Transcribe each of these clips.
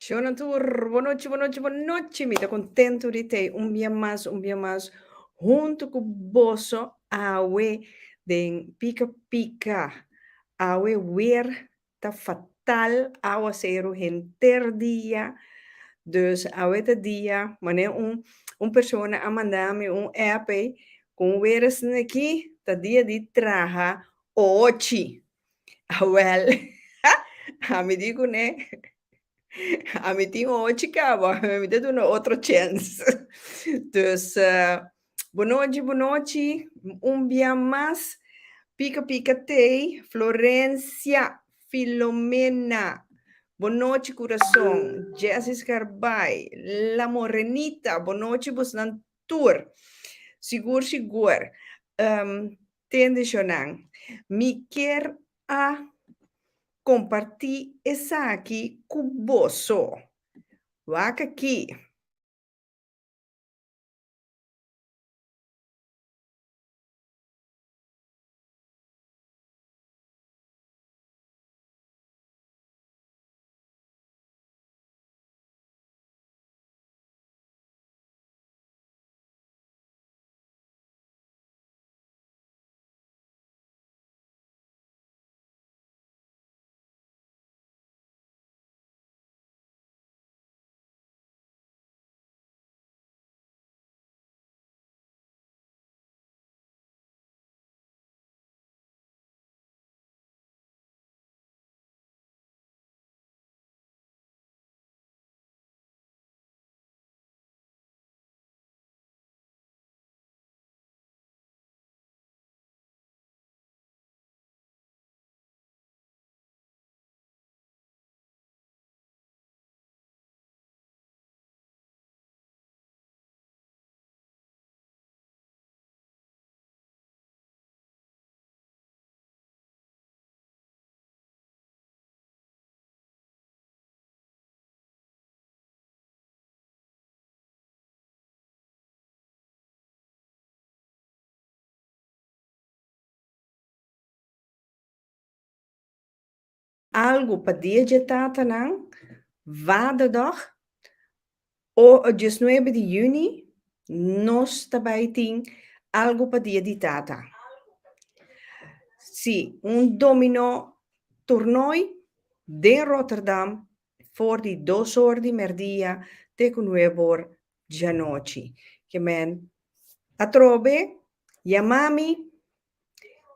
Shona tur, bonochi, bonochi, bonochi. Mi ta kontentu di tei un bia mas, un bia mas huntu ku boso awe den Pika Pika. Awe weer ta fatal, awaseru henter dia. Dus awe ta dia, manera un un persona a manda mi un app ei, ku un weer esaki ta dia di traha ochi. Awel, ami di kuné, ami tin ochi kaba, mi ta duna otro chèns. Dus, bonochi, bonochi, un bia mas, pika pika tei, Florencia Filomena, bonochi kurason, Jessy Scarbay, La Morenita, bonochi bosnan tur. Sigur sigur. Tende shonnan, mi kier a kompartí esaki ku boso. Wak aki. Algu pa dia dje tatanan, Vaderdag, o diesnuebe di yüni, nos ta bai tin algu pa dia di tata. Sí, un dominó tornooi den Rotterdam for di dos or di merdia te ku nuebe or djanochi. Ke men atrobe yama mi,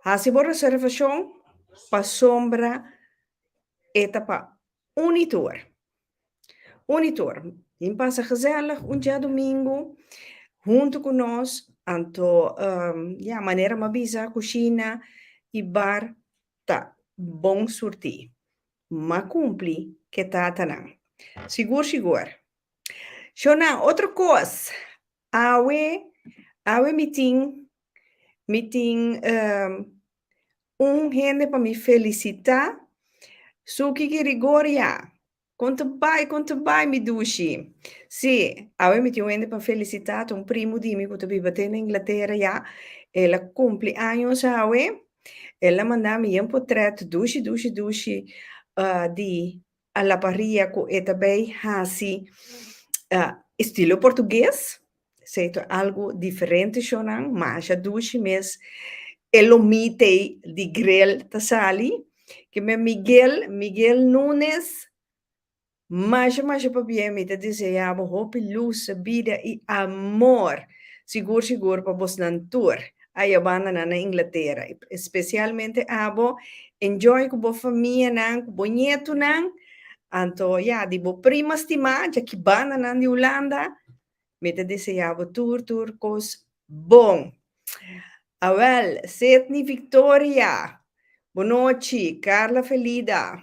hasi bo reservashon pasobra e ta pa un i tur. Un i tur. Bin pasa gezellig un djadumingu huntu ku nos, anto ya manera mi a bisa kushina i bar ta bon surtí. M'a cumpli ke tatanan. Sigur sigur. Shona, otro cos. Awe, awe mi tin, mi tin un hende pa mi felicita. Suki Girigoria. Kon ta bai, kon ta bai mi dushi? Sí, awe mi tin un hende pa felicita, ta un primu di mi ku ta biba te na Inglatera ya. El a cumpli años awe. El a manda mi yen potret dushi dushi dushi di a la parrilla ku e ta bay hasi estilo portugues. Esei ta algu diferente shownan, masha dushi mes. E lomita ei di grill ta sali. Kimen Miguel, Miguel Nunes. Masha masha pabia mi ta desea bo hopi lus, bida y amor sigur sigur pa bosnan tur aya bandanan na Inglatera y especialmente abo enjoy cu bo famianan cu bo ñetunan anto ya di bo prima stima djaki bandanan di Hulanda mi ta desea bo tur tur cos bon. Awel Sidney Victoria bonochi Carla Felida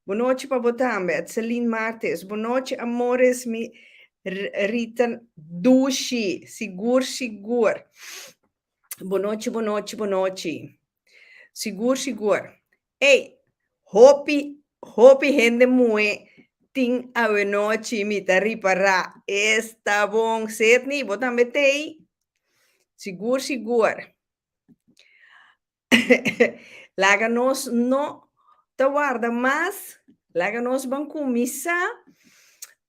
Bonochi pa bo tambe, Etseline Martes. Bonochi amores mi Rita dushi, sigur sigur. Bonochi, bonochi, bonochi. Sigur sigur. Ey, hopi, hopi hende muhe tin awenochi mi ta ripará. Esta bon, Sidney, bo tambe t'ey? Sigur sigur. Laga nos no ta warda mas, laga nos ban kuminsá.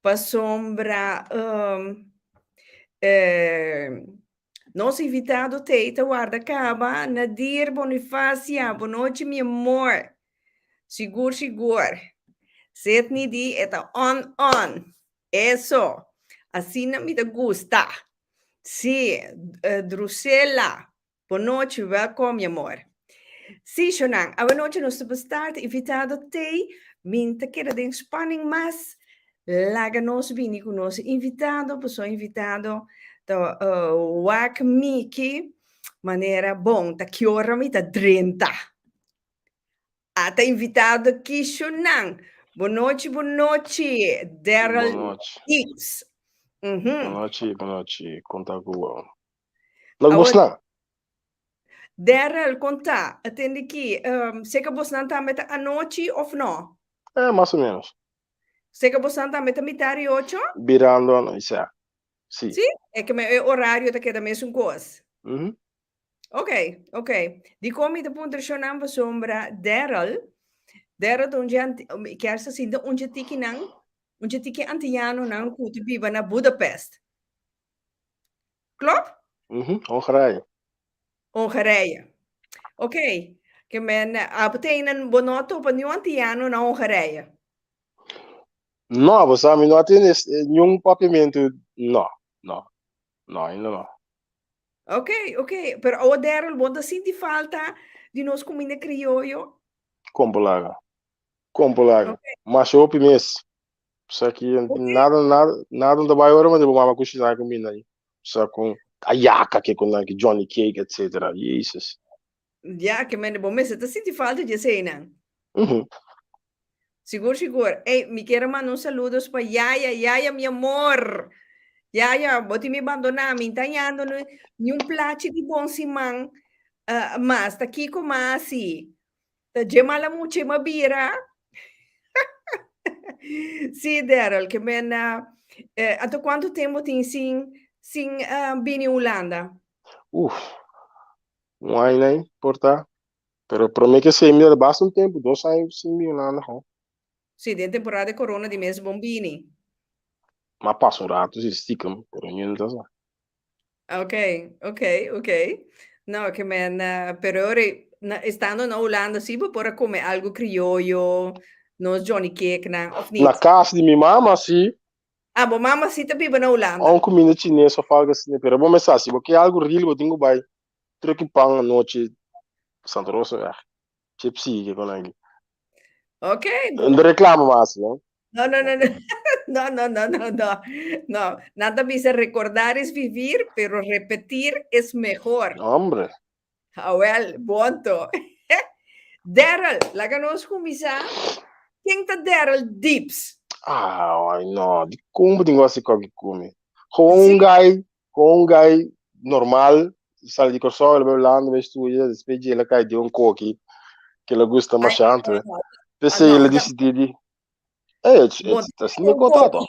Pasobra nos invitado t'ei ta warda kaba. Nadir Bonifacia, bonochi mi amor. Sigur sigur. Sidney di e ta on on. Eso. Asina mi ta gusta. Si, Drusela, bonochi, welkom mi amor. Si, shonnan, awanochi nos ta start invitado t'ei, mi ta keda den spanning mas. Laga nos bini ku nos invitado, pasobra invitado ta wak Miki manera bon, ta ki ora mi ta drenta. Ata invitado ki shonnan. Bonochi, bonochi, Daryl Bonochi. Hicks. Bonochi, bonochi. Konta ku bo. Lak bosnan. Daryl, konta, atende ki, seka bosnan tambe ta anochi of no? Eh, mas o menos. Seka bosnan tambe ta mitar i ocho? Birando ano, isa. Si. Si? E ke e orario ta keda mesun kos. Ok, ok. Dikon mi ta puntra shonnan pasobra Daryl, Daryl ta un dje anti, mi kier sa sinta un dje tikinan, un dje tiki antianonan ku ta biba na Budapest. Klop? Hongarije. Hongarije. Ok. Ke men, abo ta einan bo no a topa niun antiano na Hongarije? No, bo sa mi no a tene niun papiamentu, no, no, no, ainda no. Ok, ok. Pero awo Daryl, bo ta sinti falta di nos kuminda krioyo? Kon por laga. Kon por laga. Ok. Masha hopi mes. Sa ki Ok. nada, nada, nada no ta bai ora, ma bo mama kushiná kuminda ahí. Sa kon ayaka ke kon nan ki Johnny cake, etcetera. Jesus. Ya, ke mende bo mester ta sinti falta di eseinan. Mhm. Sigur, sigur. Ey, mi kier a manda un saludos pa Yaya. Yaya, mi amor. Yaya, bo tin mi bandoná. Mi ta hañando ni un plachi di bon siman mas. Ta kiko mas si? Ta dje mala mucha m'a bira. Sí, Daryl, ke men, anto kuantu tempu tin sin sin bini Hulanda? Uf, un aña ei por ta. Pero promé ke esei mi ta basta un tempu, dos aña sin bini Hulanda ho. Sí, den temporada di corona di mes bon bini. M'a pasa un ratu si stikem, pero mi no ta sa. Ok, ok, ok. No, ke men, pero ora na, estando na Hulanda si bo por a come algo crioyo, nos Johnny Cake nan, of Na niet? kas di mi mama si. Ah, bo mama si ta biba na Hulanda. Un kuminda chines of algo asina, pero bo mes sa, si bo ke algo real bo tin ku bai Truki pan anochi Santa Rosa weg. Chipsy ke kon aki. Ok. No reclamo mas, no? No, no, no, no. No, no, no, no, no. No, nan ta bisa recordar es vivir, pero repetir es mejor. Hombre. Awel, bonto. Daryl, laga nos kuminsá. Ken ta Daryl Deeps? Ah, ay no, di kon bo tin ku hasi koki ku mi? Gewoon un guy Kon un guy normal sali di Kòrsou, el bai Hulanda, bai studia, despues dje el a kai den un koki ke el a gusta masha anto. P'esei el a disidí di, eh, ta asina e kos ta to.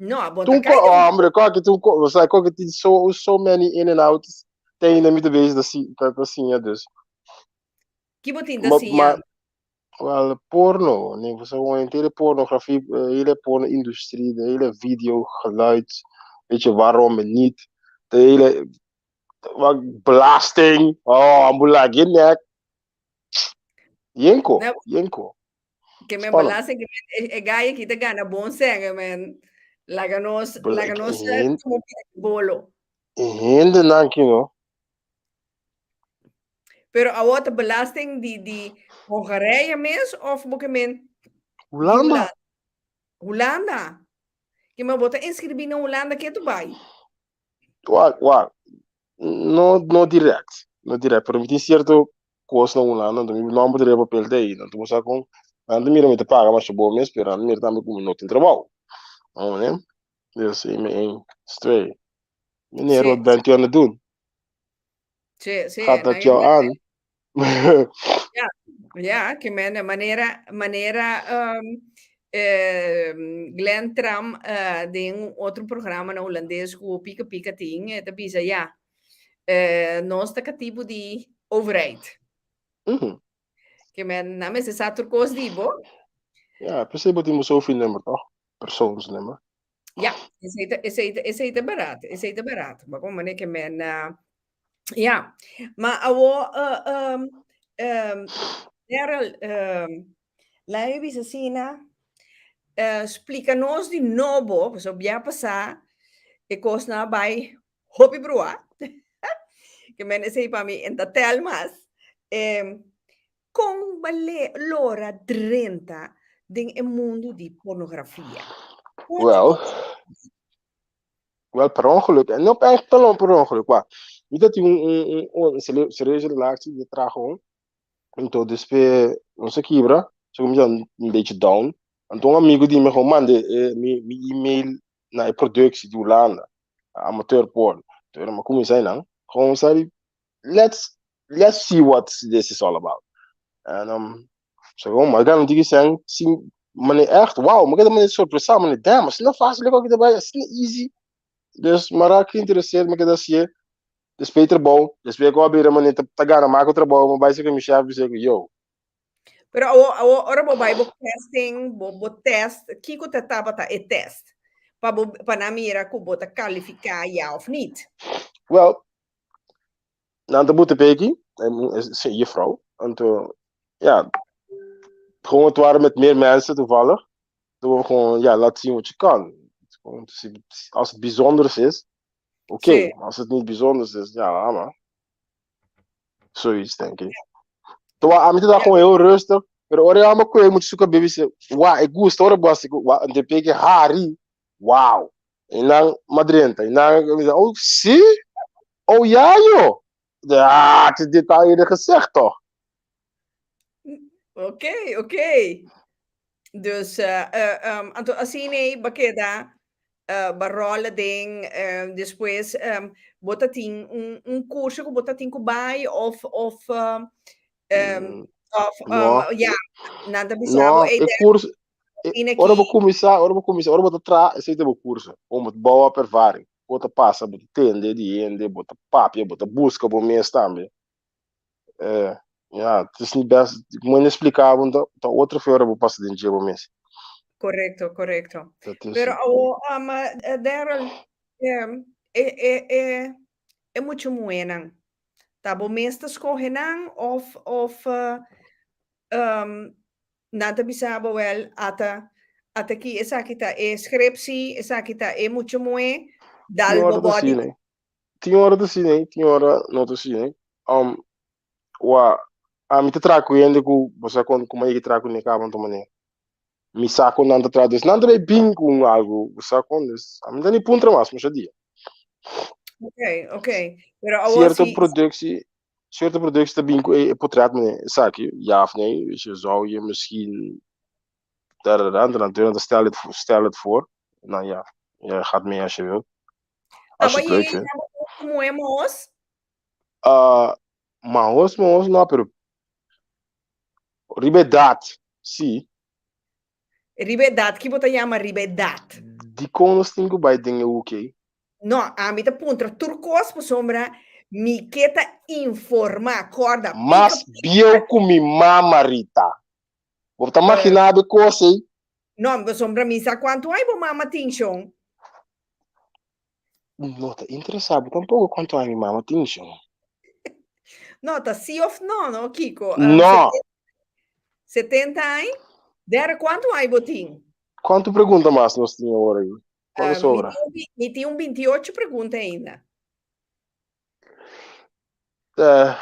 No, bo ta Tun kai den un hombre, koki tun ko, osea, koki tin so, so many in and outs, te ainda mi ta bezig ta si, ta siña dus. Ki bo tin ta siña? Wel, porno, nee, we zijn gewoon de hele pornografie, de hele porno-industrie, de hele video, geluid, weet je waarom en niet, de hele wat, belasting, oh, ambula, geen nek. Yenko, Nou, yenko. Ke men Spannend. belasting, ke men, e, e gaie ki te gana bon sen, men laga nos, laga nos tuma un pida di bolo. Hende nan ki no. Pero awor ta belasting di di Hongarije mes of bo ke men di Hulanda. Hulanda? Hulanda. Ke men bo ta inscribi na Hulanda ke tu bai? Wak, wak. No, no direct. No direct, pero mi tin cierto kos na Hulanda, anto mi nomber ta riba papel ta ei. Anto bo sa kon, nan ta mira mi ta paga masha bo mes, pero nan ta mira tambe ku mi no tin trabou. Amo ne? Dus, mi een, twee. Meneer, wat bent u aan het doen? Sí, sí, Gaat dat nan jou aan? Ja, ja, ke men manera manera um, eh, Glenn Tram eh, den un otro programa na holandés ku Pika Pika tin, eh, ta bisa ja, eh, nos ta katibu di overheid. Ke men nan mester sa tur kos di bo. Ja, p'esei bo tin bo sofi number, toch? persoonsnummer. Ja, esei ta, esei ta, esei ta barat, esei ta barat. Maar kom meneer ke men, ja. Maar awo, Daryl, laat me bisa asina, splika nos di nobo, pasobra bia pasá e kosnan a bai hopi bruá. Ke men esei pa mi en ta tel mas. Kon bale lora drenta den e mundu di pornografia? Wel, wel per ongeluk, en no echt per, per ongeluk, maar mi ta tin un, un, un, un serieuze relatie, mi traha gewoon. Anto despues nos a kibra, so mi ta un beetje down. Anto un amigo di mi gewoon manda e, mi, mi email na e productie di Hulanda, amateur porn. Anto mi a cuminsa einan, gewoon sa let's let's see what this is all about. En um, so gewoon, maar ik ga natuurlijk zeggen, zien, maar echt, wow, maar ik heb me sorpresa, maar damn, is niet fácil, ik ook erbij, is niet easy. Dus, maar raak geïnteresseerd, maar ik dat zie, dus beter bouw, dus ik wil weer maar niet te gaan maken trabalho, maar bij zich mijn chef zeggen, yo. Pero awo, awo, ora bo bai bo casting, bo, bo test, kiko ta tabata e test? Pa bo, pa na mira ku bo ta kalifiká ja of niet? Well, nan ta buta peki, is een juffrouw. Anto, ja, gewoon het waren met meer mensen toevallig. Toen we gewoon, ja, laat zien wat je kan. Gewoon, als het bijzonders is, oké. Okay. Als het niet bijzonders is, ja, laat maar. Zoiets, denk ik. Toen a mi ta gewoon heel rustig. Pero ora amo koe moet zoeken baby se, wa, ik gusta, ora boas, wa, en de peki hari. Wow. En dan madrenta. En dan, oh, zie? Oh ja, joh. Ja, het is dit al eerder gezegd, toch? Oké, oké. Dus, anto asina bo a keda uh, bo a ròl aden, uh, despues um, bo tatin un, un curso ku bo tatin ku bai of of um, of um, No. ja, nan ta bisa bo, No, hey, e curso, Ine ora bo ki- kuminsá, ora bo kuminsá, ora bo ta traha, esei ta bo curso. Om bo ta bouw op ervaring. Bo ta pasa, bo ta tende di hende, bo ta papia, bo ta buska bo mes tambe. Eh, ja, het is niet best, ik moet explicar, want dat, dat otro fe ora bo pasa den dje bo mes. Correcto, correcto. Dat is, Pero awo, um, Daryl, e, e, e, e mucho muhénan. Ta bo mes ta skohe nan of, of uh, um, nan ta bisa bo wel ata ata ki esaki ta e scriptie, esaki ta e mucho muhé, dal Tin bo ora ta body. asina, eh. Tin ora ta asina, eh, tin ora no ta asina, eh. Um, wa, ami ta traha ku hende ku bo sa kon kuma yega traha ku ne kaba anto manera. Mi sa kon nan ta traha, dus nan ta bai bin ku un algu, bo sa kon, dus ami ta ni puntra mas masha dia. Okay, okay. Pero awor Cierto si productie, cierto productie ta bin ku e, e portret mane esaki, ja of nee, weet je, zou je misschien da da da, dan dan stel het, stel het voor. Nou ja, je gaat mee als je wilt. Als je Abo het leuk yega vindt. abo muhé mahos? Uh, mahos, mahos no, pero riba edat, sí. Riba edat, ki bo ta yama riba edat? Dikon nos tin ku bai den e UK? No, ami ta puntra tur kos pasobra mi ke ta informá, kòrda, pika Mas bieu ku mi mama, Rita. Bo ta maginá bo e kos ei? No, pasobra mi sa kuantu ai bo mama tin, shon. No ta interesá bo tampoko kuantu ai mi mama tin, shon. No, ta sí of no, no, Kiko? No. 70 ai? Dera, kuantu ai bo tin? Kuantu pregunta mas nos tin awor ei? Kuantu sobra? Mi tin un 28 pregunta ainda. Uh,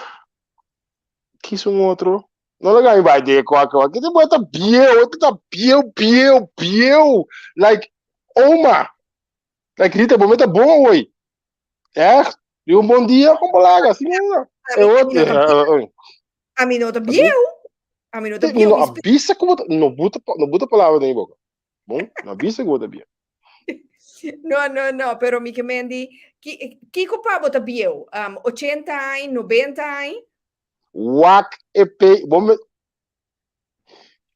kies un otro. No laga mi bai de kwak kwak. Kita bo ta bieu, ta bieu, bieu, bieu. Like, oma. Like, Rita, bo meta bon hoy. Echt? Di un bon dia, kom balaga, si no. E otro. Ami no ta bieu. Ami no ta bieu. No avisa ku bo no buta no buta palabra den boka. Bon, no avisa ku bo ta bieu. No, no, no, pero mi ke mendi, kiko pa bo ta bieu? Um, 80 aña, 90 aña? Wak e pe, bo me,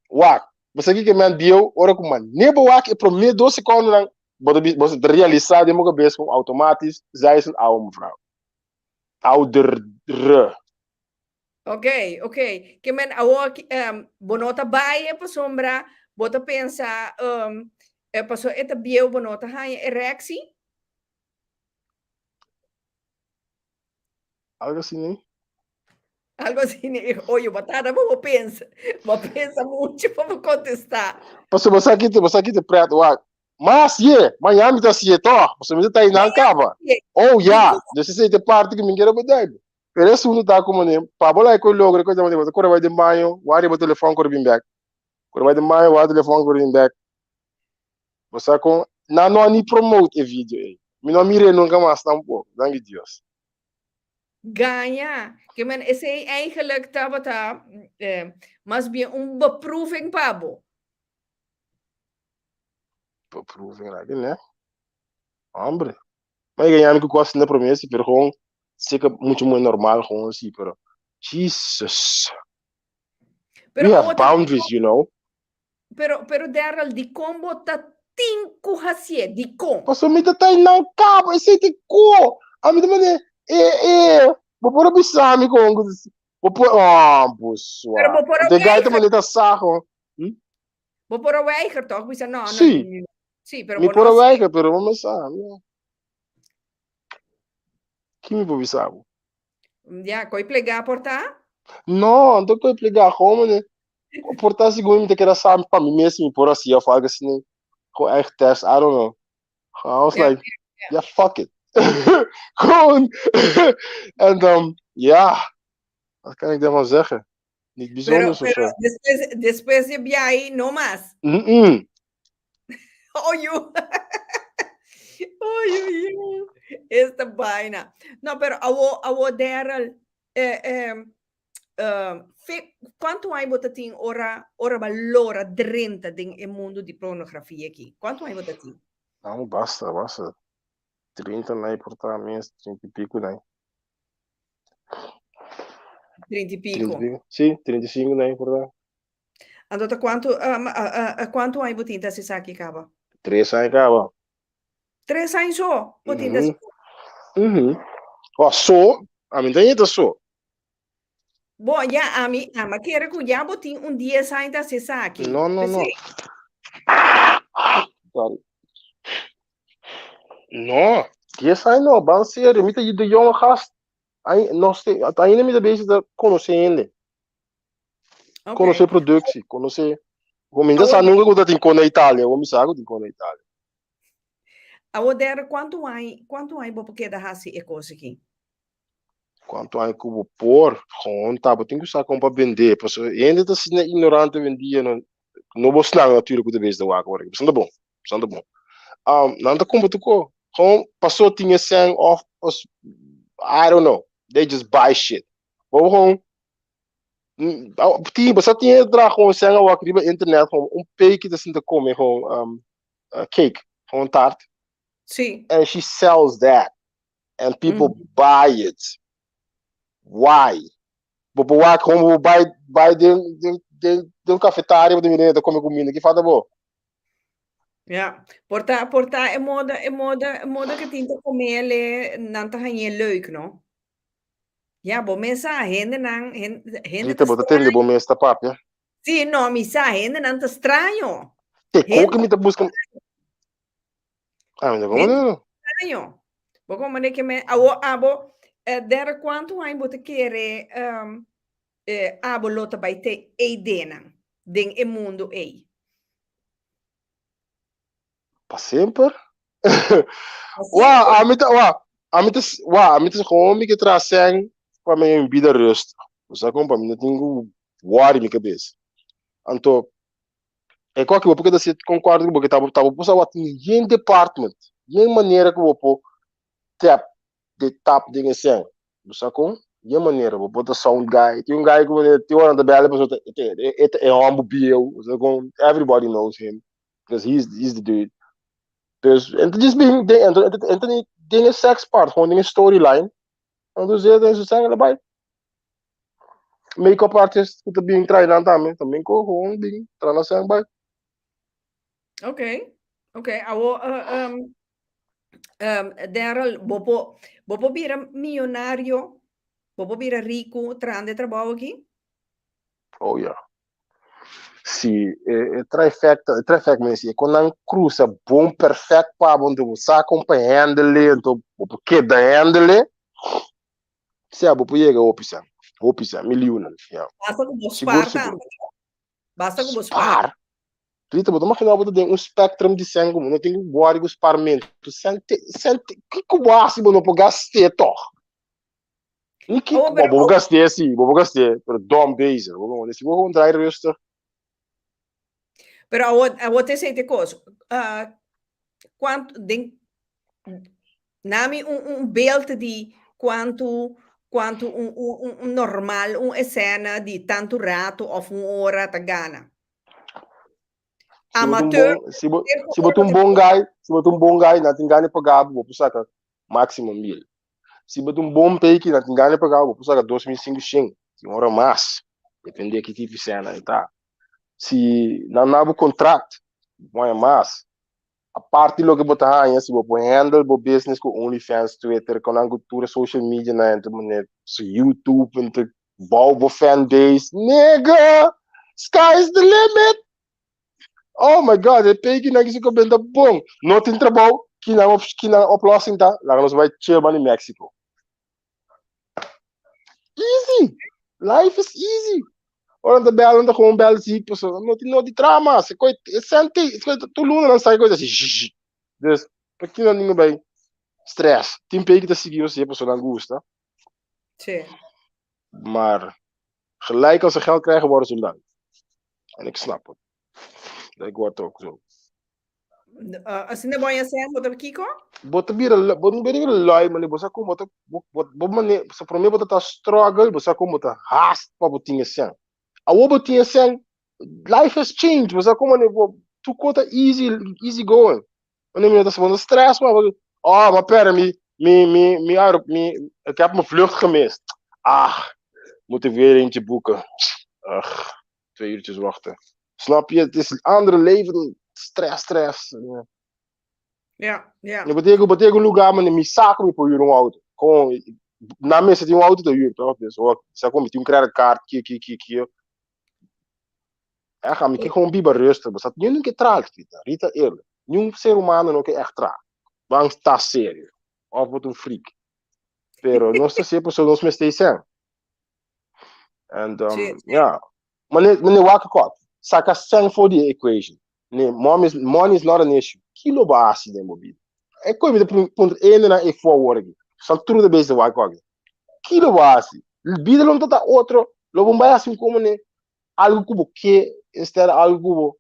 wak, bo sa kiko men bieu, ora ku mane bo wak e prome dos sekondenan, bo ta bo ta realisa den bo kabes ku automatisch, zij is een oude mevrouw. Oudere. Ok, ok. Ke men awor um, bo no ta bai pasobra bo ta pensa um, Paso e ta bieu bo no ta haña erectie? Algo asina ei. Algo asina ei. Oye, bo tarda pa bo pensa. Bo pensa mucho pa bo contesta. Pasobra bo sa ki bo sa ki ta pret wak. Mas ye, mañana mi ta hasié tòg, pasobra mi ta ta einan kaba. Oh ya, dus esei ta e parti ku mi kere bedèk. Pero e asuntu ta komo ne, pa bo laga koe logra koe bo ta kore bai den baño, wak riba telefòn kore bin bèk. Kore bai den baño, wak telefòn kore bin bèk. Bo sa kon, nan no a ni promote e video ei. Mi no a mir'é nunka mas tampoko, danki Dios. Gaña. Ke men esei eigenlijk tabata mas bien un beproeving pa bo. Beproeving raak ne. Hombre. Maar ik gaña mi ku kos na promé si, pero gewoon seka mucho muy normal gewoon si, pero Jesus. Pero We have awor ta boundaries, you know. Pero pero Daryl, dikon bo ta tin ku hasié? Dikon? Pasobra mi ta ta einan kaba, esei ta ko. Ami ta manda e e bo por a bisa mi kon ku bo por oh busua. Pero bo por a De gai ta weiger. manda ta sa kon. Hm? Bo por a weiger toch? Bisa no, no. Sí. Sí, pero Mi bo por no a hasié. weiger, pero bo me sa. Mi. Ki mi por bisa bo? Ja, koi plegá por ta? No, no koi plegá, gewoon mane. Por ta segun mi ta keda sa pa mi mes mi por hasi of algo asina. Gewoon eigen test, I don't know. I was like, yeah, fuck it. Gewoon. En dan, ja, wat kan ik daarvan zeggen? Niet bijzonders pero, of zo. Despues, despues di biahi, no mas. Mm -mm. Oh, you. oh, you, you. Esta vaina. No, pero awo, awo Daryl, eh, eh, uh, fe, cuanto aña bo ta tin ora, ora ba lora drenta den e mundo di pornografia aquí? Cuanto aña bo ta tin? No, basta, basta. 30 nai por ta mes, 30 y pico nai. 30 y pico. 30 y pico. Sí, 35 nai por ta. Anto ta cuanto, um, uh, uh, cuanto aña bo tin ta esaki caba? 3 aña caba. 3 aña so bo tin ta Mm -hmm. Mm -hmm. Oh, so? A mi ta so. Bo, ya, ami, ama kere ku ya bo tin un 10 aña ta hasi esaki. No, no, no. P'esei. Sorry. No, 10 aña no, ban serio. Mi ta de jonge gast. Ai, no sé, ainda mi ta bezig ta conoce hende. Okay. Conoce productie, conoce. Mi no sa Awor, nunca ku ta tin kon na Italia, mi sa ku tin kon na Italia. awor der, kuantu aña, kuantu aña bo por keda hasi e kos aki? Kuantu aña ku bo por, gewoon ta, bo tin ku sa kon pa bende. Pasobra hende ta asina ignorante hoy en dia, no, no bo snan natuurlijk ku ta bezig ta wak awor aki. Pasobra ta bon, pasobra ta bon. Um, nan ta kumpra tur ko. Gewoon paso tin e sèn of, I don't know. They just buy shit. Bo gewoon, tin, bo sa tin e draag gewoon sèn awor riba internet, gewoon un peki ta sinta kome gewoon um, cake, gewoon taart. Sí. And she sells that. And people mm. buy it. Why? Bo bo wak gewoon bo bai bai den den den den cafetaria bo den ta come comida. Ki falta bo? Ja, porta porta e moda e moda e moda que tin ta comele nan ta hañe leuk, no? Ja, bo mes sa hende nan hende Rita, bo ta tende bo mes ta papia. Sí, no, mi sa hende nan ta straño. Te koke mi ta busca. Ah, mi ta como no. Straño. Bo como de que me awo abo eh, der cuanto aña bo te kere um, eh, abo lo ta bai te ei denan den e mundo ei. Pa semper? Wa, ami ta, wa, ami ta, wa, ami ta gewoon mi ke traha sèn pa mi un bida rustig. Bo sa kon pa mi no tin ku worry mi kabes. Anto, e koki bo por keda sit konkuerdo ku bo ke ta bo por sa tin yen department, yen manera ku bo por tap de tap den e sèn. Bo sa kon? Yen manera, bo por ta sound guy, tin un guy ku tin ora nan ta bèl pasobra e ta e hòmber bieu, bo sa kon? Everybody knows him. Because he's, he's the dude. Dus, en het is bin, den, en, en, en, den e sex part, gewoon den e storyline. En dus den su sangre erbij. Make-up artist, ku ta bin trae nan tambe, tambe ko gewoon bin trae nan sangre bij. Oké, oké. Awo, uh, um, um, Daryl, bo po, bo po bira millonario, bo po bira rico trahando e trabou aki? Oh ja. Si, e, e trifecta, e trifecta, men si, e kon nan cruza bon perfect pa bo, anto bo sa kon pa handle, anto bo por keda handle, sea, bo por yega hopi sa, hopi sa, miljoenen, ja. Basta ku bo Sigur, spaar sigur. tambe. Basta ku bo spaar. Spaar? Rita, bo ta imaginá bo ta den un spectrum di sèn ku bo no tin ku wòri ku sparmentu. Sèn te, sèn te, kiko bo hasi bo no por gast'é tòg? Ni kiko, Oh, bo pero por gast'é sí, bo por gast'é, pero dom bezig. Bo por si bo gewoon draai rustig. Pero awor, awor te esei te kos. Ah, kuantu den nami un un beeld di kuantu kuantu un un un normal un esena di tantu ratu of un ora ta gana. Si bo ta un Amateur, bon, si bo, si bo ta un bon guy, si bo ta un bon guy, nan tin gana di paga bo, bo por saka máximo mil. Si bo ta un bon peiki, nan tin gana di paga bo, bo por saka 2500, tin ora mas, depende ki tipo di sena e ta. Si nan na bo contract, bo haña mas. Aparte di loke bo ta haña, si bo por handle bo business ku OnlyFans, Twitter, ku nan ku tur e social media nan, entre manera YouTube, entre bou bo fan base, nigga, sky is the limit. Oh my God, e peki nan kisi ko benta bon. No tin trabou, ki nan op, ki nan oplossing ta? Laga nos bai chill man in Mexico. Easy. Life is easy. Ora ta bel, nan ta gewoon bel ziek, paso no tin no di trama. Se koi, e sente, e koi, tu luna nan sai koi asi, zzzz. Dus, pa ki nan ningu bai stress. Tin peki ta sigui nos, paso nan gusta. Sí. Maar gelijk als ze geld krijgen, worden ze lui. En ik snap het. Ik word ook zo. Asina bo a sèn, bo ta kiko? Bo ta bira, bo no bira lui, mane, bo sa kon bo ta, bo, bo, bo mane, sa promé bo ta ta struggle, bo sa kon bo ta haast pa bo tin e sèn. Awor bo tin e sèn, life has changed, bo sa kon mane, bo, tur kos ta easy, easy going. Mane, mi no ta, bo no ta stress mas, bo, oh, ma pera, mi, mi, mi, mi, mi, ik heb mijn vlucht gemist. Ah, moet ik weer eentje boeken. Ach, twee uurtjes wachten. Snap je? Het is een andere leven. Stress, stress. Ja. Ja, ja. Je betekent, betekent lugar, maar mi saco mi por huur een auto. Gewoon, na mesa tin un auto te huur, toch? Dus, hoor, sa kom, tin un creditcard, ki, ki, ki, ki. Echt, mi ke gewoon biba rustig. Basta, niun ke traag, Rita. Rita, eerlijk. Niun ser humano no ke echt traag. Bang ta serio. Of wordt een freak. Pero nos ta serio, so nos mester zijn. En um, Sí, sí. ja. Meneer, meneer Wakkerkop, saka sen for die equation. Nee, mom is, money is not an issue. Kilo basi den bo bida. E koi mi te punt ene na e voor aqui. Sal trude de base wakkerkop. Kilo basi. Bida lo ta otro. Lo bom bai assim como ne algo que bo ke instead algo que bo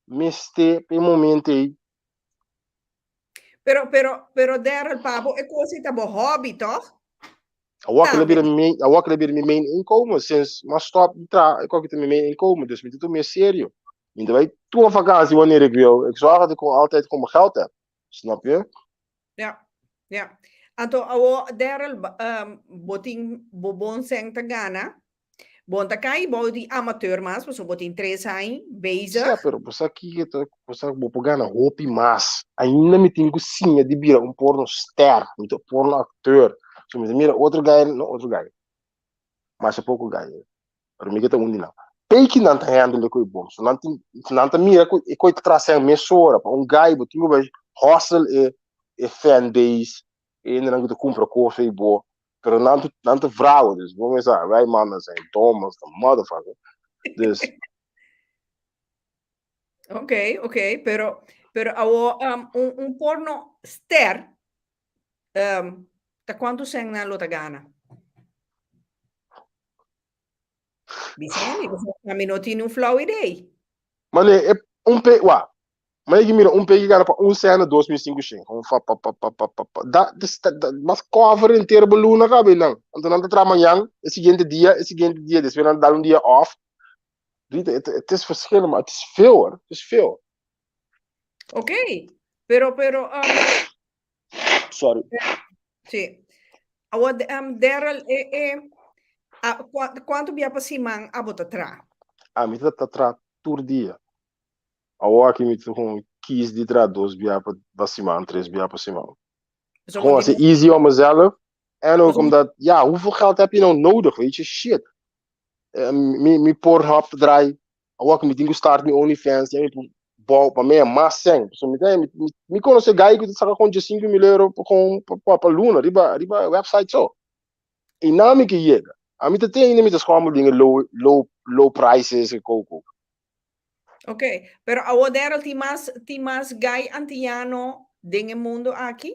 meste pe momento aí. Pero, pero, pero Daryl, pa bo e kos ei ta bo hobby, toch? Awor ke Tambe. bira mi main, awor ke bira mi main inkomen sinds m'a stop di traha, e kos ta mi main inkomen, dus mi ta tuma serio. Mi ta bai tur vakantie wanneer ik wil. Ik zorg dat ik gewoon altijd gewoon mijn geld heb. Snap je? Ja, ja. Anto awor Daryl, bo tin bo bon sèn ta gana. Bo no ta kai bou di amateur mas, pasobra bo tin tres aña bezig. Sa, pero bo sa kiko ta, bo sa bo por gana hopi mas. Ainda mi tin ku siña di bira un porno ster, mi ta porno acteur. So mi ta mira otro guy, no otro guy, masha poko guy, pero mi ke ta un di nan. Peki nan ta handle e koi bon. So nan tin, nan ta mira ku e koi ta traha sèn mesora. Pa un guy bo tin ku bai hustle e e fan base, e hendenan ku ta kumpra kos ei bo. Pero nan ta, nan ta vrouwen, dus bo mesa, wij mannen zijn dom als de motherfucker. Dus. Oké, oké, pero, pero awo um, un, un porno ster, um, ta cuanto sen nan lo ta gana? Bisa mi, pasobra mi no tin un flauw idee. Mane, e, un pe, wa, mane ki mira, un pe ki gana pa un sena 2500. Gewoon fa, pa, pa, pa, pa, pa, pa. Da, dus, da, da, mas cover entero bo luna kabe nan. Anto nan ta traha mañan, e siguiente dia, e siguiente dia, despues nan dal un dia off. Rita, het, het is verschillend, maar het is veel hoor. Het is veel. Oké, pero, pero, um, Sorry. Sí. Awor, um, Daryl, e, e, a, kua, kuantu bia pa siman abo ta tra? Ami ta ta tra tur dia. Awor aki mi ta gewoon kies di tra dos bia pa, pa siman, tres bia pa siman. So, Gewoon want als die easy om mezelf. En ook So- omdat, ja, hoeveel geld heb je nou nodig, weet je? Shit. Mi, mi Pornhub draai. Awor ku mi tin ku start mi OnlyFans, ya mi por bou pa mea mas sèn. Pasobra mi ta mi mi mi konosé gai ku ta saka kon 15.000 euro pa kon pa pa luna riba riba website so. I nan mi ke yega. Ami ta te ainda mi ta schommel den e low low low prices e kou kou. Ok, pero awor Daryl tin mas tin mas gai antiano den e mundo aki?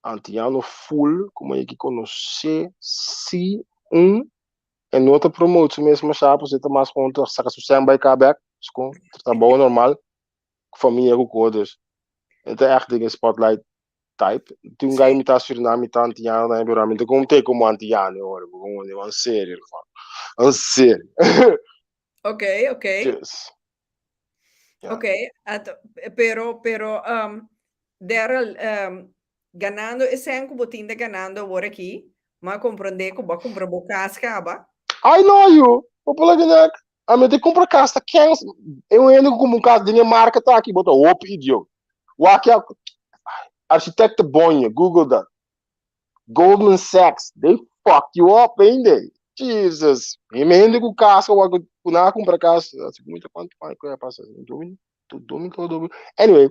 Antiano full como e ki conoce si un e no ta promote su mes masha pues e ta mas gewoon ta saca su cen bay ka bek es con trabou normal cu famia cu co dus e ta echt den e spotlight type tin un guy mi ta Suriname mi ta antiano tambe pero ami ta como te como antiano e ora como en serio en serio. Ok, ok. Dus. Ja. Ok, at, pero, pero, um, Daryl, um, ganando e sen ku bo tin ta ganando awor aki, ma comprende ku bo a kumpra bo kas kaba. I know you. Bo por laga nek. A mi te kumpra kas ta kens. E un hende ku kumpra un kas den e marka ta aki, bo ta hopi idiot. Wak ya, architecten bonje, Google dat. Goldman Sachs, they fucked you up, ain't they? Jesus. Mi hende ku kas ku ku nan a kumpra kas, así ku mi ta kuantu aña ku a pasa, domi, domi, domi. Anyway,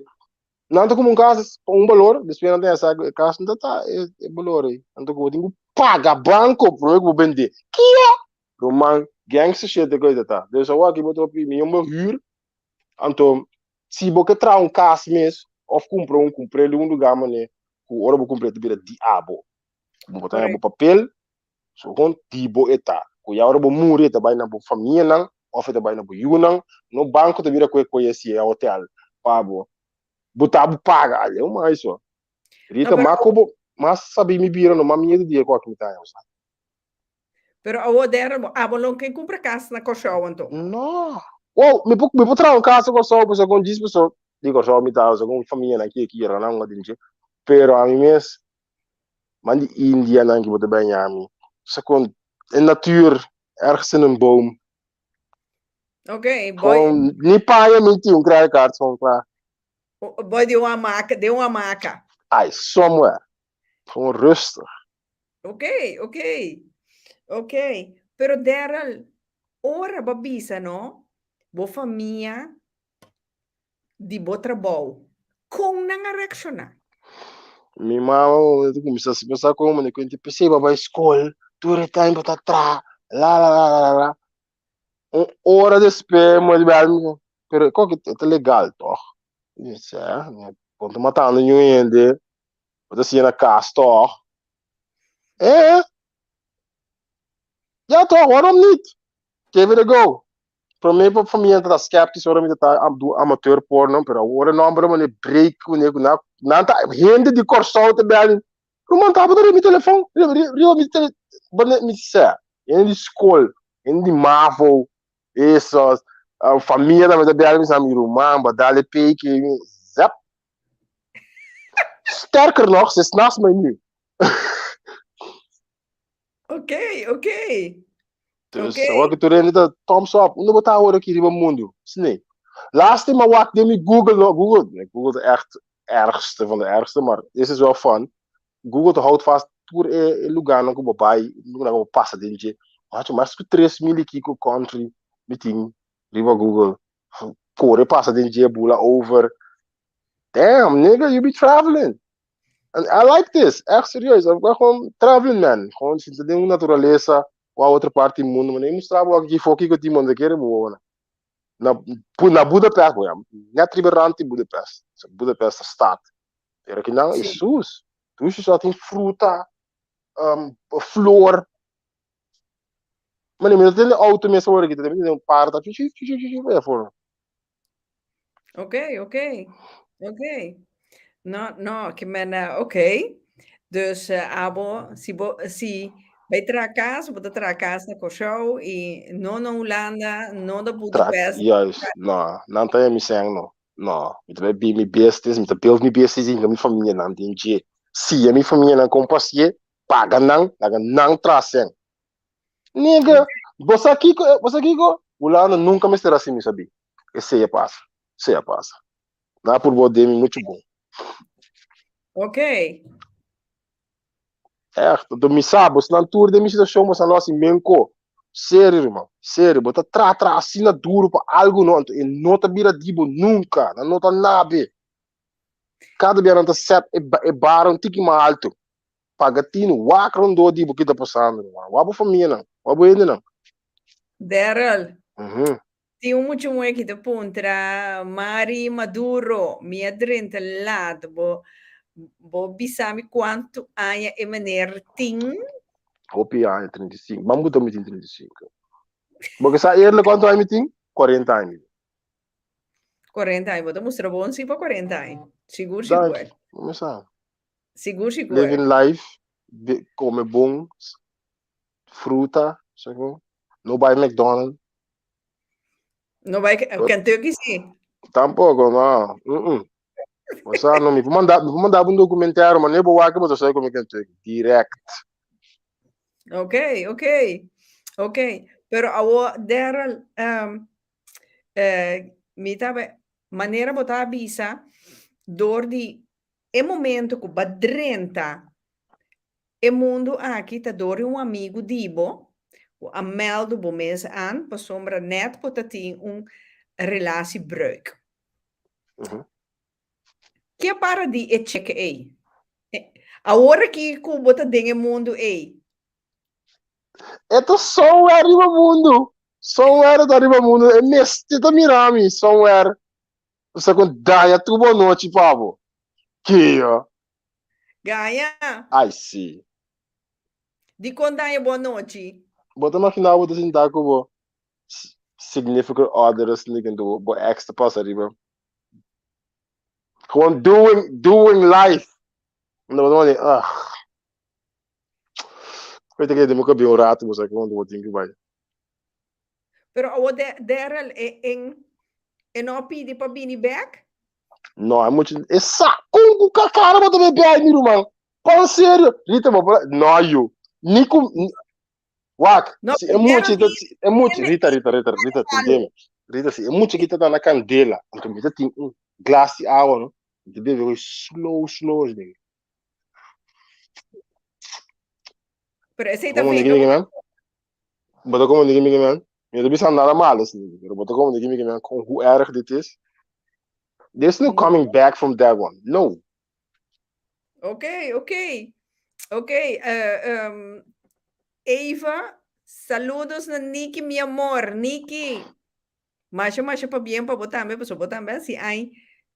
nan ta kumpra un kas pa un balor, despues nan ta sa ku e kas no ta ta e, e balor ei. Anto ku bo tin ku paga banko promé ku bo bendé. Kia! Ruman, gangster shit e koe ta ta. Dus awor aki bo ta hopi mi bo huur, anto Si bo ke traha un kas mes òf kumpra un, kumpr'é di un lugá manera ku ora bo kumpr'é ta bira di abo. Bo ta haña bo papel, so kon di bo e ta. Ku ya ora bo muri e ta bai na bo famianan òf e ta bai na bo yunan. No banko ta bira ku e koe si e hotel pa bo. Bo ta bo paga aleu mas so. Rita, No, pero mas ku bo mas sabí mi bira no mas miedu di e ku mi ta haña. Pero awor Darren, bo abo lo ken kumpra kas na Kòrsou anto? No. Wow, mi por mi por traha un kas na Kòrsou pasobra kon djis pasobra di Kòrsou mi ta pasobra kon famianan ki aki yera nan den dje. Pero ami mes man di Indianan ki bo ta baña mi. Sa kon e natuur ergens in een boom. Ok, boy. Gewoon ni paña mi tin un credit card gewoon klaar. Boy di un hamaca, den un hamaca. Ai, somewhere. Gewoon rustig. Ok, ok. Ok. Pero Daryl, ora bo bisa no, bo famia di bo trabou, kon nan a reakshoná? Mi mama ta kuminsá si pensa komo mi kuenta p'esei bo a bai skol, tur e tempu ta traha, la la la la la. Un ora despues mi a bel mi, pero e koki ta legal tòg? Mi di, sè, bo ta matando niun hende. Bo ta siña na kas tòg? Eh? Ja tòg, waarom niet? Give it a go. Promé pa famia ta skeptisch ora mi ta ta do amateur porno, pero awor e nòmber mane break kuné ku nan nan ta hende di Kòrsou ta bel mi, Ruman ta bo ta riba mi telefòn, riba riba mi tele bo mi sè, hende di skol, hende di mavo, esos, famia tambe ta bel mi, sa mi ruman bo a dal e peke, mi zèp. Sterker nog, ze is naast mij nu. Oké, oké. Dus Oké. awor ku tur hende ta thumbs up. Unda bo ta awor aki riba mundu? Nee. Laatste maar wak den mi Google no. Google, nee, Google ta echt ergste van de ergste, maar this is wel fun. Google ta houdt vast tur e, e lugarnan ku bo bai, lugarnan ku bo pasa den dje. Macho, mas ku 3000 i kiko country mi tin riba Google. Kore pasa den dje, bula over. Damn, nigga, you be traveling. And I like this. Echt serieus. Ik ben gewoon traveling man. Gewoon sinta den un naturalesa o a otro parti di mundo. Maar nee, mostra bo aki fo kiko ti mundo kere bo na. Na, na Budapest, bo ja, net riba rand di Budapest. So, Budapest ta stad. Pero aki nan, Sí. Jesus. Dushi so tin fruta, flor. Maar nee, mi no tin auto mes awor aki, mi tin un par ta chi chi chi chi chi chi for. Oké, oké. Oké. No, no, ke men, oké. Dus abo, si bo, si bai traha kas, bo ta traha kas na Kòrsou i no na Hulanda, no na Tra, Budapest. juist, no, nan ta mi sèn no. No, mi ta bai bi mi business, mi ta build mi business i mi famianan den dje. Siña mi famianan kon pasié, paga nan, laga nan traha sèn. Nigga, bo sa kiko, bo sa kiko? Hulanda nunca mester hasi mi sabi. Esei a pasa, esei a pasa. Na por bo demi mucho bon. Ok. Echt, do mi sa, bosnan tur den mi situacion, bosnan lo hasi menko. Serio, ruman. Serio. Bo ta tra tra asina duro pa algo no, anto e no ta bira di bo nunca. Nan no ta nabe. Kada bia nan ta set e, e bara un tiki mas alto. Paga tinu, wak rondó di bo ki ta pasando, ruman. Wak bo famianan, wak bo hendenan. Daryl, tin un mucha muhé ki ta puntra, Mari Maduro, mi a drenta laat, bo bo bisa mi kuantu aña e meneer tin? Hopi aña, 35. Ban buta mi tin 35. Bo ke sa eerlijk kuantu aña mi tin? 40 aña mi tin. 40 aña, bo ta mustra bon si pa 40 aña. Sigur, sigur. Danki, mi sa. Sigur, sigur. Living life, come bon, fruta, sa kon. No bai McDonald's. No bai Kentucky sí. Tampoco, no. Mm -mm. O sea, no, mi por manda, mi por manda un documentario, maar nee, bo wak bo ta sa come Kentucky. Direct. Ok, ok. Ok. Pero awo, Daryl, um, eh, mi tabe, manera bo ta bisa, door di e momento ku ba drenta e mundu aki ta door di un amigu di bo, ku a meldu bo mes aan, pasobra net bo ta tin un relatiebreuk. Ke para di e cheque ei? Awor aki ku bo ta den e mundu ei. E ta somewhere riba mundu. Somewhere e ta riba mundu. E mester ta mira mi somewhere. Bo sa kon daña tur bo anochi pa bo. Kio? Gaña? Ai si. Dikon daña bo anochi? Bo ta imaginá bo ta sinta ku bo significant other asina ken bo bo ex ta pasa riba. Gewoon doing doing life. Unda bo ta manda ugh. Koita ke den bo kabia un rato bo sa kon bo tin ku bai. Pero awo Daryl e en e no a pidi pa bini bek? No, e mucha e sa kon ku kakara bo ta bebe ai mi ruman. Pan serio, Rita bo por no yu. Ni ku wak, No, si e mucha Daryl ta si e mucha Rita Rita Rita Rita tendeme. Rita si e mucha ki ta na kandela, anto mi ta tin un glas di awa no, mi ta bebe slow slow asina. Pero esei ta Como venga nigi man? Bo ta como nigi migi man? Mi no ta bisa nada malo, pero bo ta como nigi migi man con hoe erg dit is. There's no coming back from that one. No. Ok, ok. Ok, uh, um, Eva, saludos na Niki, mi amor. Niki, masha masha pabien pa bo tambe, pasobra bo tambe hasi ai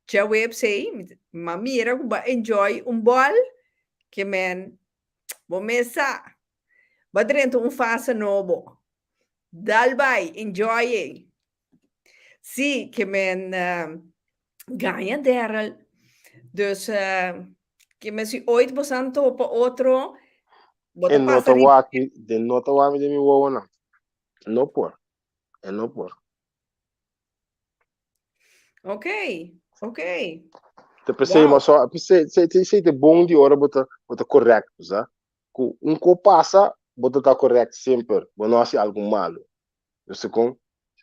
djaweps ei. Ma mira ku bo a enjoy un bòl, ke men bo mes sa. Bo a drenta un fase nobo. Dal bai, enjoy ei. Sí, ke men gaña Daryl. Dus ke men si ooit bosan topa otro, bo E ta no pasa ta riba. wak mi, e no ta wak mi den mi wowonan. No por. E no por. Ok, ok. Te p'esei Wow. mas so, p'esei, esei, esei te bon di ora bo ta, bo ta correct, bo sa. Ku un ko pasa, bo ta ta correct semper. Bo no hasi algu malu. Bo sa kon?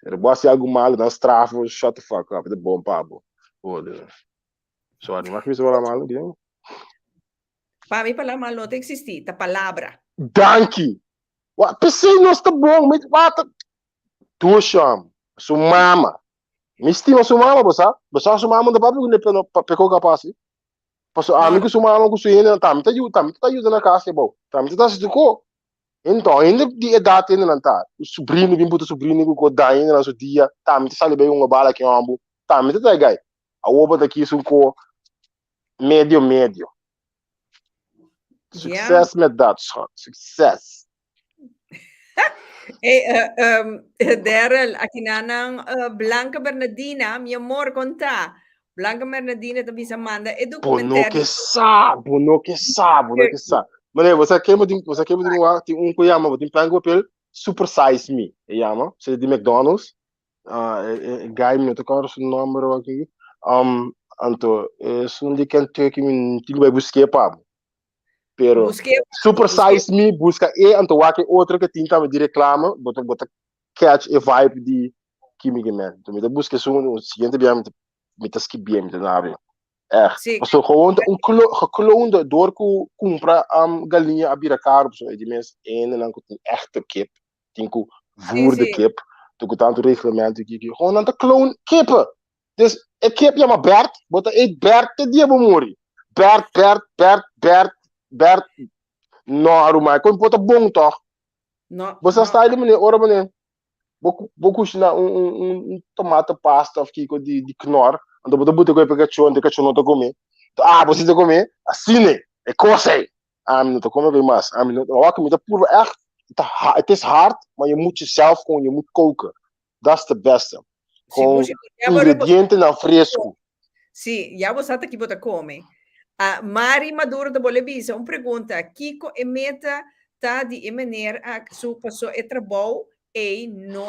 Pero bo hasi algu malu, dan straf bo, shut the fuck up. E ta bon pa bo. Joder. Sorry, mag ik bisa palabra malu? Bien. Pa mi palabra malu no ta existi, ta palabra. Danki! Wa, p'esei nos ta bon, mi, wa ta, Dusham, su mama. Mi stima su mama, bo sa? Bo sa su mama no ta papia kuné pero pa peko kapas si. Paso ami ku su mama ku su hendenan tambe ta yuda, tambe ta yuda na kas ebou. Tambe ta hasi tur ko. Enton, hende di edat hendenan ta. Subrino bin buta subrino ku ko daña hendenan su dia, tambe ta sali bai hunga bala ki hombu. Tambe ta ta e gai. Awor bo ta kis un ko medio medio. Ja. Succes met dat, schat. Succes. Hey, uh, um, Daryl, aki nanan uh, Blanca Bernardina, mi amor, konta. Blanca Bernardina ta bisa manda e Bo no documentaire. ke sa, bo no ke sa, bo no ke sa. Meneer, bo sa ke bo tin, bo sa ke bo tin wak, tin un ku yama, bo tin plan ku papel, Super Size Me, e yama, se di McDonald's. Ah, e, e, e guy, mi no ta kòrda su nòmber awor aki. Um, anto, es un di Kentucky, mi tin ku bai busk'é pa bo. Pero, Busk'é pa bo, Super busk'é. Size Me, buska e, anto wak e otro ke tin tambe di reklame, bo ta, bo ta catch e vibe di Kimi ke men. Anto mi ta buska esun, un siguiente bia mi ta, mi ta skibié, mi ta nabia. Echt. Sí. Paso gewoon ta un klo, gekloonde, door ku kumpra um, galiña a bira karu, pasobra e di mes hendenan ku tin echte kip, tin ku Voer de kip, ku tantu reglamento ki ki. Gewoon nan ta clone kippen. Dus e kip yama Bert, bo ta eet Bert te dia bo muri. Bert, Bert, Bert, Bert, Bert. No, ruman, kon por ta bon toch? No, Bo sa no. sta di meneer, ora meneer, bo, bo kushiná un, un, un, un tomate pasta of kiko di, di knor, anto bo ta buta ku e kachó, anto e kachó no ta kome. Ah, bo si ta kome? Asina, e kos ei. Ami no ta kome ku mas. Ami no, wak, mi ta purba echt, ta, het is hard, maar je moet jezelf gewoon, je moet koken. Dat is de beste. Si, Gewoon bo, ya bo, ingrediëntenan fresku. Si, ya bo sa ta ki bo ta kome. Ah, Mari Maduro ta bole bisa un pregunta. Kiko e meta ta di e meneer ak su paso e trabou ei no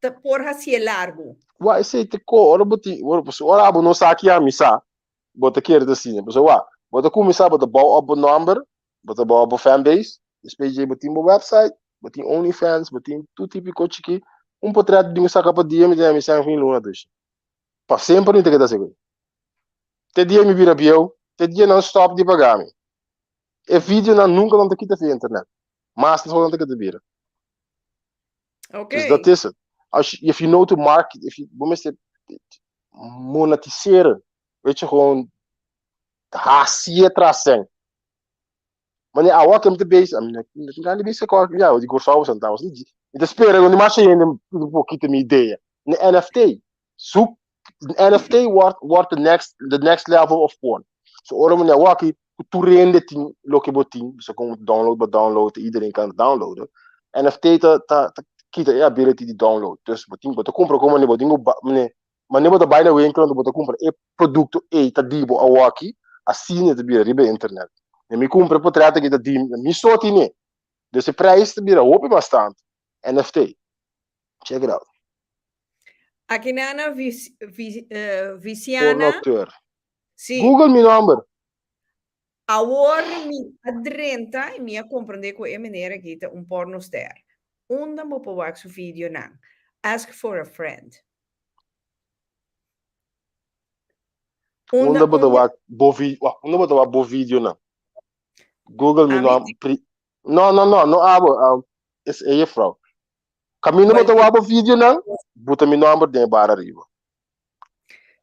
ta por hasié largu? Wa, esei te ko, ora bo tin, ora, ora abo no sa ki ami sa, bo ta kere ta asina. Pasobra wak, bo ta kuminsá, bo ta bou op bo nòmber, bo ta bou op bo fanbase, despues dje bo tin bo website, bo tin OnlyFans, bo tin tur tipo di kos chikí, un potrèt di un saka pa dia mi ta mi sèn fin luna dushi. Pa semper mi ta keda asina. Te dia mi bira bieu, te dia nan stòp di paga mi. E videonan nunka nan ta kita via internet. Mas nan ta keda bira. Ok. Dus dat is het. Als je, if you know to market, if you, bo mester monetiseren. Weet je, gewoon hasie trasen. Mane awa ke mi ta bezig, mi no tin gana di bisa kòrda, ya, di Kòrsou Santana, mi ta spera ku masha hende un pokito mi idea. Ne NFT, zoek, NFT wordt, wordt the next, the next level of porn. So ora mi awa ki ku tur hende tin loke bo tin, so kon download bo download, iedereen kan downloaden. NFT ta, ta, ta kita e ability di download. Dus bo tin, bo ta kumpra komo bo tin ku mane, mane bo ta bai na winkel anto bo ta kumpra e produkto ei ta di bo awaki, asina ta bira riba internet. E mi kumpra e potret aki ta di mi so tine. Dus e prijs ta bira hopi mas tantu. NFT. Check it out. Akinana vis, vis, Visiana. Pornoacteur. Si. Google mi nomber. Awor mi a drenta y mi a comprende cu e meneer aki ta un pornoster. Unda bo por wak su videonan? Ask for a friend. Unda bo ta wak bo vi, wak, unda bo ta wak bo videonan? Google mi Ami nom, pri, no, no, no, no abo, um, is e juffrouw. Caminda bo ta wak bo videonan, buta mi nomber den e bar ariba.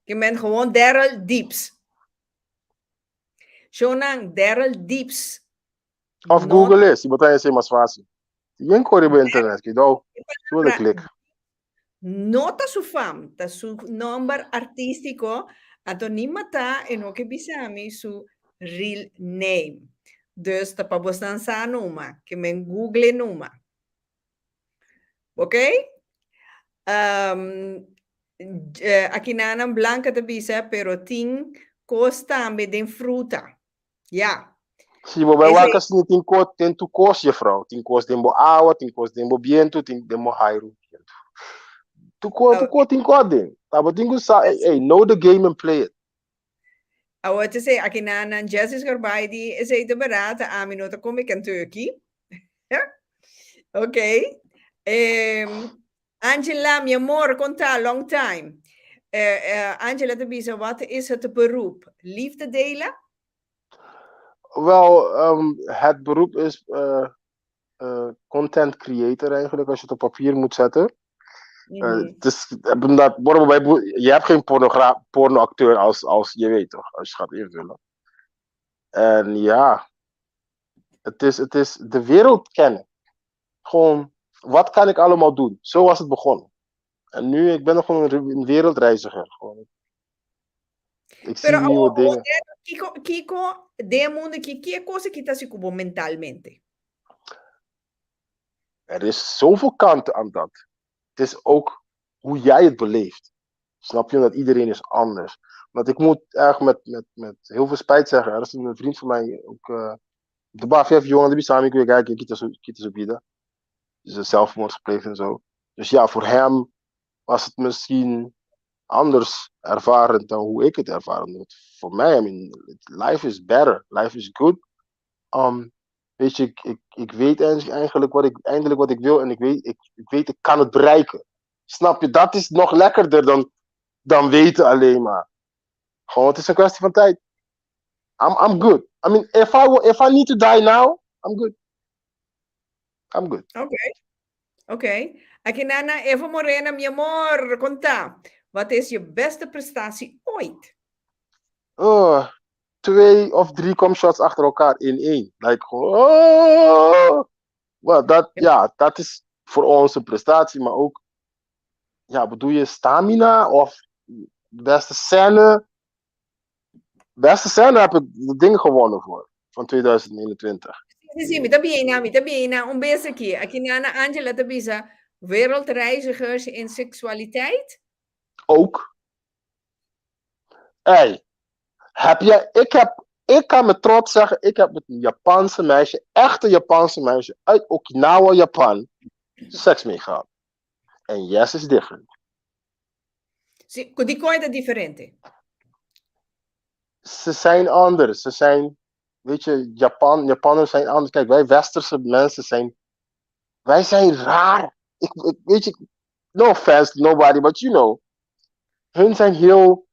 Ke men gewoon Daryl Deeps. Shownan Daryl Deeps. Of No Google e, si bo ta hasi mas fácil. Yen kore riba internet, kidou, si bo ta klik. No ta su fam, ta su nomber artístico, anto ni mata e no ke bisa mi su real name. Dus ta pa bosnan sa numa, ke men google numa. Ok? Um, akinanan Blanca ta bisa, pero tin kos tambe den fruta. Ja. Si bo bai Ese- wak asina tin ko tin tu kos juffrouw. Tin kos den bo awa, tin kos den bo bientu, tin den bo hairu. Tu ko tu ko tin ko den. Ta bo tin ku sa, hey, know the game and play it. Awor te sei akinanan Jesse Scorbay di esei ta barata, ami no ta come Kentucky. Ok. Angela, mi amor, konta, long time. Angela ta bisa, wat is het beroep? Liefde delen? Wel, het beroep is content creator eigenlijk, als je het op papier moet zetten. Het is, omdat, bij, je hebt geen pornoacteur als je weet toch, als je gaat invullen. En ja, het is de wereld kennen. Gewoon, wat kan ik allemaal doen? Zo was het begonnen. En nu, ik ben nog gewoon een wereldreiziger. Gewoon. Ik zie Pero, nieuwe dingen. Kiko, Kiko, den mundo ki, ki cosa ki ta si kubo mentalmente? Er is zoveel kanten aan dat. Het is ook hoe jij het beleeft. Snap je? Dat iedereen is anders. Want ik moet echt met heel veel spijt zeggen. Er is een vriend van mij ook, de BAFF jongen, die samen ik weer kijken, kita zo bieden. Dus zelfmoord gepleegd en zo. Dus ja, voor hem was het misschien anders ervaren dan hoe ik het ervaar. Omdat voor mij, I mean, life is better. Life is good. Weet je, ik weet eigenlijk wat ik, eindelijk wat ik wil en ik weet, ik weet, ik kan het bereiken. Snap je? Dat is nog lekkerder dan weten alleen maar. Gewoon, het is een kwestie van tijd. I'm good. I mean, if I need to die now, I'm good. I'm good. Oké. Ok. Aki nana Eva Morena, mi amor, konta. Wat is je beste prestatie ooit? Oh, twee of drie cum shots achter elkaar in één. Like, oh. Well, dat, ja, dat is voor ons een prestatie, maar ook, ja, bedoel je stamina of de beste scène? Beste scène heb ik de ding gewonnen voor, van 2021. Si, si, mi ta bini, mi ta bini. Un bes aki. Aki nana Angela ta bisa, wereldreizigers in seksualiteit? Ook. Hey, heb jij, ik heb, ik kan met trots zeggen, ik heb met een Japanse meisje, echte Japanse meisje uit Okinawa, Japan, seks mee gehad. En yes is different. Si, di kon ta diferente? Ze zijn anders. Ze zijn, weet je, Japan, Japanners zijn anders. Kijk, wij westerse mensen zijn, wij zijn raar. Ik, weet je, no offense, nobody, but you know. Hun zijn heel,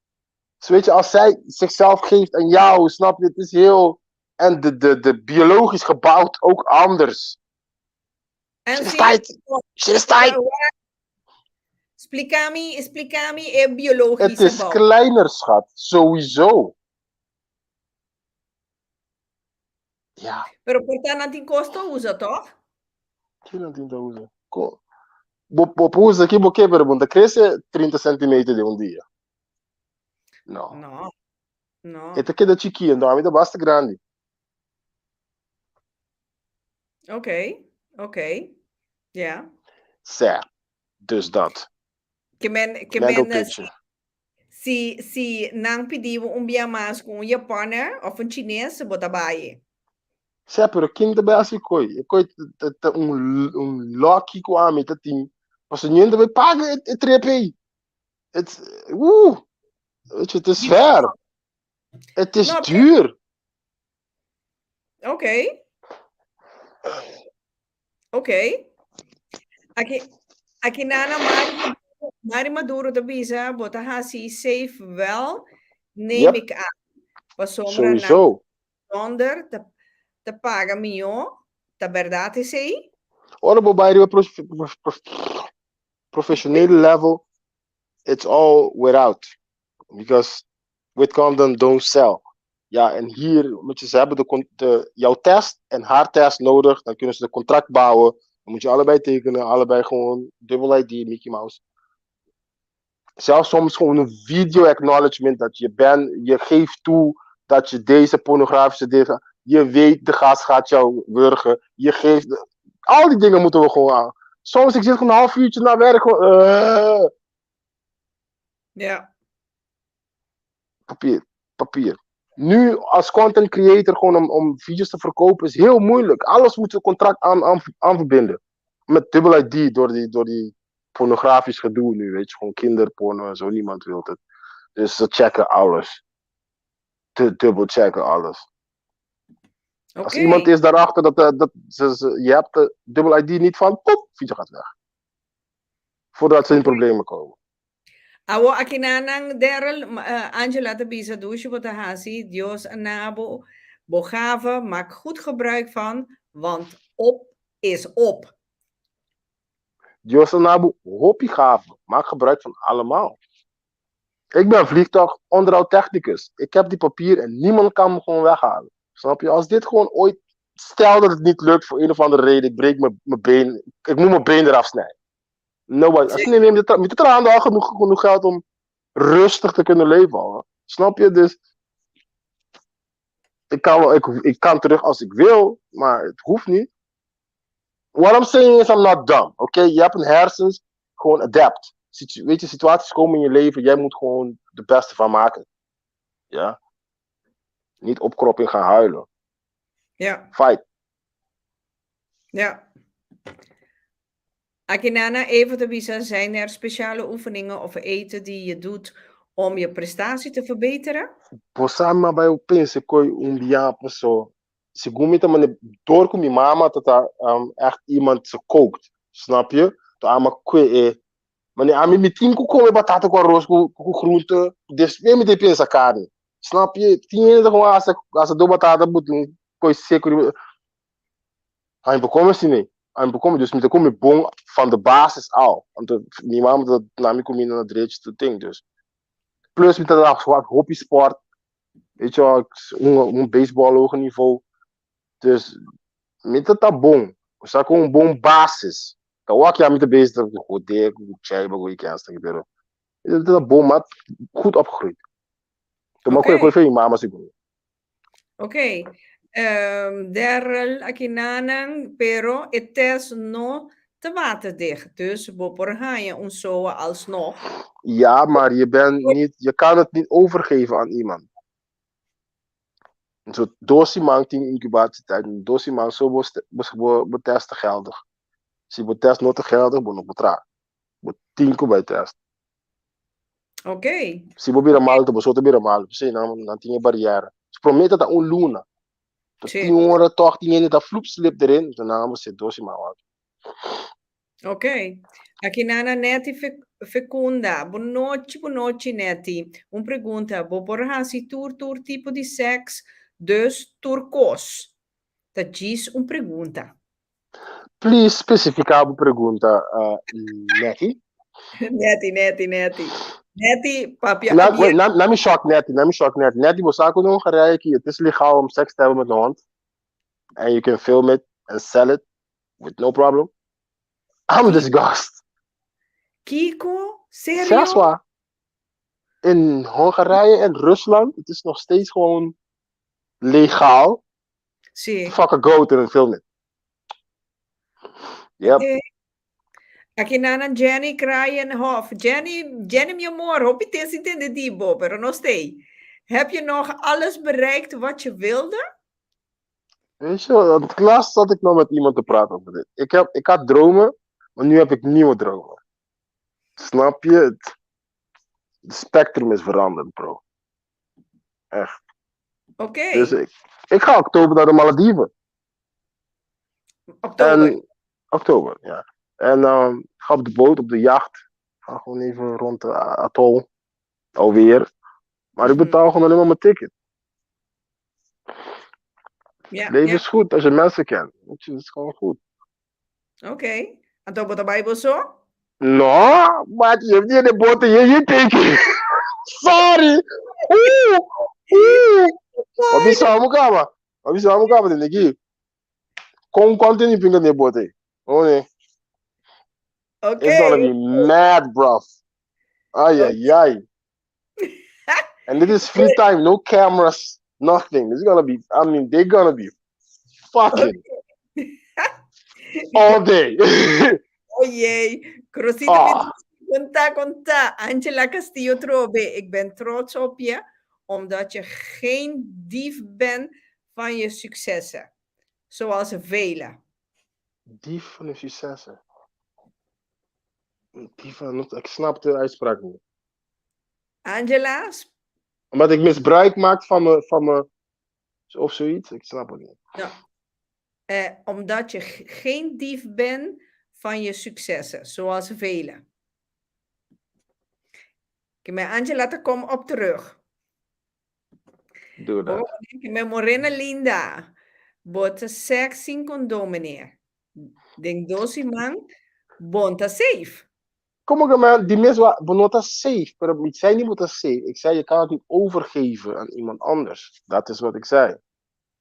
weet je, als zij zichzelf geeft aan jou, snap je, het is heel, en de biologisch gebouwd ook anders. En Shit is tight. Shit is tight. Splika mi, splika mi e biologisch Het is gebouw. Kleiner, schat. Sowieso. Ja. Pero por ta nan tin kos ta usa, toch? Ki nan tin ta usa? Ko bo bo por usa ki bo ke, pero bo no ta krese 30 centimeter den un dia. No. No. No. E ta keda chikí, anto ami ta basta grandi. Oké. Ja. Sè, dus dat. Ke men, ke Mental men, eh, picture. si, si nan pidi bo un bia mas ku un Japaner of un Chines, bo ta bai. Sè, pero ken ta bai hasi koi? E koi ta, ta un, un lucky ku ami ta tin. Pasobra niun ta bai paga e, e trip ei. Het, oeh, weet je, het is ver. Het is No, duur. Oké. Oké. Aki, aki nana Mari, Mari Maduro ta bisa, bo ta hasi safe wel, neem ik aan. Pasobra na Sowieso. zonder ta, ta paga mihó, ta bèrdat esei? Ora bo bai riba prof, prof, prof, professionele level, it's all without. Because with condom don't sell. Ja, en hier, moet je, ze hebben de, de, jouw test en haar test nodig. Dan kunnen ze de contract bouwen. Dan moet je allebei tekenen, allebei gewoon dubbel ID, Mickey Mouse. Zelfs soms gewoon een video acknowledgement dat je bent, je geeft toe dat je deze pornografische dingen, je weet de gast gaat jou wurgen, je geeft, al die dingen moeten we gewoon aan. Soms ik zit gewoon een half uurtje naar werk, gewoon, Papier, papier. Nu als content creator gewoon om video's te verkopen is heel moeilijk. Alles moet je contract aan verbinden. Met dubbel ID door die pornografisch gedoe nu, weet je. Gewoon kinderporno en zo, niemand wil het. Dus ze checken alles. Te dubbel checken alles. Als iemand is daarachter dat, dat je hebt de dubbel ID niet van, pop, video gaat weg. Voordat ze in problemen komen. Awo aki nanan Daryl, Angela ta bisa dushi bo ta hasi, Dios a duna bo, bo gave, maak goed gebruik van, want op is op. Dios a duna bo hopi gave, maak gebruik van allemaal. Ik ben vliegtuig onderhoudtechnicus. Ik heb die papier en niemand kan me gewoon weghalen. Snap je? Als dit gewoon ooit, stel dat het niet lukt voor een of andere reden, ik breek mijn been, ik moet mijn been eraf snijden. Nobody. Als je neemt, met de al genoeg geld om rustig te kunnen leven al. Hè. Snap je? Dus ik kan, wel, ik kan terug als ik wil, maar het hoeft niet. What I'm saying is I'm not dumb. Oké, je hebt een hersens, gewoon adapt. Weet je, situaties komen in je leven, jij moet gewoon de beste van maken. Ja? Niet opkroppen en gaan huilen. Fight. Ja. Akinana, even te bisa, zijn er speciale oefeningen of eten die je doet om je prestatie te verbeteren? Bo sa mi a bai pensa koi un bia paso. Segun mi ta mane door ku mi mama ta echt iemand ze kookt. Snap je? To ama kue e. Mane ami mi tin ku kome batata ku arroz ku groente. Dus mi te pensa carne. Snap je? Tin hende gewoon asa asa do batata but un koi seco. Ai, bo kome asina. Ami por come, dus mi ta come bon van de basis al. Anto mi mama ta duna mi comida na drechi tur ting, dus. Plus mi ta da hopi sport, weet je wel, un baseball hoog niveau. Dus mi ta ta bon. Osea ku un bon basis. Ta wak ya mi ta bezig ta jode ku chai bago i kens taki, pero mi ta ta bon, maar goed opgegroeid. Tuma ku e koi fe mi mama sigur. Ok. Daryl akinanan, pero e test no ta waterdicht, dus bo por haña un soa alsnog. Ja, maar je bent niet, je kan het niet overgeven aan iemand. So, dos siman tin incubatietijd, dos siman so bo, bo, bo test ta geldig. Si bo test no ta geldig, bo no por traha. Bo tin ku bai test. Ok. Si bo bira malu, ta bo so ta bira malu. P'esei nan, nan tin e bariera. Si promé ta ta un luna. Ta Sí. tin un ora tòg tin hende ta flup slip erin, enton nan a bo se dos siman wak. Ok. Aki nana Netty Fecunda. Bon nochi, bon nochi Netty. Un pregunta, bo por hasi tur tur tipo di seks, dus tur kos? Ta djis un pregunta. Please specifica bo pregunta, Netty. Netty, Netty, Netty. Netty, papia Na, wait, na, na mi shock Netty, na mi shock Netty. Netty, bo sa ku na Hongarije ki het is legaal om seks te hebben met een hond. And you can film it and sell it with no problem. I'm disgust. Kiko? Serio? Seswa. In Hongarije en Rusland, het is nog steeds gewoon legaal. Sí. Fuck a goat and film it. Yep. Okay. Aki nana Jenny Kraaienhof. Jenny, Jenny mi amor, hopi ten sin tende di bo, pero no stay. Heb je nog alles bereikt wat je wilde? Weet je, want laatst zat ik nog met iemand te praten over dit. Ik, heb, ik had dromen, maar nu heb ik nieuwe dromen. Snap je? Het, het spectrum is veranderd, bro. Echt. Oké. Dus ik, ik ga oktober naar de Malediven. Oktober. En, oktober, ja. En um, ik ga op de boot, op de jacht. Ik ga gewoon even rond de atol. Alweer. Maar ik Mhm. betaal gewoon alleen maar mijn ticket. Ja, Leven ja. is goed als je mensen kent. Weet je, het is gewoon goed. Oké. Anto bo ta bai bo so? No, maar je hebt niet de boot je je teken. Sorry. Oeh, oeh. Wat is samu kaba? Wat is samu kaba de negi? Kon kon ni pinga de boot. Oh nee. Oké. It's gonna be mad, bruv. Ay, ay, ay. And this is free time, no cameras, nothing. It's gonna be, I mean, they're gonna be fucking all day. Oh jee. Crosita Ah. Conta, conta. Angela Castillo Trobe, ik ben trots op je, omdat je geen dief bent van je successen. Zoals velen. Dief van de successen. Dief van, ik snap de uitspraak niet. Angela? Omdat ik misbruik maak van me, van me, of zoiets, ik snap het niet. Ja. Omdat je geen dief bent van je successen, zoals velen. Ke men Angela ta kom op terug. Doe dat. Ke men Morena Linda. Bo ta seks sin kondom, meneer. Den dos siman, bon ta safe. Como que man, die mis wa, bo no ta safe, pero ik zei niet bo ta safe. Ik zei je kan het niet overgeven aan iemand anders. Dat is wat ik zei.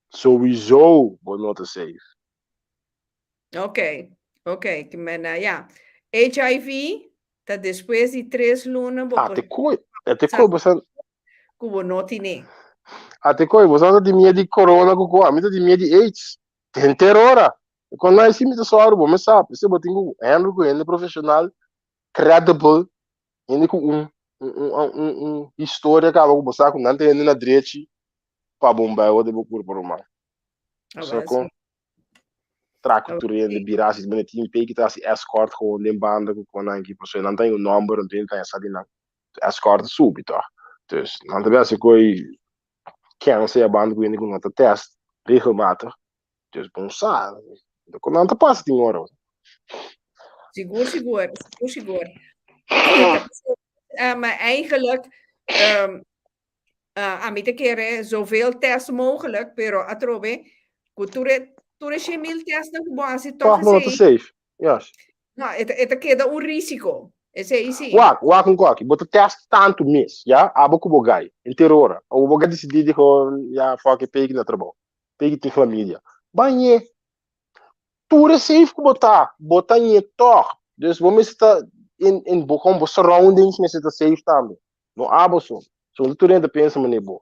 Sowieso bo no ta safe. Oké, oké. Ke men, ja. HIV, ta despues di tres luna bo Ah, por te kooi. Eh, te kooi, bo san, ku bo no tine. ah, te kooi, bo san di mie di corona ku ko, a mi ta di mie di AIDS. Henter ora. Kon nai si mi ta sòru bo, mi sa. P'esei bo tin ku handle ku hende profeshonal, credible, hende ku un un un un historia kaba ku bo sa ku nan ta hende na drechi pa bo bai wòrdu bo kurpa ruman. So kon tra ku tur hende bira asi, bo tin peki ta hasi escort gewoon den banda ku kon nan ki pasobra nan ta un nòmber anto hende ta sa di nan. Escort ta subi tòg. Dus nan ta bin hasi koi kèns ei a banda ku hende ku no ta tèst regelmatig. Dus bon sa, kon nan ta pasa tin ora. Sigur, sigur, sigur, sigur. Maar eigenlijk, ami ta kere zoveel test mogelijk, pero atrobe, ku tur e Tur e 100.000 testnan ku bo hasi tòg Tòg bo no ta esei. safe. Yes. No, e ta, e ta keda un risiko. Esei sí. Wak, wak un koki. Bo ta test tantu mes, ya? Abo ku bo gai, henter ora. Abo bo gai disidí di gewoon, ya, fuck it, pegi na trabou. Pegi tin familia. Bañ'é. Tur e safe ku bo ta, bo ta ñe tòg. Dus bo mester ta in, in bo, kon bo surroundings mester ta safe tambe. No abo so. So no tur hende ta pensa manera bo.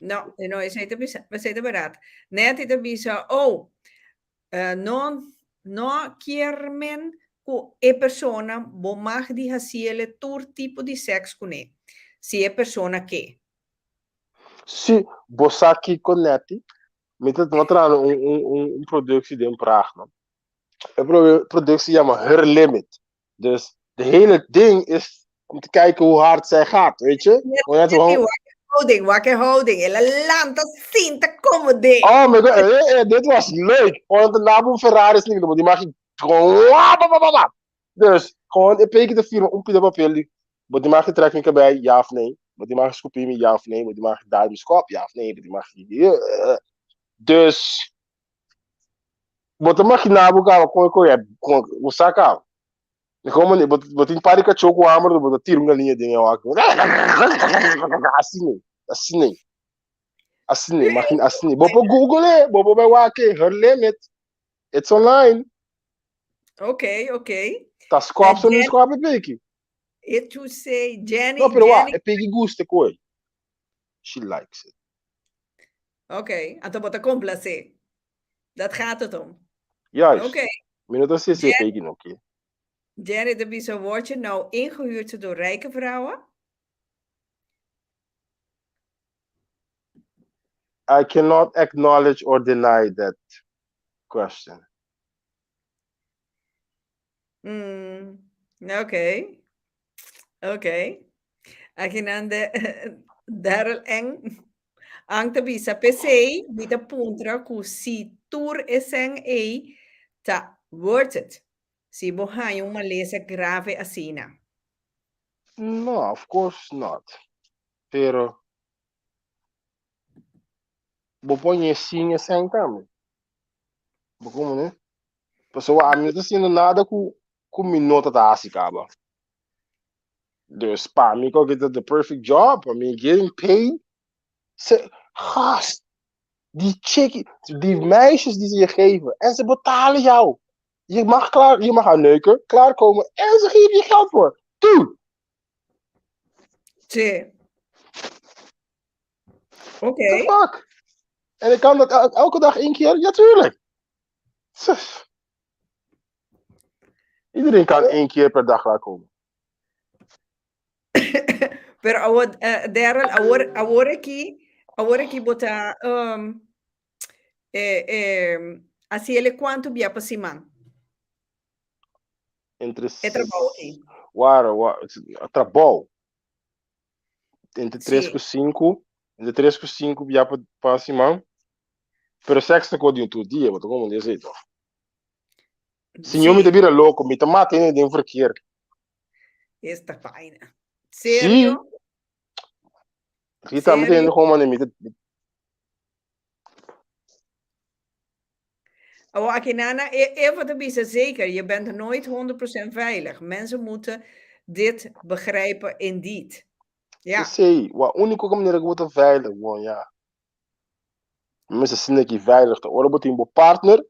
No, no, esei ta bisa, esei ta berat. Netty ta bisa, oh, no, no kier men ku e persona bo mag di hasiele tur tipo di sèks kuné, si e persona ke. Si, bo sa kiko Netty? Mi ta tuma trahando un, un, un, un productie den Praag, no? E productie yama Her Limit. Dus de hele ding is om te kijken hoe hard zij gaat, weet je? Gewoon net gewoon... Houding, wakker houding. El a lanta sinta como de. Oh my god, dit was leuk. Gewoon de naam een Ferrari is niet, maar die mag je gewoon wap, wap, wap, wap. Dus gewoon een peki te firma, un pida papel die. Maar die mag je trek niet bij, ja of nee. Maar die mag je scoopie, ja of nee. Maar die mag je daar skop, ja of nee. Maar die mag je. Dus Bo ta imaginá bo kaba kon e koe kon bo sa kaba. E kon mane bo bo tin par di kachó ku hamber bo ta tira un galiña den e wak. Asina ei, asina ei. Asina ei, imagina asina ei. Bo por google e, bo por bai wak e, her limit. It's online. Ok, ok. Ta skòp so mi skòp e peki. E tu say Jenny, No, pero wak, Jenny. e peki gusta e koe. She likes it. Ok, anto bo ta complacé. Dat gaat het om. Juist. Ok. Mi no ta si e peki no ke. Jenny ta bisa, word je nou ingehuurd door rijke vrouwen? I cannot acknowledge or deny that question. Oké. Oké. Akinan de Daryl Eng Ang ta bisa p'esei mi ta puntra ku si tur e sèn ei ta worth it si bo haña un malesa grave asina. No, of course not. Pero bo por ñe sin e sèn tambe. Bo komo ne? Pasobra ami no ta haciendo nada ku ku mi no ta ta hasi kaba. Dus pa mi koke ta the perfect job. I mean, getting paid. Ze, gast, die chickie, die meisjes die ze je geven. En ze betalen jou. Je mag, klaar, je mag haar neuken, klaarkomen en ze geven je geld voor. Dude! Sí. Oké. The fuck? En ik kan dat elke dag één keer? Ja, tuurlijk. Iedereen kan één keer per dag klaarkomen. Pero awor, Daryl, awor, awor aki, awor aki bo ta um, eh, eh, hasiele kuantu bia pa siman? Entre E trabou aki. Wara, wa, trabou. Entre 3 Sí. ku 5, entre 3 ku 5 bia pa, pa siman. Pero seks ta ko di un tur dia, bo ta como di esei toch? Señor, mi ta Sí. bira loco, mi ta mata hende den verkeer. Esta vaina. Sí. Serio? Rita, mi ta Serio? hende gewoon mane, mi ta Awor aki nana, e Eva ta bisa zeker, je bent nooit 100% veilig. Mensen moeten dit begrijpen indeed. Ja. Esei, wa úniko manera ku bo ta veilig, bon ya. Mi mester sinti ki veilig ta ora bo tin bo partner,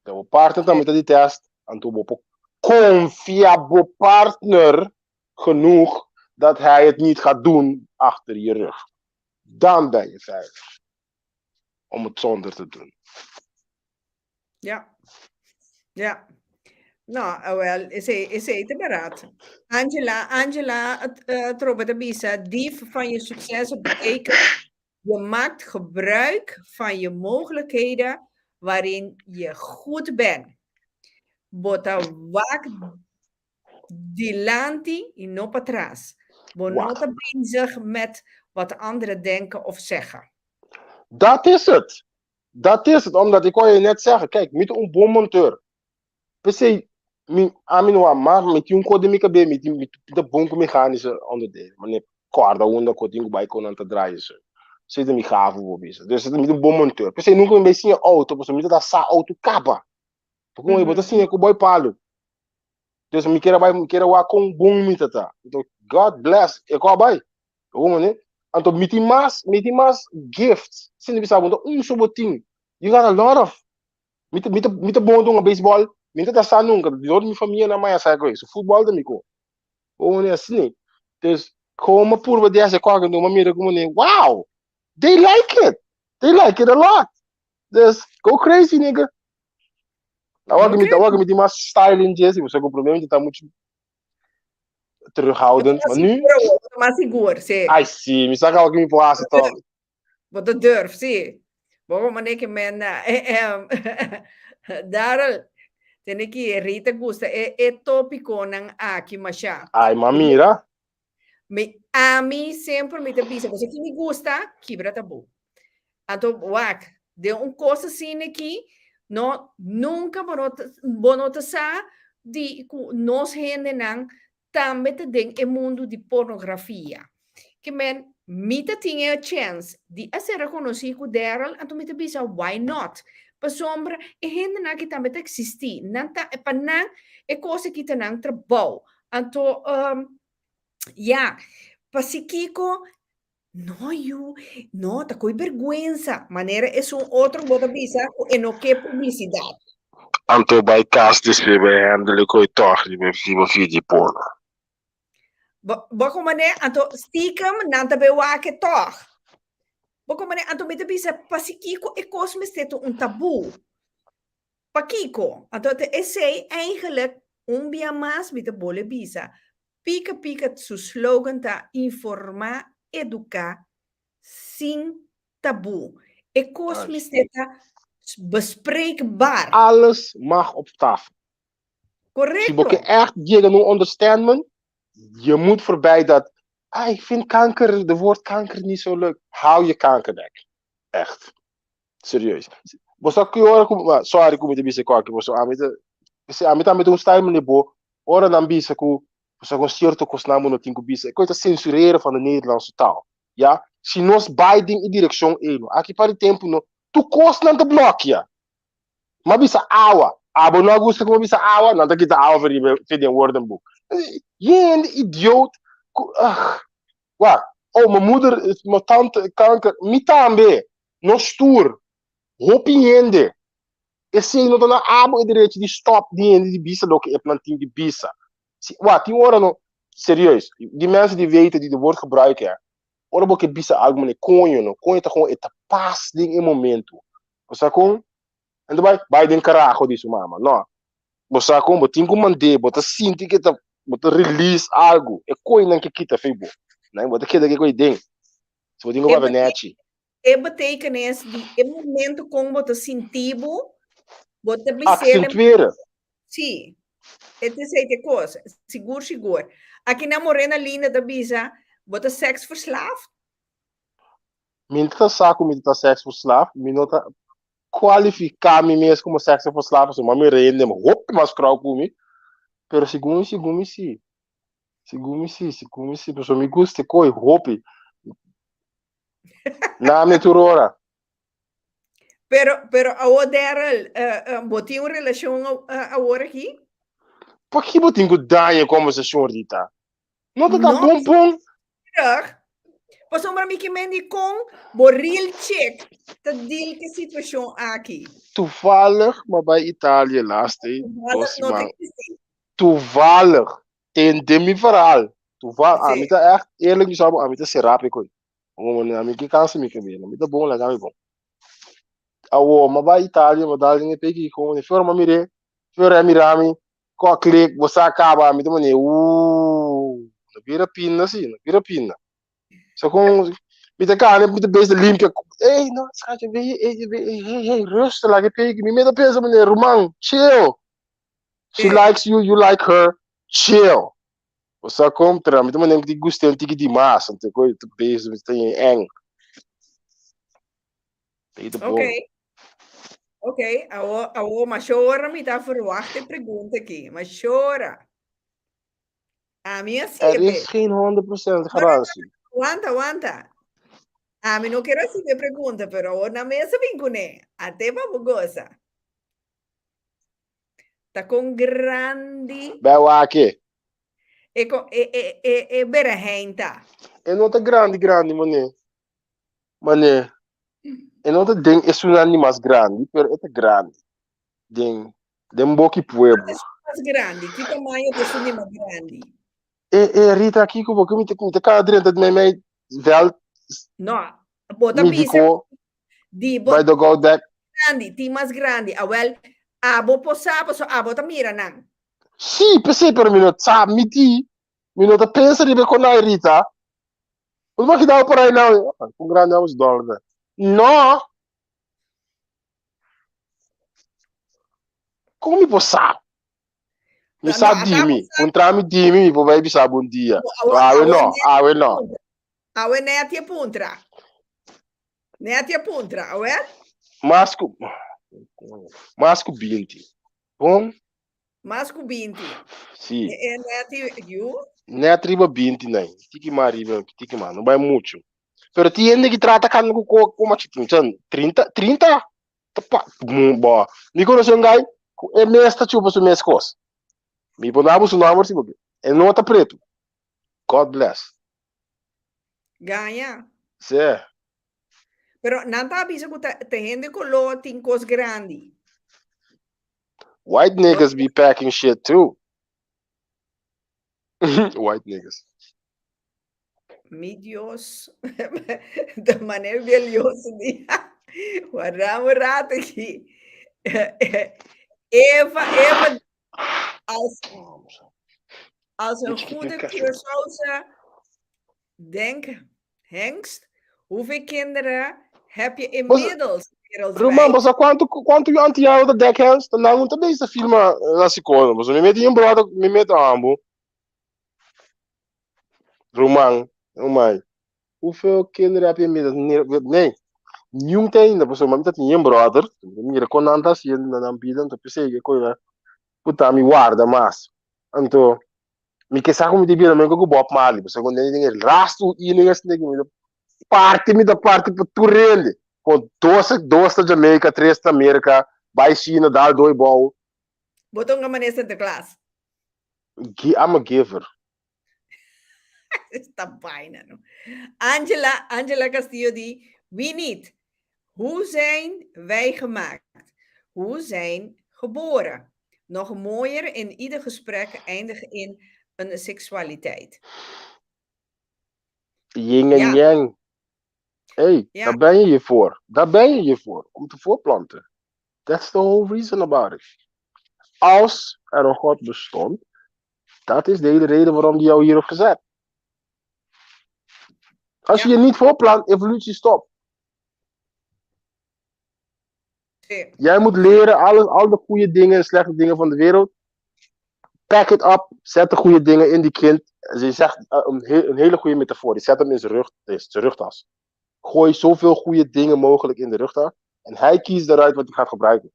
ta bo partner tambe ta di test, anto bo por konfia bo partner genoeg dat hij het niet gaat doen achter je rug. Dan ben je veilig om het zonder te doen. Ja. Ja. No, awel, esei, esei ta barat. Angela, Angela, trobe ta bisa, dief van je succes betekent, je maakt gebruik van je mogelijkheden waarin je goed bent. Bo ta wak dilanti y no patras. Bo no ta bezig met wat anderen denken of zeggen. Dat is het. Dat is het, omdat ik wou je net zeggen, kijk, mi ta un bon monteur. P'esei, mi, ami no a, maar mi tin un kos den mi kabes, mi tin, mi ta bon ku mechanische onderdelen. Mane kòrda unda ku tin ku bai kon nan ta draai eso. Esei ta mi gave bo bisa. Dus mi ta un bon monteur. P'esei nunka mi bai siña auto, pasobra mi ta da sa auto kaba. Pasobra bo ta siña ku boi palu. Dus mi kier a bai, mi kier a wak kon bon mi ta ta. Anto God bless, e ko a bai. Bo mane? Anto mi tin mas, mi tin mas gifts. Sin di bisa bo ta un so bo tin. You got a lot of. Mi ta, mi ta, mi ta bon dunga baseball. Mi ta ta sa nunca. Dor mi famia na maya sa ko eso. Football ta mi ko. Bo mane asina. Dus como purba di hasi kòke anto mi mira como ne, wow! They like it. They like it a lot. Dus go crazy nigga. Awor ku mi, awor ku mi tin mas style in dje, si bo sa ku promé mi ta muchu terughoudend, maar nu... Mas sigur, si. Ai, si, mi sa ku mi por hasi tòg. Bo ta durf, si. Bo por manera ke men Darrel, tene ki Rita gusta e e tópikonan aki mashá. Ai, ma mira. Mi, ami semper mi ta bisa, bo sa ki mi gusta? Kibra tabú. Anto, wak, den un kos asina aki, no, nunka bo no ta, bo no ta sa di ku nos hendenan tambe ta den e mundu di pornografia. Ke men, mi ta tin e chèns di a ser rekonosí ku Daryl, anto mi ta bisa why not? Pasobra e hendenan aki tambe ta eksistí, nan ta, pa nan e kos aki ta nan trabou. Anto, ya, pasikiko No yu, no, ta koe bergwensa. Manera esun otro bo ta bisa ku e no ke publisidat. Anto bai kas despues bai handle koe tòg riba riba video porno. Bo bo komo ne anto stiekem nan ta bai wak e tòg. Bo komo ne anto mi ta bisa pasikiko e kos mester ta un tabú. Pakiko? Anto ta esei eigenlijk un bia mas mi ta bole bisa Pika Pika su slogan ta informa, educa, sin tabu. E kos mester ta bespreekbaar. Alles mag op tafel. Correcto. Si bo ke echt yega na un understandment, je moet voorbij dat, ah, ik vind kanker, de woord kanker niet zo leuk. Hou je kankerbek. Echt. Serieus. Bo sa ki ora ku, sorry ku mi ta bisa kòke, bo sa ami ta, ami tambe ta un style manera bo, ora nan bisa ku bo sa kon sierto kosnan bo no tin ku bisa, e kos ta sensureren van de Nederlandse taal. Ya, si nos bai den e direkshon ei no, aki pa di tempu no, tur kosnan ta blòkia. M'a bisa awa, abo no a gusta ku m'a bisa awa, nan ta kita awa for riba for den woordenboek. Hende idioot ku, ugh. Wak, oh, mijn moeder, mijn tante, kanker, mi tambe. Nos tur, hopi hende. Esei no ta na abo e derecho di stop di hende di bisa loke e plan tin di bisa. Si, wak, tin ora no, serieus, di mensen die weten, die de woord gebruiken, hè. Ora bo ke bisa algo mane coño no, coño ta gewoon e ta pas den e momento. Bo sa kon? En ta bai, bai den carajo di su mama. No. Bo sa kon? Bo tin ku mand'é, bo ta sinti ke ta, bo ta release algo. E koinan ke kita fei bo. Nan, bo ta keda ke koi den. Si bo tin ku E papia nechi. E betekenis di e momento kon bo ta sinti bo, bo ta bis'é. Accentueren. Sí. E ta esei te kos. Sigur, sigur. Aki na Morena Linda ta bisa, bo ta seksverslaafd? Mi no ta sa ku mi ta seksverslaafd, mi no ta kualifiká mi mes komo seksverslaafd, pasobra mi rende hopi mas krou ku mi, pero segun mi, segun mi si. Segun mi si, segun mi si, pasobra mi gusta e koi hopi. Na mi tur ora. Pero, pero awor Daryl, uh, uh, bo tin un relashon uh, awor aki? Pakiko bo tin ku daña e kombersashon, Rita? No ta ta No. bon bon. Terug. Pasobra mi ke men di kon bo real chick ta deal ke situashon aki. Toevallig m'a bai Italië laatst eh, Toevallig dos no ta siman. existi. Toevallig. Tende mi verhaal. Toevallig. Sí. Ami ta echt eerlijk mi sa bo, ami ta será pe koe. Como ami ke kansa mi kabelo. Mi ta bon laga mi bon. Awo, m'a bai Italië, m'a dal den e peki kon, e fiora m'a mir'é, fiora a mira mi, ko klik, bo sa kaba, mi ta mane, ooh, no bira pinda si, no bira pinda. So kon, mi ta kane, mi ta bezig limpia, ey, no, schatje, hey, hey, hey, hey, rustig, laga e peki. Mi meta pensa, mane, ruman, chill. She likes you, you like her, chill. Bo sa kon, tra, mi ta mane di gusta un tiki di mas, ante koe ta bezig, mi ta eng. Peki ta bon. Ok. Ok, awo, awo, masha ora mi ta verwacht e pregunta aki. Masha ora. Ami a Er siebe. is geen 100% garantie. Wanta, wanta. Ami no quiero hacer mi pregunta, pero awor na mesa bin kuné. Ate pa bo goza. Ta con grandi Bij wake. e, co- e, e, e, e berehein ta. E no ta grandi grandi mané. Mané. E no ta den esunnan di mas grandi, pero e ta grandi. Den den boki pueblo. Mas grandi, ki tamaño ta esun di mas grandi? E e Rita kiko bo mi ta mi ta kada drenta mei mei veld No, bo ta mi bisa diko di bo by the go deck. grandi, tin mas grandi. Awel, abo por sa paso abo ta mira nan. Sí, p'esei, pero mi no sa mi di, mi no ta pensa riba e konai Rita. Bo ta imagina por ahí nou, ah, con grandi amos dòler ta. No! Kon mi por sa? Mi sa No, di ata mi, bo sa. puntra mi di mi, mi por bai bisa bon dia. Awe, Pero awe awe no, net awe no. puntra. Awe net je puntra. Net je puntra, awe? Mas ku, mas ku binti. Bon? Mas ku binti. Si. E, e net yu? Net riba binti nai. Tiki mas riba, tiki mas. No bai mucho. Pero tin hende ki trata kan ku ko ku machitin. Chan, 30, 30? Ta pa, bo. Mi konosi un guy ku e mes ta chupa su mes kos. Mi por dabo su nomber si bo ke. E no ta pretu. God bless. Gaña. Sí. Pero nan ta bisa ku ta, ta hende koló tin kos grandi. White niggas be packing shit too. White niggas. Mi Dios. De manera belioso di. Guarda un rato aquí. Eva, Eva, als, als een goede Curaçaose denk, hengst, hoeveel kinderen heb je inmiddels Ruman, wereldwijd? bo sa kuantu kuantu yu antiano ta dekhens? Ta nan un ta bezig ta filma na sikolo. Bo sa mi mete un brother, mi mete ambu. Ruman, rumai. Hoeveel kinderen heb je inmiddels? Nee, niun te ainda, pasobra mi ta tin un brother. Mi mira kon nan ta hasiendo na nan bida, anto p'esei ke koe puta mi warda mas. Anto mi ke sa ku mi ta bira meko ku Bob Marley, pasobra ku den e rastu i nen esne ku mi ta parti mi ta parti pa tur hende. Kon dos dos ta Jamaica, tres ta America, bai China, dal doi bou. Bo ta un manera Sinterklaas. I'm a giver. Esta vaina, no? Angela, Angela Castillo di, wie niet? Hoe zijn wij gemaakt? Hoe zijn geboren? Nog mooier in ieder gesprek eindigen in een seksualiteit. Yin en Ja. yang. Hey, Ja. daar ben je hier voor. Daar ben je hier voor. Om te voortplanten. That's the whole reason about it. Als er een God bestond, dat is de hele reden waarom die jou hier heeft gezet. Als je Ja. je niet voorplant, evolutie stopt. Sí. Jij moet leren alle, al de goede dingen en slechte dingen van de wereld. Pack it up. Zet de goede dingen in die kind. Ze zegt een, een hele goede metafoor. Die zet hem in zijn, rug, in zijn rugtas. Gooi zoveel goede dingen mogelijk in de rugtas. En hij kiest eruit wat hij gaat gebruiken.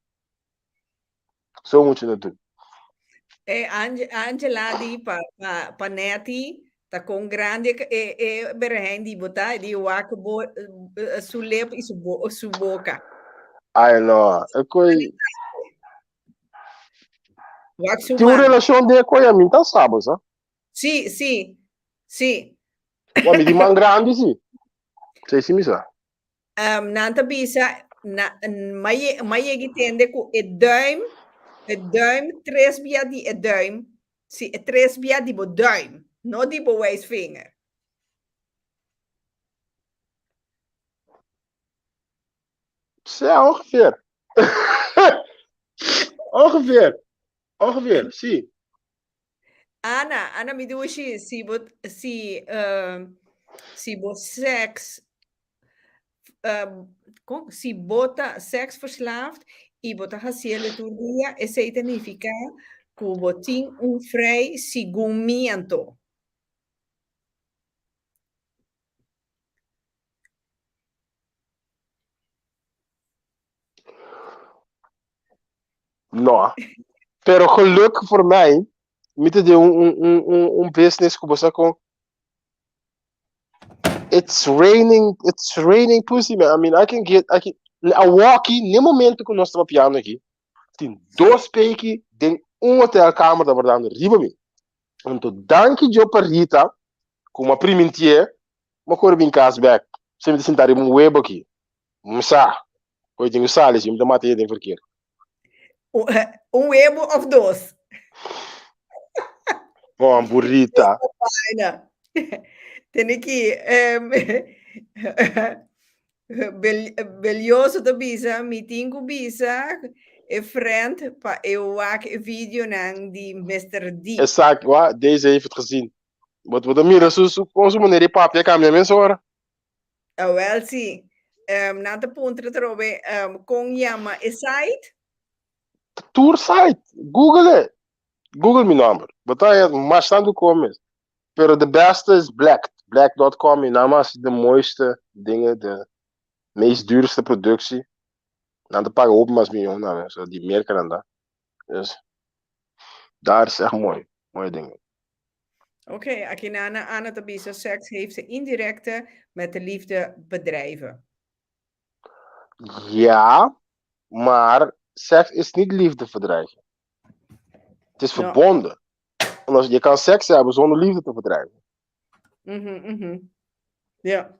Zo moet je het doen. Eh, Ange Angela di pa, pa, pa Netty, ta con grande e, e berehein di bota, di wak bo, eh, su lip y su, bo, su boca. Ay no. Ik kooi... Wak su Tin un man. relacion de kooi a mim tá sabo, sa? Sí, sí, sí. Wa mi di man grande si. Sei si mi sa. Um, nan ta bisa, na, ma ma yegi tende ku e duim, e duim, tres bia di e duim, si, e tres bia di bo duim, no di bo wijsvinger. Ja, ongeveer. ongeveer. Ongeveer, si. Ana, Ana mi dushi, si bo, si, uh, si bo seks, uh, kon, si bo ta seks verslaafd i bo ta hasiele tur dia, esei ta nifiká ku bo tin un vrij segun mi anto. No. Pero geluk voor mij, mi ta den un, un, un, un, un business ku bo sa kon. It's raining, it's raining pussy, man. I mean, I can get, I can, awoki, ne momento ku nos ta papiando aki, tin dos peki den un hotelkamer ta bordando riba mi. Anto, danki Dios pa Rita, ku m'a primintié, m'a kore bin kas bek. Se mi ta sinta riba un webo aki. Mi sa, koe tin ku sali, si mi ta mata e den verkeer. Un webo of dos? Bon, burrita. Vaina. Tene ki um, Bel, Belioso ta bisa, mi tin ku bisa e friend pa e wak e videonan di Mr. D. Exact, wa, deze heeft het gezien. Bo, bo ta mira su, su, con su manera di papia cambia mesora. Awel si. Um, nan ta puntra trobe um, kon yama e site? Tur site. Google it. Google mi nomber. Bo ta haña mas tantu kon mes. Pero de beste is Black. Black.com y nada mas de mooiste dingen, de meest duurste productie. Nan ta paga hopi mas miljoen dan, so di Merca nan ta. Dus daar is echt mooi. Mooie dingen. Oké, okay, aki Nana Anna ta bisa seks heeft ze indirecte met de liefde bedrijven. Ja, maar seks is niet liefde verdrijven. Het is verbonden. Omdat je kan seks hebben zonder liefde te verdrijven. Ja.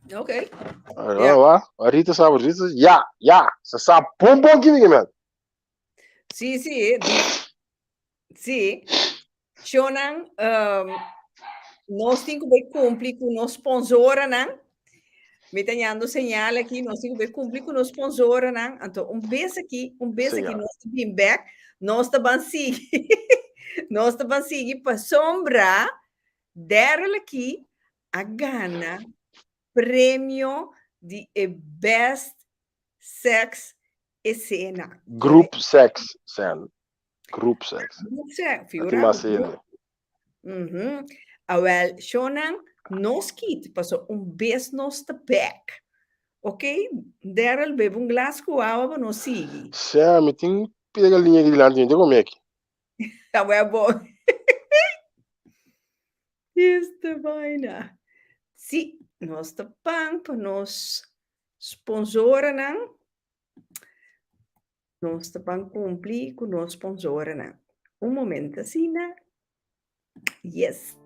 Oké. Okay. Ja. Wa? Rita sabe, Rita, ja, ja. Ze sa bon bon kimi man. Sí, sí. Sí. Shonan, um, nos tin ku bai kumpli ku nos sponsoranan. Mi ta ñando señal aki, nos tin ku bai kumpli ku nos sponsoranan. Anto un bes aki, un bes aki nos ta bin bek, nos ta ban sigui. nos ta ban sigui pasobra Daryl aki a gana premio di e best sex escena. Group sex, Sen. Group sex. Group sex, Ati figura. mas hende. Mhm. Awel, shownan, nos kit, paso un bes nos ta bek. Ok, Daryl, bebe un glas ku awa pa nos sigui. Sha, mi tin pida galiña aki dilanti, mi ta come aki. Awel bo. Esta vaina. Sí, nos ta pan pa nos sponsoranan. Nos ta ban cumpli cu nos sponsoranan. Un momento asina. Yes.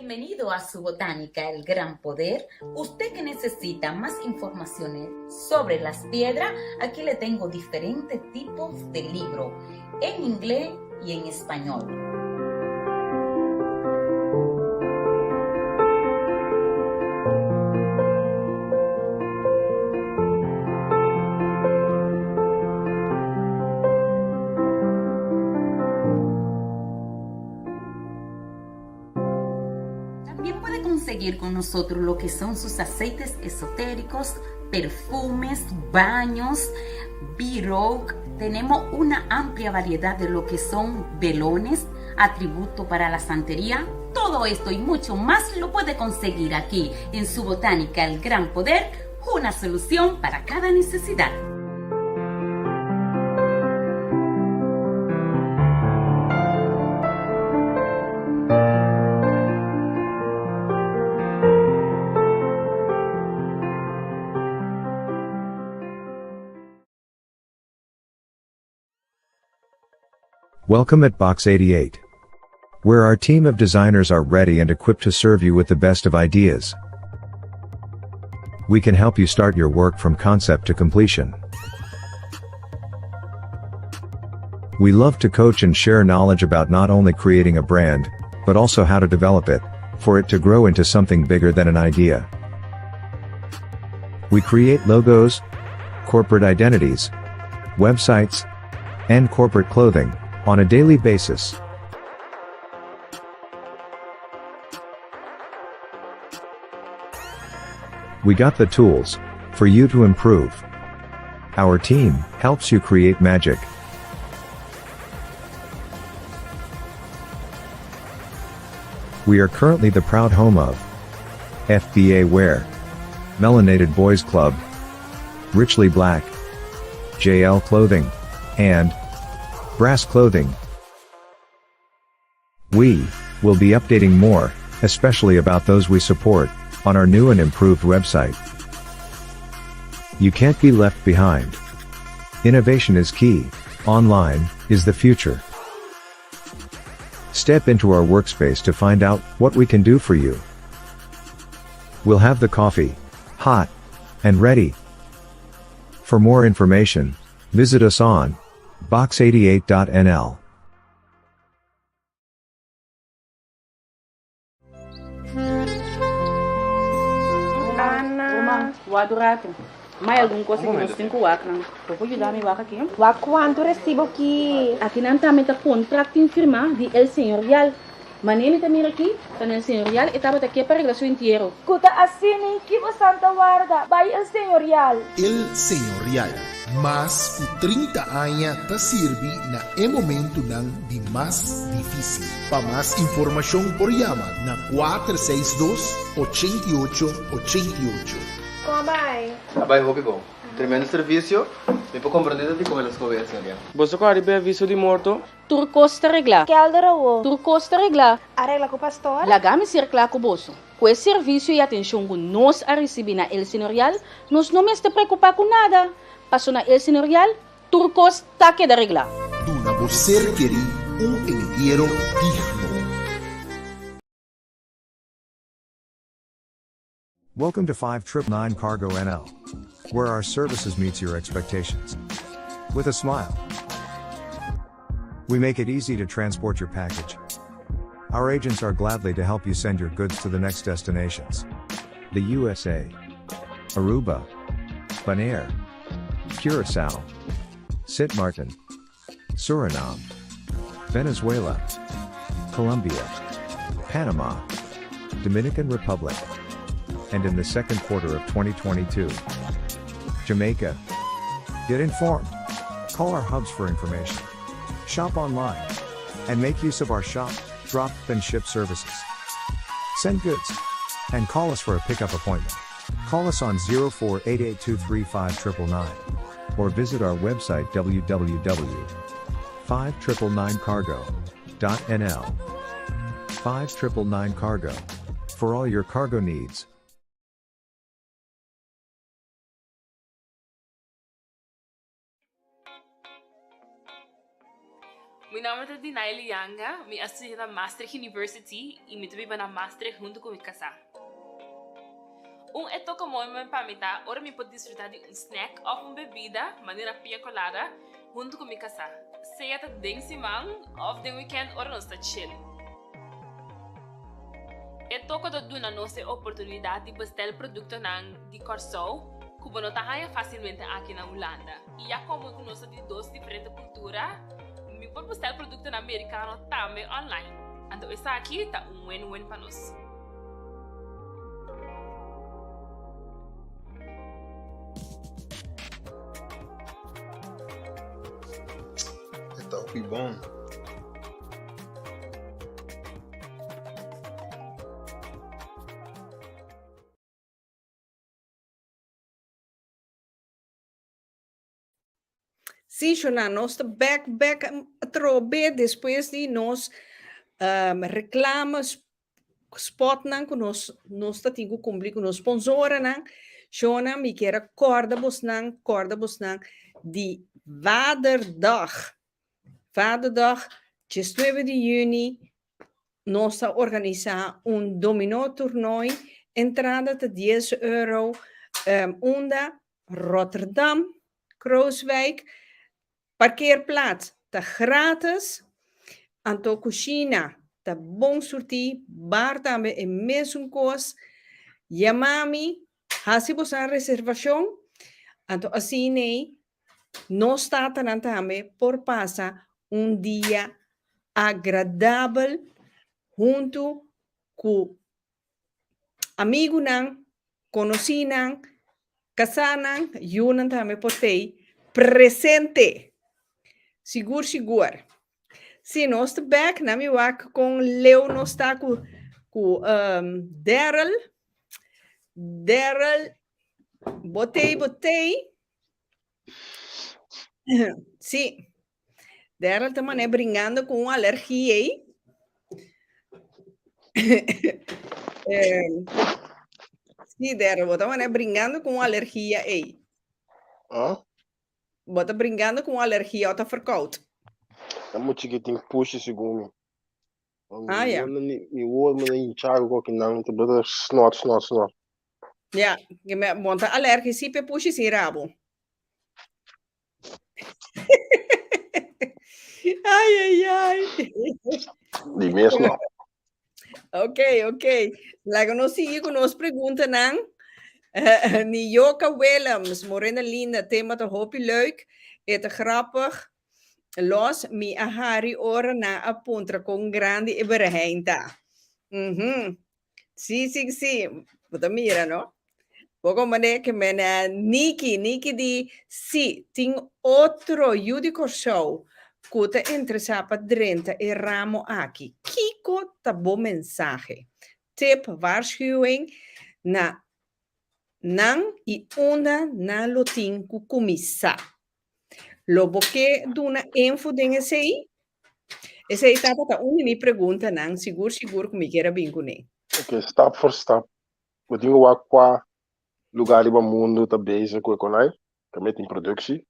Bienvenido a su botánica El Gran Poder. Usted que necesita más informaciones sobre las piedras, aquí le tengo diferentes tipos de libro en inglés y en español. También puede conseguir con nosotros lo que son sus aceites esotéricos, perfumes, baños, b Tenemos una amplia variedad de lo que son velones, atributo para la santería. Todo esto y mucho más lo puede conseguir aquí en su botánica El Gran Poder, una solución para cada necesidad. Welcome at Box 88. Where our team of designers are ready and equipped to serve you with the best of ideas. We can help you start your work from concept to completion. We love to coach and share knowledge about not only creating a brand, but also how to develop it, for it to grow into something bigger than an idea. We create logos, corporate identities, websites, and corporate clothing on a daily basis. We got the tools for you to improve. Our team helps you create magic. We are currently the proud home of FBA Wear, Melanated Boys Club, Richly Black, JL Clothing, and Brass Clothing. We will be updating more, especially about those we support, on our new and improved website. You can't be left behind. Innovation is key, online is the future. Step into our workspace to find out what we can do for you. We'll have the coffee, hot, and ready. For more information, visit us on box88.nl. Ana. Wak un ratu. Mai algun kos ku nos tin ku wak nan. Bo por yuda mi wak aki? Wak kuantu resibo ki. Aki nan tambe ta kontrakt tin firmá di El Señorial. Manera mi ta mira aki, ta na El Señorial e tabata ke pa regla su entiero. Ku ta asina ki bo santa warda bai El Señorial. El Señorial, mas ku 30 aña ta sirbi na e momentunan di mas difísil. Pa mas informashon por yama na 462 88 88. Kon a bai? A bai hopi bon. Tremendo servisio. Mi por komprendé ta dikon el a skohe El Señorial. Boso ku a riba e aviso di morto? Tur kos ta reglá. Kelder awo. Tur kos ta reglá. A regla ku pastor? Laga mi ser kla ku boso. Ku e servisio i atenshon ku nos a risibí na El Señorial, nos no mester preokupá ku nada. Paso na El Señorial, tur kos ta keda reglá. Duna bo ser kerí un entiero digno. Welcome to 5999 Cargo NL, where our services meets your expectations. With a smile. We make it easy to transport your package. Our agents are gladly to help you send your goods to the next destinations. The USA, Aruba, Bonaire, Curacao, Sint Maarten, Suriname, Venezuela, Colombia, Panama, Dominican Republic, and in the second quarter of 2022, Jamaica. Get informed. Call our hubs for information. Shop online. And make use of our shop, drop, and ship services. Send goods. And call us for a pickup appointment. Call us on 0488235999 or visit our website www.5999cargo.nl. 5999 Cargo. For all your cargo needs. Mi nomber ta Dinaily Yanga, mi a studia na Maastricht University y mi ta biba na Maastricht hunto cu mi casa. Un e toca mooi pa mi ta ora mi por disfruta di un snack of un bebida, manera piña colada, hunto cu mi casa, sea ta den siman of den weekend ora nos ta chill. E toko ta duna nos e oportunidat di bestel produktonan di Kòrsou ku bo no ta haña fásilmente aki na Hulanda. I ya komo ku nos ta di dos diferente kultura, mi por bestel produktonan merikano tambe online. Anto esaki ta un win-win pa nos. E ta hopi bon. Sí, Shona, nos ta bek bek atrobe despues di nos um, reclame spotnan ku nos nos ta tin ku kumpli ku nos sponsoranan. Shona, mi kier a kòrda bosnan, kòrda bosnan di Vaderdag. Vaderdag, 19 di yüni, nos ta organisá un dominó toernooi. Entrada ta 10 euro. Um, unda Rotterdam, Crooswijk. Parkeerplaats ta gratis. Anto kushina ta bon surtí. Bar tambe e mesun kos. Yama mi, hasi boso reservashon. Anto asina nos tatanan tambe por pasa un dia agradabel huntu ku amigunan, konosínan, kasánan, yunan tambe por tei presente. Sigur sigur. Si nos ta bek, na mi wak kon leu nos ta ku. ku um, Daryl. Daryl, botei, botei. Sí. Daryl ta mané bringando ku un alergia ei. eh, sí, Daryl, bo ta mané bringando ku un alergia ei. Ah? Bo ta bringando ku un alergia o ta verkoud? Ta mucho chiquitin pushi segun mi. Ah, ja. Mi woord me hincha ku kinan te bota snot snot snot. Ja, ke me bon ta alergisch sí pe pushi sin rabo. Ai, ai, ai. Di mes no. Ok, ok. Laga nos sigui ku nos preguntanan. Niyoka Willems, Morena Linda, tema ta hopi leuk. E ta grappig. Los, mi a hari ora nan a puntra kon grandi e berehein ta. Mhm. Sí, sí, sí. Bo ta mira, no? Bo komprendé ke men Niki, Niki di, sí, tin otro yu di Kòrsou ku ta interesá pa drenta e ramo aki. Kiko ta bo mensahe? Tip, waarschuwing na nan i unda nan lo tin ku kuminsá? Lo bo ke duna info den esei? Esei tabata un di mi preguntanan, sigur sigur ku mi kier a bin kuné. Ok, stap for stap. Bo tin ku wak kua lugar riba mundu ta bezig ku e konai, tambe tin produksie.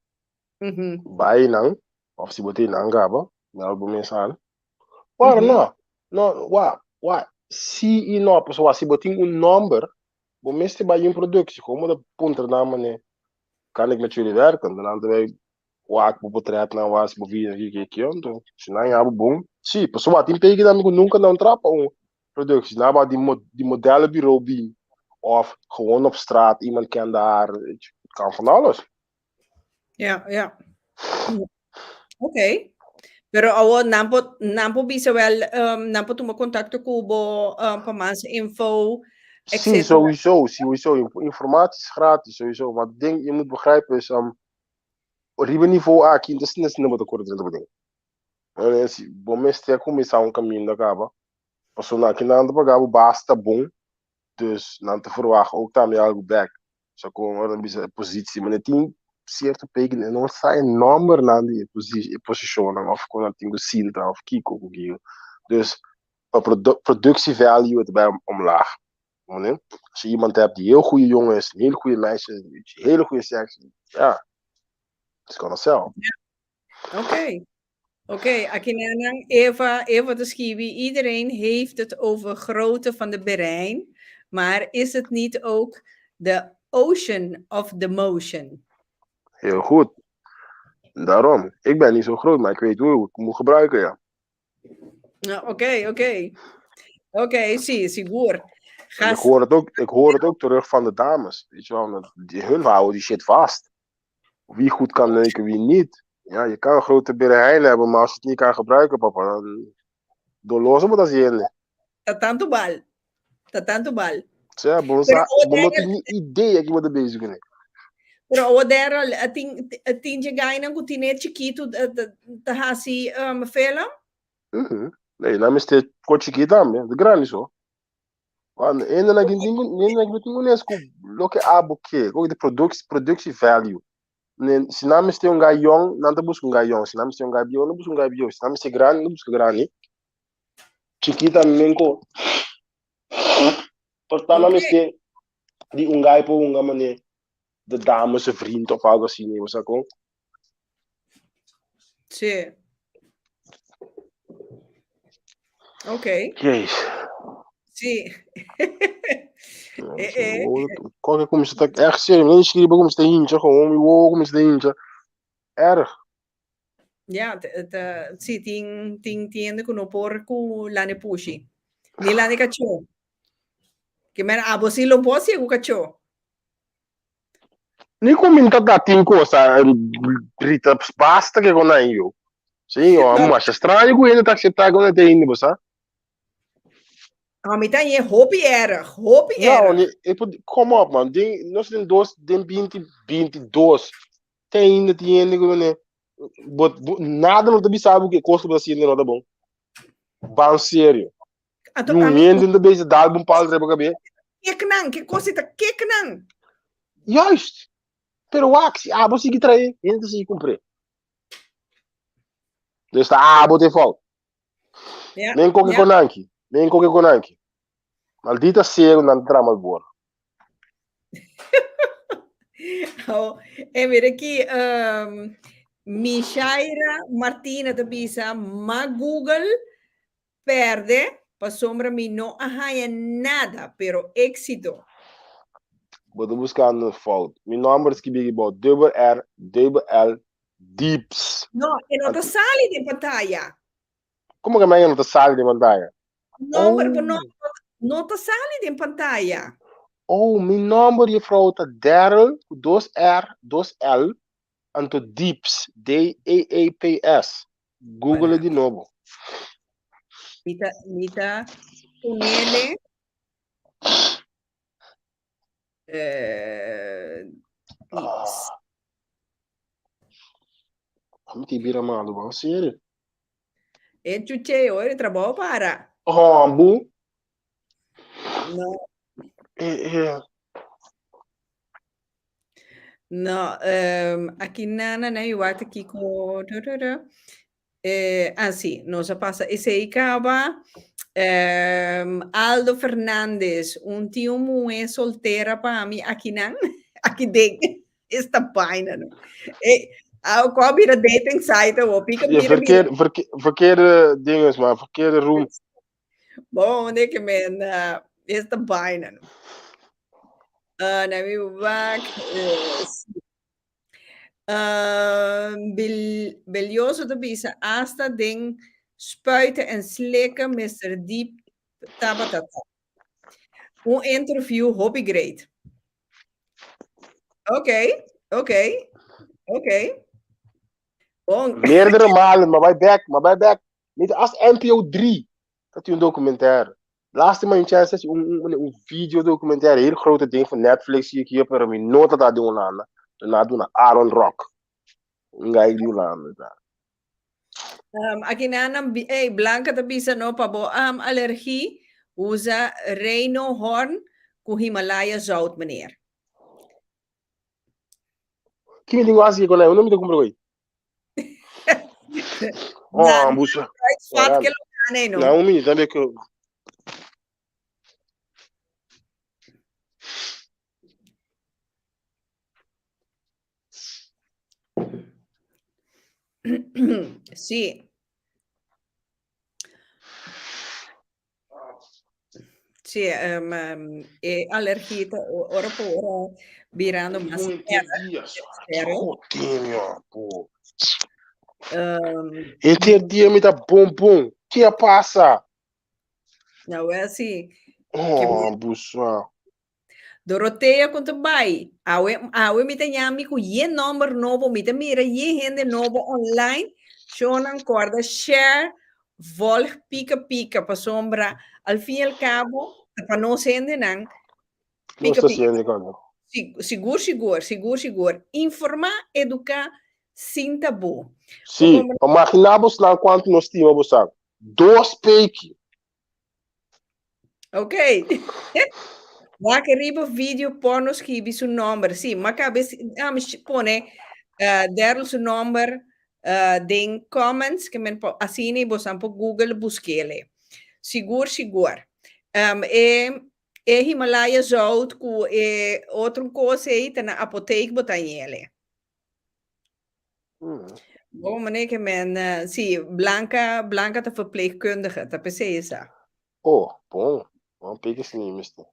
Bai nan, of si bo tin nan kaba, mel bo mes al. Wak, no, no, wak, wak, si i no, pasobra si bo tin un nomber, bo mester bai un produksie, komo bo ta puntra nan manera Kan ik met jullie werken? Dan ta bai wak bo portretnan wak bo vida ki ki ki anto si nan ya bo bon si pasobra tin peki tambe ku nunka nan tra pa un productie nan ba di di modellenbureau bin of gewoon op straat iemand kende haar kan van alles. Ja, ja. Oké. Pero awo nan por nan por bisa wel um, nan por tuma contacto ku bo um, pa mas info, Sí, etcétera. sowieso, sowieso. Informatie is gratis, sowieso. Maar het ding, je moet begrijpen is, um, riba niveau aki, dus nes no bota kore dentro ding. En si bo mester kuminsá un kaminda kaba, pasobra aki nan ta paga bo basta bon, dus nan ta verwacht ook tambe algu bek. So kon ora nan bisa e positie, maar tin cierto peken e no sa e nombernan di e positie, e positionnan of kon nan tin ku sinta of kiko ku kiko. Dus pa productie value het bij omlaag. Als je iemand hebt die heel goede jongen is, een hele goede meisje, een hele goede seks, ja, het kan zelf. Ja. Oké. Okay. Oké, okay, Akinanang, Eva, Eva de Schibi, iedereen heeft het over grootte van de brein, maar is het niet ook de ocean of the motion? Heel goed. Daarom, ik ben niet zo groot, maar ik weet hoe ik moet gebruiken, ja. Oké, oké. Oké, okay, sí, sigur. Ik hoor, het ook, ik hoor het ook terug van de dames. Weet je wel, die, hun houden die shit vast. Wie goed kan neuken, wie niet. Ja, je kan een grote berehijn hebben, maar als je het niet kan gebruiken, papa, dan doloroso bo ta haciendo. Ta tanto bal. Ta tanto bal. Sea, bo no sa, bo no tin ni idea ki bo ta bezig kuné. Pero awo Daryl, tin tin dje gainan ku tine chikitu ta hasi um, film? Mhm. Nee, nan mester ko chikí tambe, de grandi so. Want ene na tin ene na tin unes ku loke abo ke, ko de product productie value. Ne, si nan mester un gai yong, nan ta busca un gai yong. Si nan mester un gai bieu, nan busca un gai bieu. Si nan mester grandi, nan busca grandi. Chikí tambe men ko. Por nan mester di un gai por hunga mane de dame su vriend of algo así, ne, sa kon? Sí. Oké. Jeez. Sí. eh, eh. Qualquer coisa está erg serio, nem escrever como está hincha, gewoon mi wowo como está hincha. Erg. Ja, ta, sí, tin, tin tiende ku no por ku lane pushi. Ni lane kachó. Ke men abo sí lo por sigue ku kachó. Ni ku mi ta tin cosa Rita, basta ke con ahí yo. Sí, yo amo masha extraño ku hende ta acepta con te hende, bo sa? Ah, mi ta ye hopi erg, hopi Ja, erg. want ik kom op man, den, nos den dos, den 20, 22. Te hende tin hende ku ne, bo, bo, nada no ta bisa bo ke kos ku bo ta haciendo no ta bon. Ban serio. Anto Un ami hende ta bezig dal bo un palo riba kabes. Kek nan, ke kos ta kek nan. Juist. Pero wak, si abo sigui trae, hende ta sigui kumpr'é. Dus ta abo te fout. Ja, Men koke ja. konanki, men koke konanki. Maldita sea ku nan ta traha mal bor. Oh, e mira aki, um, Mishaira Martina ta bisa, ma Google perde, pasobra mi no a haña nada, pero éxito. Bo ta buskando fout. Mi nomber skibí aki bou, dubbel R, dubbel L, Deeps. No, e no ta sali den pantaya. Como que men no ta sali den pantaya? Nomber, bo nomber no ta sali den pantaya. Oh, mi nomber juffrouw ta Daryl ku dos R, dos L, anto Deeps, D-E-E-P-S. Google di nobo. Mi ta, mi ta ponele eh, Deeps. Ah. Mi te bira malo, bang serio. E chuche, hoor, e trabou para. Oh, bu. No. Eh, eh. No, um, aki nana na iwata kiko. Eh, ah, sí, nos a pasa esei kaba. Um, Aldo Fernandez, un tio muhé soltera pa mi akinan, aki den esta vaina. No. Eh, ah, kwa bira dating site o pika Ja, bira bira. verkeerde, verke, verkeerde dinges, maar verkeerde room. Bon, nee, ke men uh, esta vaina. No. Uh, na mi wak, eh, sí. Uh, Bel Belioso ta bisa hasta den spuiten en slikken Mr. Deep tabata ta. Un interview hopi great. Ok, ok, ok. Bon. Meerdere malen, maar bai back, maar bai back. Niet als NPO 3 dat hij een documentaire. Laatste maar een chance is un, un, un video documentaire, heel grote ding van Netflix zie ik hier, pero mi no ta di Holanda. Na doen Aaron Rock. Nga di Holanda. Um, aki na hey, Blanca ta bisa no pa bo um, alergie usa Reino Horn ku Himalaya zout meneer. Ki mi tengo así con él? No mi te cumplo hoy. Oh, busa. Kruidvat ke lo gane, no? Na un minuut, dan ben ik. Sí. Sí, um, um, e alergia ta ora por ora birando mas erger. Po. Um, Henter dia mi ta bon bon. Ke a pasa? Nou, wel sí. Oh, busa. Dorothea kon ta bai? Awe, awe mi ta ñami ku ye nomber nobo, mi ta mira ye hende nobo online. Shonan korda share, volg pika pika pasobra al fin y al cabo ta pa nos hendenan. Nos Pika ta pika. siente kòrda. Sigur sigur, sigur sigur. Informá, eduká sin tabú. Sí, imaginá bosnan kuantu nos stima bosan. Dos peki. Ok. Wak riba video porno skibi su nomber. Sí, ma cabe ah, pone uh, Daryl su nomber uh, den comments que men po asini bo po Google buskele. Sigur, sigur. Um, e, e Himalaya zout ku e otro kos ei ta na apotheek botanyele. Bon, meneer, ke men, uh, sí, Blanca, Blanca ta verpleegkundige, ta p'esei esa. Oh, bon. Bon, peke sni, mister.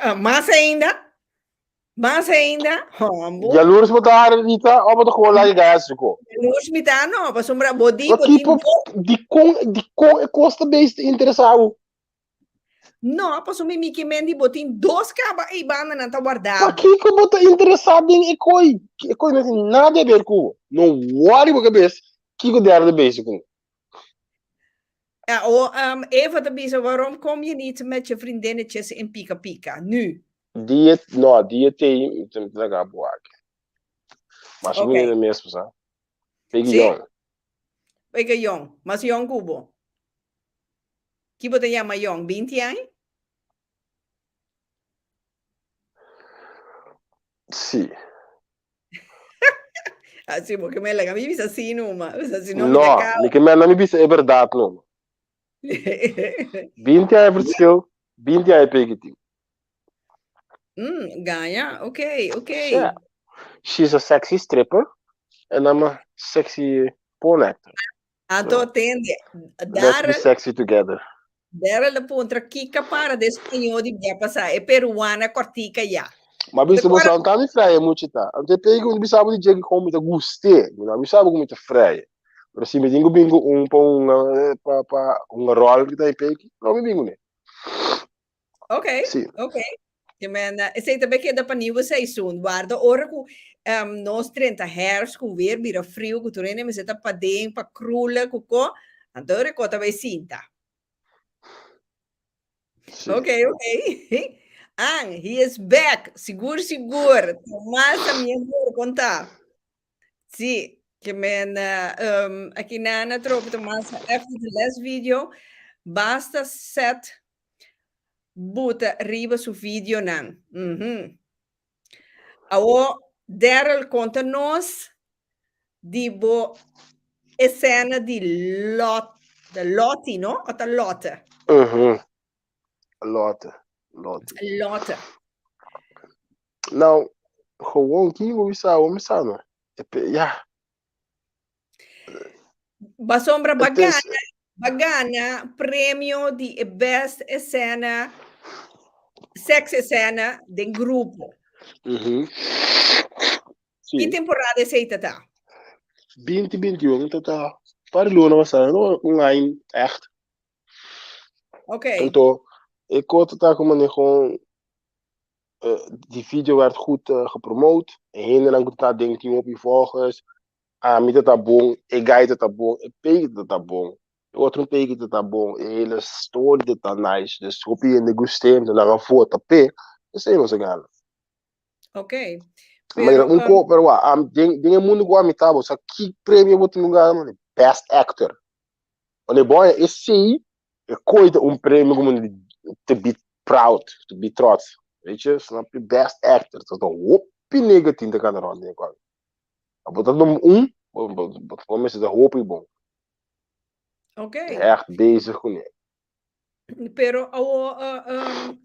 Uh, mas ainda? Mas ainda? Hombo. Jaloers bo ta, Rita, of bo ta gewoon laat je gas ko? Jaloers mi ta no, pasobra bo di, Maar bo tin tipo, di kon, di kon e kos ta bezig te interesa bo? No, pasobra mi Mickey Mandy bo tin dos kaba ei banda nan ta warda bo. Pakiko bo ta interesa den e koi? E koi no tin nada di aber ku bo. No worry bo kabes kiko derde bezig ku. Ja, o, um, Eva ta bisa, waarom kom je niet met je vriendinnetjes in Pika Pika? Nu. Die het, no, die het ei, mi ta laga bo aki. Mas Ok. okay. mes, sa. Peki Sí? jong. Peki jong. Mas jong ku bo. Ki bo ta yama yong? 20 aña? Sí. Así, porque me laga mi bisa sí numa. Bisa si no, mi No, ta cao. mi ke manda mi bisa e berdad numa. 20 aña verschil, 20 aña pegi tin. Gaña, ok, ok. Yeah. She's a sexy stripper and I'm a sexy porn actor. Anto tende, Let's be Darrel, sexy together. Darrel a puntra kika para de español di bia pasá, e peruana kortika ya. Ma bisa Bo bo ta sa un mi freie mucho ta. Ante pegi un bisa bo di jegi kon mi ta guste. Mi no bisa bo ku mi ta freie. Pero si mi tin ku bin ku un pa un pa pa un rol ki ta pegi, no mi bin ku ne. Ok, Sí. ok. Ke men, esei ta keda pa nieuwe seizoen. Warda ora ku um, nos 30 herfst ku weer bira frio ku tur hende mester ta paden pa krula ku ko, anto e rekota bai sinta. Sí. Ok, ok. Ang, he is back. Sigur, sigur. Tomas a mi amor, konta. Sí, ke men um, aki nana trope Tomas after the last video, basta set buta riba su videonan. Mhm. Awo, Daryl, konta nos di bo escena di Lot, de Lottie, no? O ta Lotte? Mhm. Lotte, Lotte. Lotte. Nou, gewoon ki bo bisa, bo bisa no. Ja, Basombra het is, bagana, bagana premio di e best escena, sex escena den grupo. Ki Sí. temporada esei ta? 2021, ta par luna pasá, no un aña echt. Ok. Anto, e kota ta como ne gewoon die video werd goed gepromoot. E hendenan ku ta den tin hopi volgers. Ami ta bon, e guy ta bon, e pegi ta bon. E otro pegi ta bon, e hele story ta nice. Dus hopi hende gust'é, anto nan a vota p'e. Esei nos a gana. Ok. Maar Pero, un ko, pero wa, am, den, den e mundo ku ami ta, bo sa ki premio bo tin ku gana? Best actor. Wanneer boy esei e koi ta un premio como to be proud, to be trots. Weet je, snap je? Best actor. Dat een hopi nigga tin ta gana rond den kwai. Maar bo ta nummer un, bo, bo, bo, bo mensen ta hopi bon. Ok. Echt bezig kuné. Pero awo,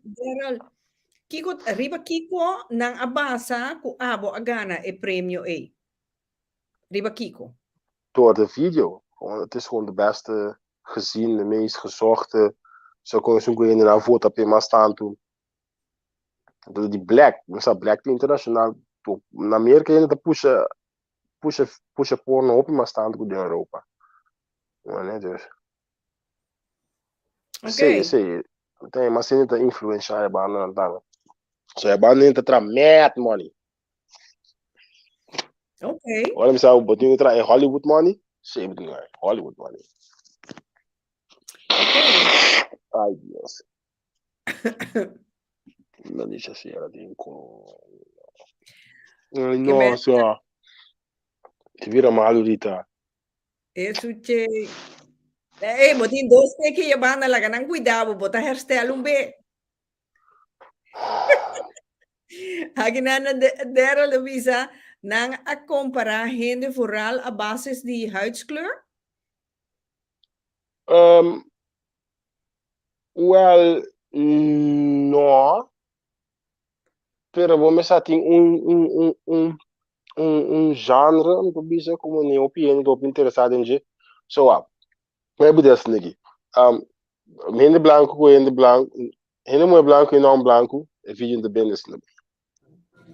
Daryl, kiko, riba kiko nan a basa ku abo a gana e premio ei? Riba kiko? Door de video. Gewoon, het is gewoon de beste gezien, de meest gezochte. Zo kon zo'n goeie na vota pe mas tanto. Dat die black, sa black internacional, na Amerika ainda ta pusha pusha pusha porno hopi mas tanto ku den Europa. Bueno, dus. Ok. Sí, sí. Tem mas ainda ta influenciar e banda nan tanga. So e banda ta tra mad money. Ok. Ora mi sa bo tin tra e Hollywood money? Sí, bo tin Hollywood money. Ok. Ay, Dios. No dice así, era tin ko. Ay, Que no, me- so. Te vira malo ahorita. Eso che. Ey, bo tin dos teke je banda laga nan cuidado, bo ta herstel un be. Aki nan Daryl a bisa, nan a compara hende vooral a basis di huidskleur? Well, no. Pero bo mester tin un, un, un, un, un, un genre, mi por bisa, como ni hopi hende ta hopi interesá den dje. So, ah, mi a bisa esaki. Hende blanco ku hende blanco, hende muhé blanco i hende blanco, e video ta bende asina.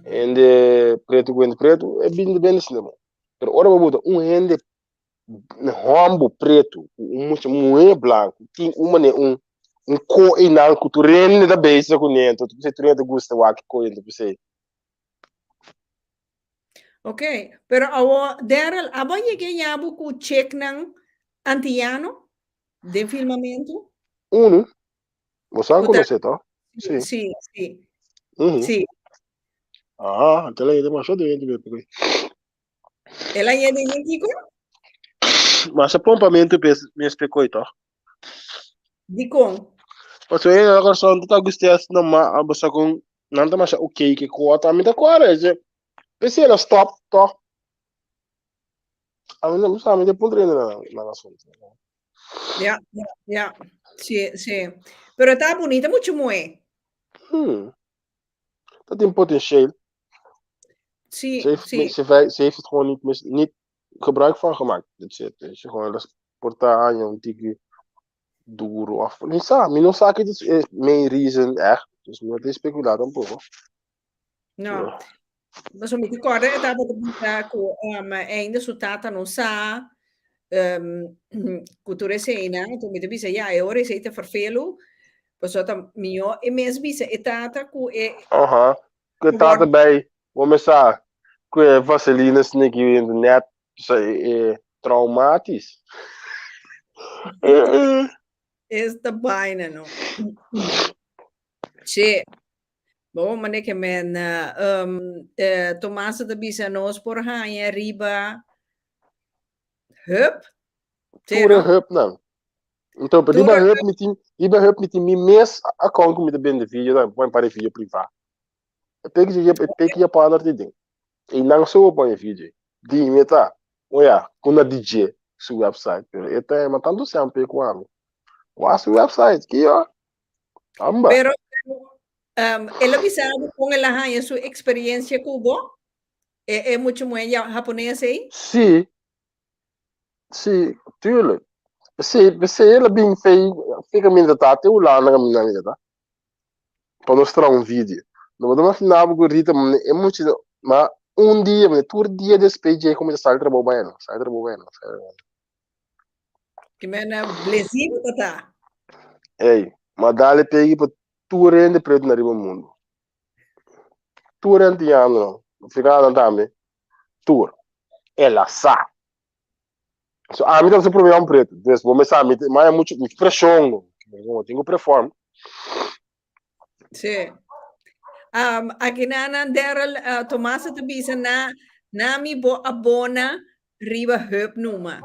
Hende preto ku hende preto, e video ta bende asina. Pero ora bo buta un hende hombo preto, ku un mucha muhé blanco, tin un manera, un, un ko einan ku tur hende ta bezig kuné, anto tur hende ta gusta wak e ko ei, anto p'esei. Ok, pero awo Daryl, abo yega yabu ku chicknan antiano den filmamentu? Unu, bo sa Ku ta- konosé to? Sí. Sí, sí, sí. Aha, anto el a yega demasiado den e p'e. El a yega den kiko? Masha pompamentu mes p'e koi to. Dikon? Pasobra e na Kòrsou no ta gusta asina ma a kon nan ta masha okey ke kota. Mi ta kòrda esei. P'esei el a stòp tòg. Ami no sa, mi ta puntra hende nan nan asuntu. Ja, ja, ja. Sí, sí. Pero ta bunita mucho muhé. Hmm. Ta tin potentieel. Sí, Ze heeft, sí. ze, ze heeft het gewoon niet, mis, niet gebruik van gemaakt. Dat zit, weet je, gewoon dat por ta aña un tiki duro of mi sa, mi no sa ki is e main reason echt. Dus mi no ta speculá tampoco. No. Pasobra mi ta kòrda e tabata bisa ku um, ainda su tata no sa um, ku tur eseinan. Anto mi ta bisa, ya, e ora esei ta ferfelu. Pasobra ta mihó e mes bisa e tata ku e Aha. Ku e tata bai, bo mes sa, ku e vaseline sneaky in net, sa e, e traumatisch. Esta baina no. Che, Bon, mane ke men um, eh, Tomasa ta bisa nos por haña riba Hub. Tur e hub nan. Então, pero riba hub mi tin, riba hub mi tin mi mes account ku mi ta bende video dan, pon pare video privá. E peki e peki ya partner ti den. E nan so pon e video. Di mi ta. O ya, ku na DJ su website, pero e ta ma tanto sempre ku ami. Wa su website, ki yo? Amba. Pero, um, el a bisa con el a haña su experiencia cubo? E, e mucho mujer ya japonés ei? Sí. Sí, tuurlijk. Sí, sí, el a bin fei, fei caminda ta, te Hulanda caminda mi ta. Pa nos traha un video. No bo ta imaginá bo ku Rita, e mucha, ma un dia, tur dia despues dje ku mi ta sali trabou bai no, sali trabou bai no, sali trabou. Ki mena blesido ta ta. Ey, ma dale pegi pa tur hende pretu na riba mundu. Tur antiano nan, africano tambe, tur. El a sa. So ami ta su prome hombre pretu. Dus bo me sa, mi maya mucho, mucho presión. No. Tengo perform. Sí. Um, aki na na Daryl uh, Tomasa te bisa na nami bo abona riba hub numa.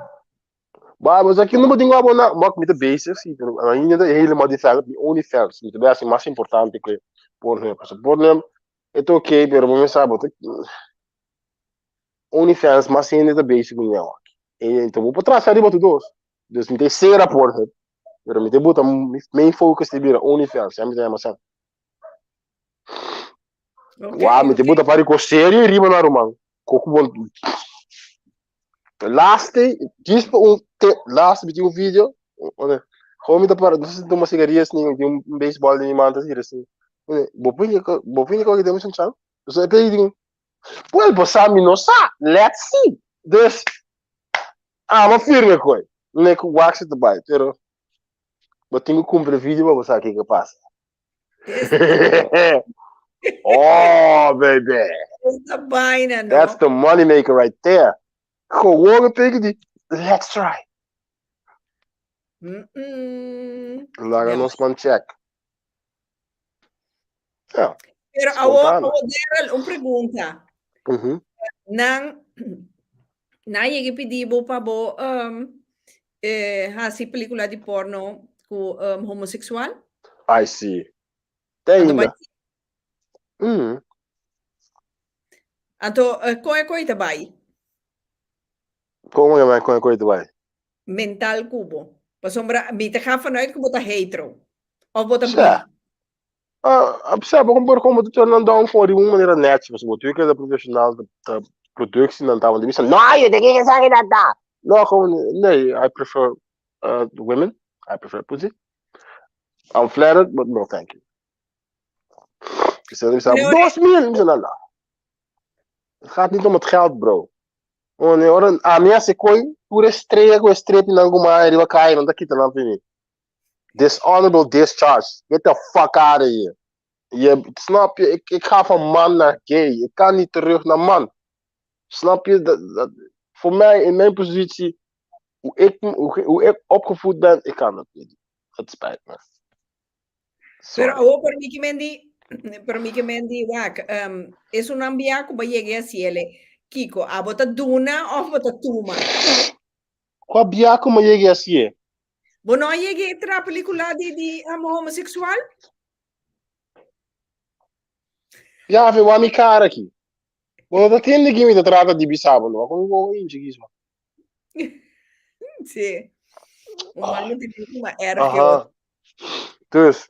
Ba, mas aki no tengo abona, maar mi ta bezig, sí, pero ainda ta helemaal develop mi OnlyFans, mi ta bij mas importante que Pornhub. So Pornhub, het oké, pero bo me sa, bo ta OnlyFans mas hende ta bezig cu ñawa. E então bo por traza riba tu dos. Dus mi ta cera Pornhub, pero mi ta buta mi main focus ta bira OnlyFans, ya mi ta yama san. Ok, Wauw, mi te ok. buta pari ko serio riba na ruman. Koku bon. Laatste, djis pa un te, laatste mi tin un video. One, gewoon mi ta para, no sé si tuma cigarillas ni tin un baseball den mi man ta tira así. One, bo pin ko, bo pin ko ki tem chan. So e pedi digo, Pues bo sa mi no sa. Let's see. Dus, ama firme koi. Ne ku wax te bai, pero bo tin ku cumpra video pa bo sa kiko pasa. oh, baby. Esta vaina, no? That's the money maker right there. Gewoon een di, let's try. Mm -mm. Laga nos man check. Ja. Pero awo, awo Daryl, un pregunta. Mm -hmm. Nan, nan yega pidi bo pa bo um, eh, hasi pelicula di porno ku um, homosexual? I see. Te Anto ainda. bai Mm. Anto, eh, kon e koi ta bai? Kon e bai, kon e koi ta bai? Mental ku bo. Pasobra mi ta ga vanuit ku bo ta hetero. Of bo ta bi? Sa. Ah, sa, bo por como te tornan down for di un manera netjes, pasobra bo tuyo keda profesional, ta, ta productie nan ta, want di bisa, no, je te kijk sa dat da. No, gewoon, nee, I prefer uh, women, I prefer pussy. I'm flattered, but no, thank you. Dus dan bisa, Pero- 2000, bisa, no, no. Het gaat niet om het geld, bro. Oh, nee, ora, a mi hace koi, pura estrella ku strep nan ku ma riba kai, nan ta kita nan fi mi. Dishonorable discharge. Get the fuck out of here. Je, snap je? Ik, ik ga van man naar gay. Ik kan niet terug naar man. Snap je? Dat, dat, voor mij, in mijn positie, hoe ik, hoe, hoe ik opgevoed ben, ik kan dat niet. Het spijt me. Pero Sorry. awo por mi ke men di, pero mi ke men di wak, um, esunnan bia ku bo yega e hasiele, kiko, abo ta duna of bo ta tuma? Kua bia ku mi yega hasié? Bo no a yega e tra pelicula di di amo homosexual? Ya, fe wak mi cara aki. Bo no ta tende ki mi ta trata di bisa bo, no. Wak mi wowo hinchi kisma. Sí. Un man no tin ma erg que otro. Dus.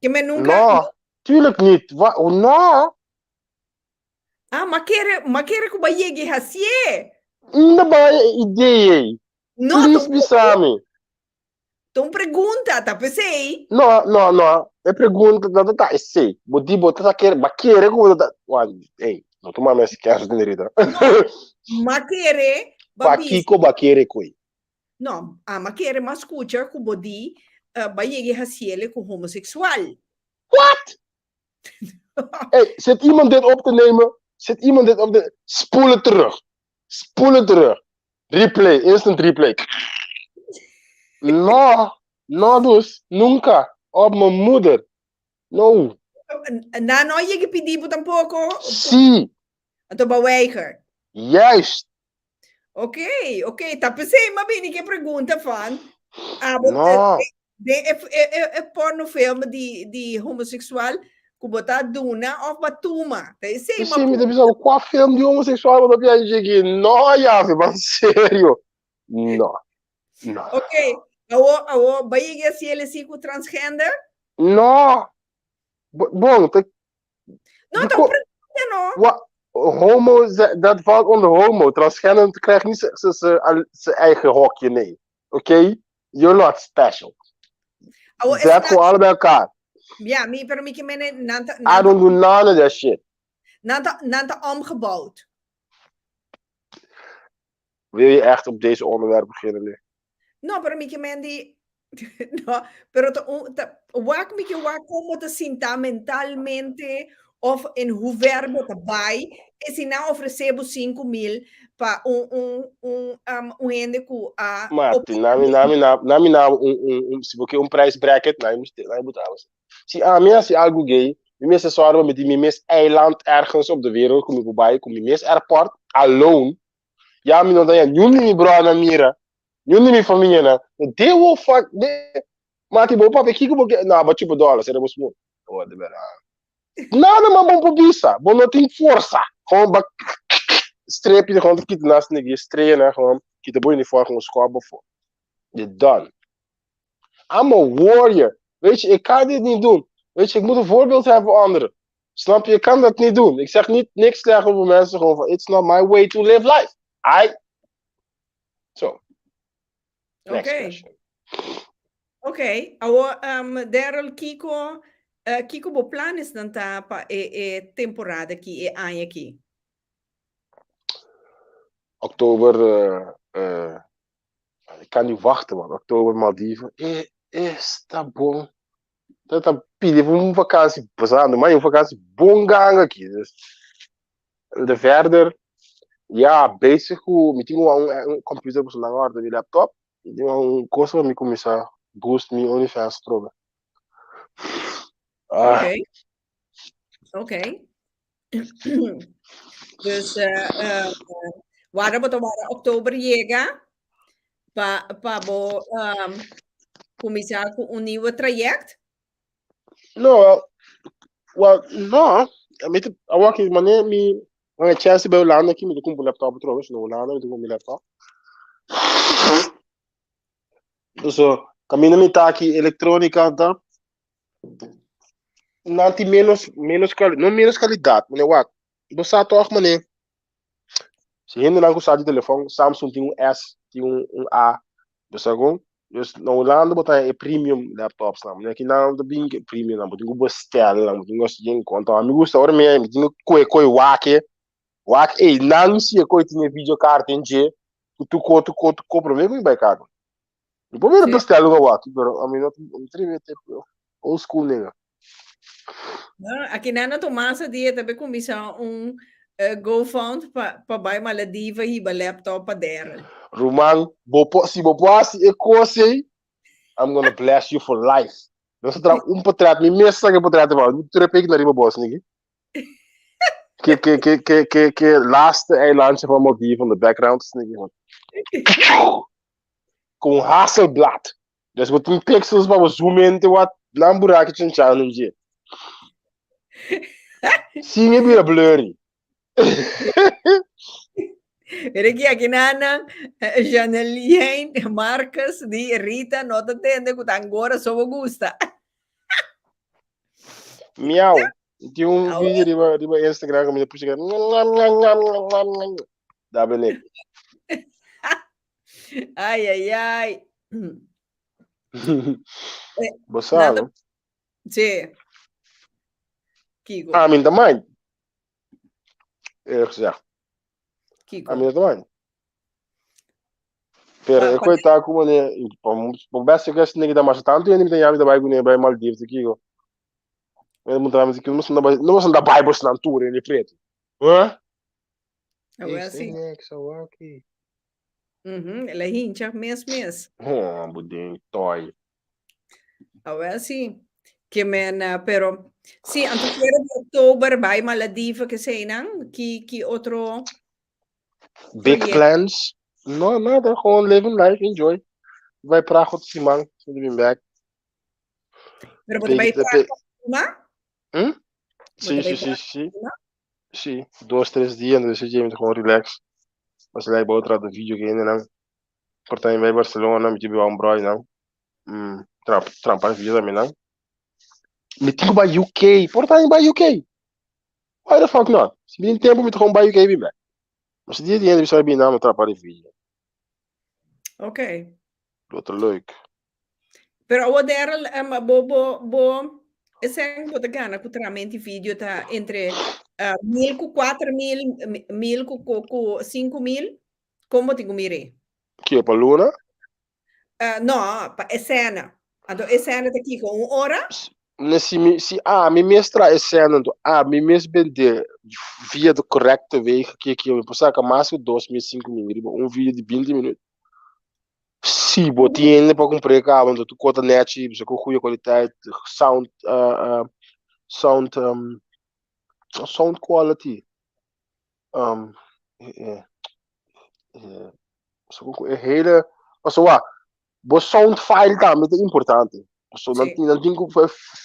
Que men nunca. No, tuurlijk niet. Wa no. Ah, ma kere, ma kere ku ba yegi hasie. Unda ba e idee ei? No, Please bisa mi. Ta un pregunta, ta p'esei. No, no, no. E pregunta no ta ta esei. Bo di bo ta kere, ba kere ku bo ta, wa, ey, no tuma mes kèrs den Rita. No, ma kere, ba bisa. Pakiko ba kere ku ei? No, ama kere ma skucha ku bo di, ba yegi hasiele ku homoseksual. What? Hey, zit iemand dit op te nemen? Zit iemand dit op te... Spoel het terug. Spoel het terug. Replay, instant replay. No, no dus, nunca. Op mijn moeder. No. Na no yegi pidi bo tampoco? Sí. Anto ba weiger. Juist. Oké, oké. Ta p'esei m'a bini ku e pregunta van, abo No. den e, e, e, e pornofilm di, di homoseksual ku bo ta duna òf bo a tuma. Ta esei m'a P'esei mi ta puntra. bisa bo, kua film di homoseksual bo ta pia dje No, Yafe, ban serio. No. No. Oké, awo, awo, bo a yega hasi el esei ku transgender? No. Bon, ta No, ta un pregunta, no? Wa, homo, dat valt onder homo. Transgender krijgt niet zijn eigen hokje, nee. Oké? Okay? You're not special. Oh, Zet gewoon alle bij elkaar. Ja, mi, pero mi ke mene, nan ta, I don't do none of that shit. Nan ta, nan ta omgebouwd. Wil je echt op deze onderwerp beginnen nu? No, pero mi ke men di no, pero ta un ta wak mi ke wak kon bo ta sinta mentalmente of in hoever bo ta bai e si nan ofresé bo 5000 pa un un un um, un hende ku a Martin, nami nami na nami na un un un si bo ke un prijs bracket, nami nami bo ta Si ami hasi algu gay, mi mester sòru pa mi tin mi mes eiland ergens op de wereld ku mi por bai, ku mi mes airport, alone. Ya mi no ta haña niun di mi bròdernan mira, niun di mi famianan. They will fuck, they, Mati, bo papia kiko bo ke, no, bo chupa dòler, sera bo smoke. Oh, de berdad. Nada mas bo por bisa, bo no tin forsa. Gewoon ba streepje, gewoon te kita naast nigga, streeën, gewoon kita bo uniform, gewoon skòp bo for. You're done. I'm a warrior. Weet je, ik kan dit niet doen. Weet je, ik moet een voorbeeld zijn voor anderen. Snap je? Ik kan dat niet doen. Ik zeg niet niks slecht over mensen. Gewoon van, it's not my way to live life. I... So. Next Oké. question. Oké. Awo, um, Daryl, kiko, eh, kiko bo planes nan ta pa e, e temporada ki, e aña ki? Oktober, eh, eh, Ik kan niet wachten, man. Oktober, Maldiven. Eh, esta bon. Ta ta pidi voor un vakantie pasando, maar een vakantie bon gang aki. Dus, de verder, ja, bezig ku, mi tin un, un computer por nan orde mi laptop. Mi tin un cosa pa mi kuminsá boost mi OnlyFans trobe. Ah. Oké. Oké. Dus uh, uh, wara bo ta wara oktober yega pa pa bo um, kuminsá ku un nieuwe traject? No, well, well, no. Mi te, awor ki mane mi mane chance bij Hulanda ki mi te kumpu laptop atrobe, si no Hulanda mi te kumpu mi laptop. So, kaminda mi ta aki elektronika ta nan tin menos, menos kali, no menos kalidat, mane wak, bo sa tòg mane, si hendenan ku sa di telefòn, Samsung tin un S, tin un un A, bo sa kon? Dus na Hulanda bo ta haña e premium laptops nan, mane aki nan ta bin ku e premium nan, bo tin ku bestèl nan, bo tin ku hasi yen konta, ami gusta ora mi mi tin ku kohe kohe wak e, wak ey nan si e kohe tin e video kaart den dje, ku tur ko tur ko tur ko, promé ku mi bai kaba. Mi por mira bestel un awaki, pero ami no mi tribi te old school nigga. No, aki nan a Tomasa di e ta be kuminsá un uh, GoFund pa pa bai Malediva hiba laptop pa Daryl. Ruman, bo por, si bo por hasi e kos ei, I'm gonna bless you for life. Nos ta traha un portret, mi mes sa ke portret ta mi tur e peki na riba bos, nigga. Ke ke ke ke ke ke laatste eilandje van Maldiven in de background, nigga. Ku un Hasselblad. Dus bo tin pixels pa bo zoom in te wat nan buraki chanchan nun dje. Sin e bira blurry. Mira aki, aki nanan, Janelien Marcus di Rita no ta tende ku ta angora so bo gusta. Miau. Tin un video riba, riba Instagram ku mi ta pushi ka. Da ben ik. Ai, ai, ai. Bo sa, no? Sí. Kiko. Ah, mi ta mind. Eerlijk gezegd. Kiko. Ah, mi ta mind. Pero e koe ta ku mane, pa best que nigga da mas tanto yende mi ta yami ta bai kune bai Maldives kiko. Mi ta mi no sanda bai no sanda bai bos nan tour in preto. Huh? Awel sí. Mhm, el a hincha mes mes. Oh, budin toy. Awel sí. Ke men, eh, pero sí, anto fuera di oktober bai Malediva ke sei nan, ki ki otro Big proyecto? plans? No, nada, gewoon living life, enjoy. Bai Praag otro siman, so di bin back. Pero bo ta bai Pe- Praag ma? Hm? Bo Sí, ta bai sí, sí, Praag sí. ma? Sí, dos, tres dia, entonces Jamie gewoon relax. Mas like bo trata video game nan. Por también bij Barcelona, mi tibi un broy nan. Trap, trampa video también nan. Mi tin bij UK, por también bij UK. Why the fuck not? Si mi tin tempo, mi gewoon bij UK bin back. Maar si dia di hende bisa bin nan, mi trapa di video. Oké. Dat is leuk. Pero awo Daryl, um, bo, bo, bo, esen bo ta gana ku tramenti video ta entre uh, mil ku 4000, mil ku, ku, ku 5000, kon bo tin ku mire? Kie pa luna? Uh, no, pa esena. Anto esena ta kiko, un ora? Ne si mi si a mi mes tra esena anto a mi mes bende via de correcte wegen kie kie mi por saka mas ku 2000 5000 riba un video di 20 minuut. Si bo tin hende pa kumpr'é kaba, anto tur kos ta nèchi, bisa ku goeie kwaliteit, sound, uh, uh, sound, um, sound quality. Um, eh, eh, so ku e hele, pasobra wak, bo sound file tambe ta importante. So nan Sí. tin nan tin ku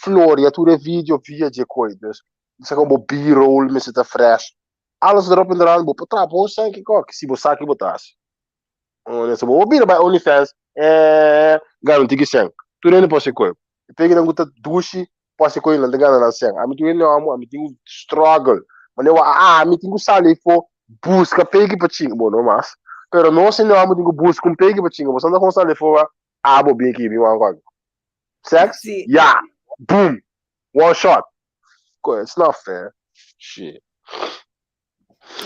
floria tur e video via dje koi. Dus, bisa ku bo B-roll mester ta fresh. Alles erop en eraan, bo por traha bon sèn kòk, si bo sa ki bo ta hasi. Honesto, bo bira bai OnlyFans, eh, gana un tiki sèn. Tur hende por hasi koi. E pekinan ku ta dushi por hasi koi, nan ta gana nan sèn. Ami tur hende amo, ami tin ku struggle. Manera wak, ah, ami tin ku sali afó buska peki pa chinga. Bo no mas. Pero nos hende amo tin ku buska un peki pa chinga. Bo sa no kon sali afó wak, ah, bo bin aki, bin wak wak. Sex? Sí. Ya! Boom! One shot. It's not fair. Shit.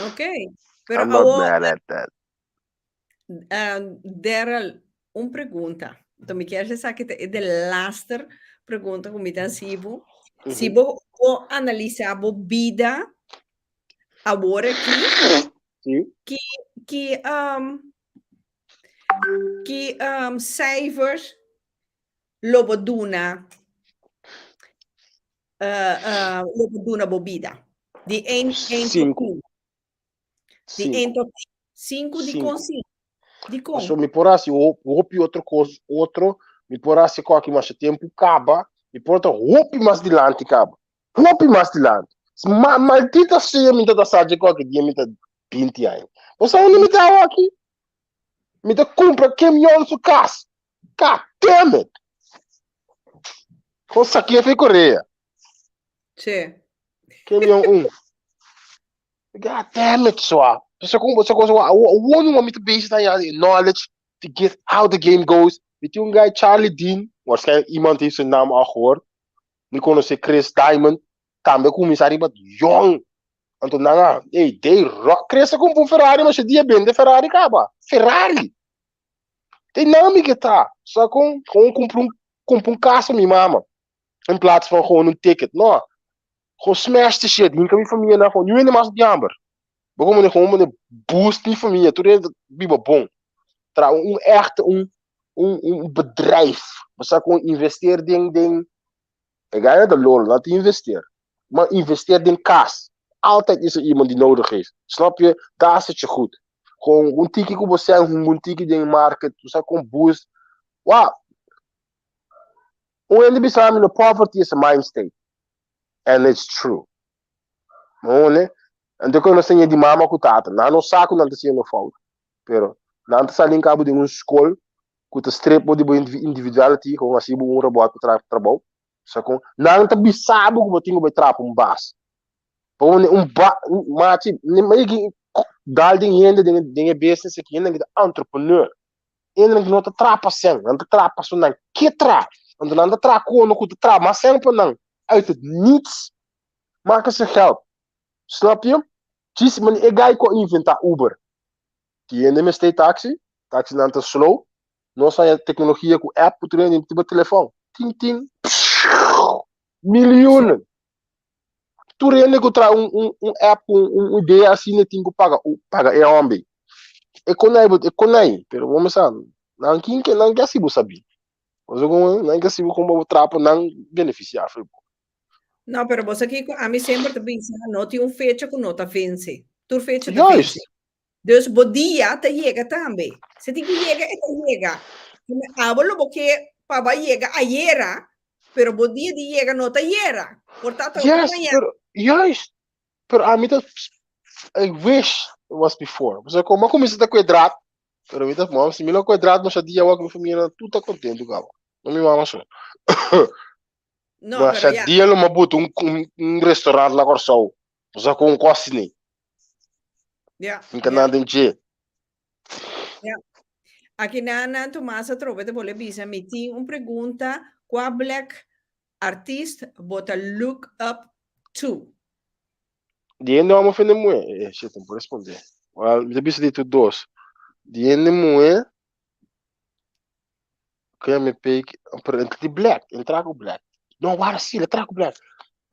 Ok. Pero I'm not awo, mad at that. Uh, Daryl, un pregunta. Entonces, mi kier sa que te de laster pregunta ku mi ta hasi bo. Si bo bo analisa bo bida awor aki, Sí. ki ki um, ki um, cijfers lo bo duna uh, uh, lo bo duna bo bida? Di 1 1 tot Cinco. 10. Di 1 Cinco. tot 10. 5 di con Cinco. 5. Di con. Paso mi por hasi hopi otro kos otro, mi por hasi koki masha tempu kaba, mi por ta hopi mas dilanti kaba. Hopi mas dilanti. Ma, maldita sea mi ta sa dje koki dia mi ta 20 aña. Bo sa unda mi ta awo aki? Mi ta kumpra Kim Jong su kas. God damn it! Kon sakia fe Korea. Che. Kim Jong Un. God damn it, swa. So kon so kon so awon mi ta bezig dan ja, knowledge to get how the game goes. Weet je een guy Charlie Dean, waarschijnlijk iemand heeft zijn naam al gehoord. Mi conoce Chris Diamond, tambe cuminsa riba jong. Anto nan a, hey, they rock. Chris a cumpra un Ferrari, ma she dia bende Ferrari caba. Ferrari! Tem naam mi ke ta. Sa kon, gewoon cumpra un, cumpra un casa mi mama. In plaats van gewoon een ticket. No. Gewoon smash the shit. Hinka mi famia na gewoon. Nu hende mas jammer. Bo como gewoon mane boost mi famia. Tur hende biba bon. Tra un echte un un un bedrijf. Bo sa kon investeer den den E gana ta lolo, laat investeer. Maar investeer den kas. Altijd is er iemand die nodig heeft. Snap je? Daar zit je goed. Gewoon un tiki ku bo sèn, un tiki den market, bo sa kon boost. Wow. Un hende bisa mi no poverty is a mind state. And it's true. Mone, anto ku nos di mama ku tata, nan no sa ku nan ta haciendo fout. Pero nan ta sali cabo di un skol ku ta strip bo di bo individuality, kon hasi bo un robot pa tra trabou. Sa kon nan ta bisa bo ku bo tin ku bai trapa un bas. Pa un un ba machi, ni mai dal den hende den den e business aki, hende ta entrepreneur. Hende no ta trapa sen, nan ta trapa so nan ke tra. Anto nan ta tra kono ku ta tra mas sen pa nan. Uit het niets maken ze geld. Snap je? Djis, man, e guy ku a inventa Uber. Ki hende mester taxi, taxi nan ta slow. Nos haña teknologia ku app ku tur hende tin bo telefòn. Ting ting, milioenen. Tur hende ku traha un, un, un app ku un, un idea asina tin ku paga, paga e hòmber. E konai bo, e konai, pero bo mester nan kin ke nan ke hasi bo sabi. Bo kon nan ke hasi bo kon bo traha pa nan benefisiá for bo. No, pero bo sa kiko, ami semper ta bisa, no tin un fecha ku no ta vense. Tur fecha ta Juist. vense. Dus bo dia ta yega tambe. Si tin ku yega, e ta yega. Abo lo bo ke pa bo a yega ayera, pero bo dia di yega no ta ayera. Por ta ta otro Yes, mañana. pero juist. Pero ami ta I wish it was before. Pasobra como a cuminsa ta cuedrad, pero mi ta mama si mi lo cuedrad masha dia awor cu mi familia nan tur ta contento caba. No mi mama so. No, pero Masha ya. dia lo m'a buta un un un restaurant na Kòrsou. Pasobra cu un cos asina. Ja, Mi ka ja. nan den dje. Ja. Aki nan nan Tomas atrobe ta bole bisa mi tin un pregunta kua black artist bo ta look up to? Di hende hòmber of hende muhé? Eh, shit, no por respondé. Wel, mi ta bisa di tur dos. Di hende muhé, Kaya mi pek, pero entra di black, entra ku black. No, wara si, le tra ku black.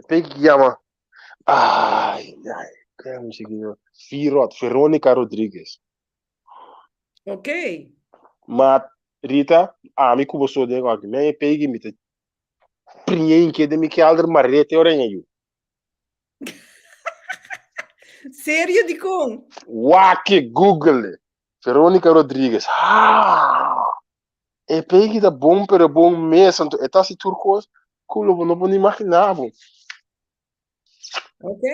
Pek yama, ay, ay, kaya mi sigi no. V-Rod, Veronica Rodriguez. Ok. Ma Rita, ami ku bo so den aki, mi pegi mi ta priñe inke den mi kelder marete oreña yu. Serio dikon? Wak Google. Veronica Rodriguez. Ah! E pegi ta bon pero bon mes anto e ta hasi tur kos ku lo bo no por ni imaginá bo. Ok.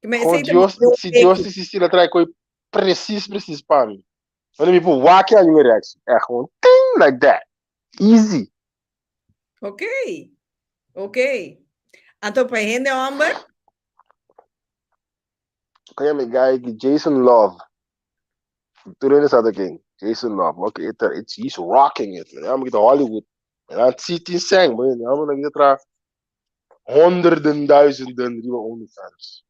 Ma Kon esei ta Dios, bon si Dios pegi. ti sisti la trae koi precies precies pa mi. Wanneer mi por wak e mi reactie. Echt gewoon ting like that. Easy. Ok. Ok. Anto pa hende homber? Kaya mi guy ki Jason Love. Tur hende sa ta ken. Jason Love. Ok, it, it's, he's rocking it. Man. Amo kita Hollywood. En dan zie tin seng. Man. Amo na kita tra honderden duizenden riba OnlyFans.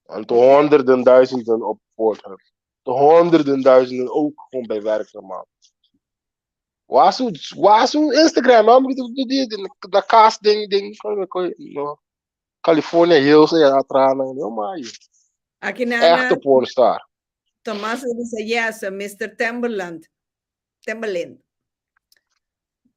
Anto honderden duizenden op Pornhub. De honderden duizenden ook gewoon bij werk normaal. Wasu, wasu Instagram, amo kita di di da cast ding ding. No. California Hills e atrás no, no maar. Aki na Echte pornstar. Tomas a bisa yes, Mr. Timberland. Timberland.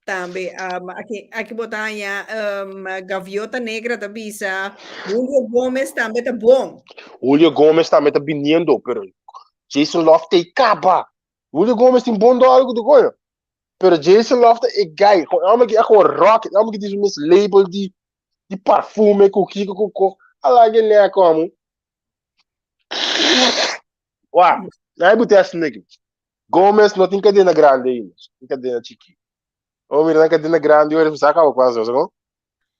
Tambe um, aki, aki bo ta haña um, Gaviota Negra ta bisa Julio Gomez tambe ta bon. Julio Gomez tambe ta viniendo, pero Jason Love te caba. Julio Gomez tin bon dólar ku tu coño. Pero Jason Love ta e guy. Gewoon, amo ki gewoon rock, amo ki tin su mes label di di parfume ku kiko ku ko. Ala ke ne como. Wa, na e test nigga. Gomez no tin cadena grande ainda, tin cadena chiki. O mira na cadena grande ora sa acaba quase, sabe?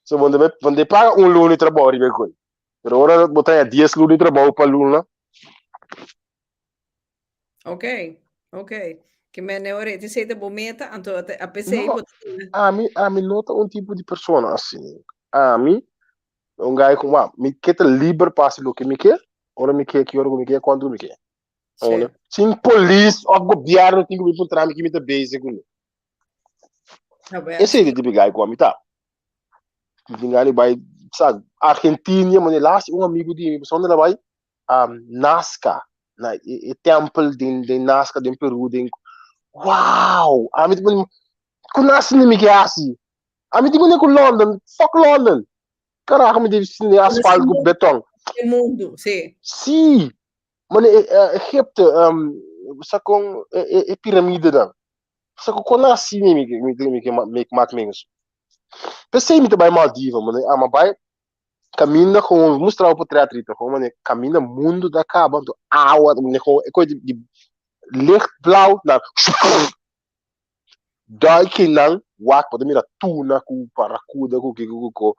So bonde bonde paga un luna di trabalho riba koi. Pero ora bo traia 10 luna di trabalho pa luna. Ok, ok. Ke men ora te sei bo meta, anto a pesei No, bo ami ami no ta un tipo di persona asina. Ami un guy ku wa, mi ke ta liber pa hasi loke mi ke, ora mi ke, ki ora ku mi ke, kuantu ku mi ke. Sí. Sin polis of gobierno tin ku bin puntra mi ki mi ta bezig ku mi. Esei ta e tipo di guy ku ami ta. Mi tin gana di bai sa Argentinia, mane laatst un amigu di mi, pasobra el a bai um, Nazca, na e, e tempel den, den Nazca, den Peru, den wow! Ami ta pone, ku nasi ni mi ke hasi? Ami tin ku ku London, fuck London. Carajo, mi debe sin asfalto ku beton. E mundo, sí. Sí. Mane, e, e, Egipto, um, sa kon e, e, e piramide dan. Sa ku kon nasi ni mi ke mi ke mi ke mak menso. P'esei mi ta bai Maldiva, mane ama bai kaminda gewoon, mi mustra bo potret Rita, gewoon mane kaminda mundu ta kaba, anto awa, mane gewoon e kos di di licht blauw na duik einan wak bo ta mira tuna ku barakuda ku kiko ku ko.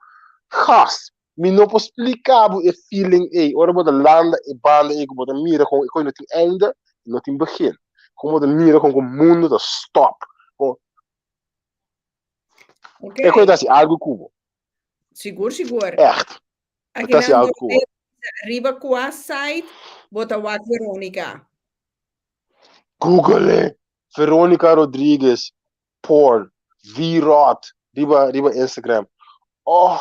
Gast, mi no por splika bo e feeling ei ora bo ta landa e banda ei ku bo ta mira kon e kos no tin einde no tin begin. Kon bo ta mira kon ku mundu ta stop. Kon e kos ta hasi algu ku bo. Sigur, sigur. Echt. E ta hasi algu ku bo. Riba kua site bo ta wak Veronica? Google e. Veronica Rodriguez porn V-Rod riba riba Instagram. Oh,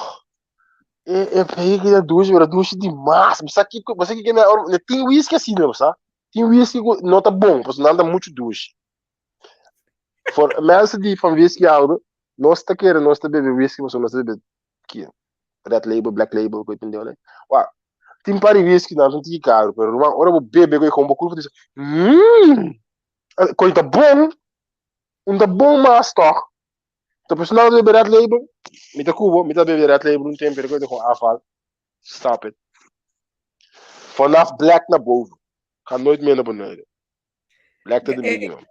e e pegi da dushi, pero dushi dimas. Mi sa kiko, mi sa kiko me ne tin whisky asina, bo sa? Tin whisky ku no ta bon, pasobra nan ta muchu dushi. For mensen die van whisky houden, nos ta kere nos ta bebe whisky, pasobra nos ta bebe ki Red Label, Black Label, ku e pendeho nei. Wa, tin par di whisky nan ta tiki karu, pero ruman, ora bo bebe ku e kon bo kurpa ta bisa, mmm, Koi ta bon, un ta bon mas toch. Ta personal ta bebe Red Label, mi ta kubo, mi ta bebe Red Label un tempo, pero koi ta kon afval. Stop it. Vanaf black naar boven. Ga nooit meer naar beneden. Black ta de minimum.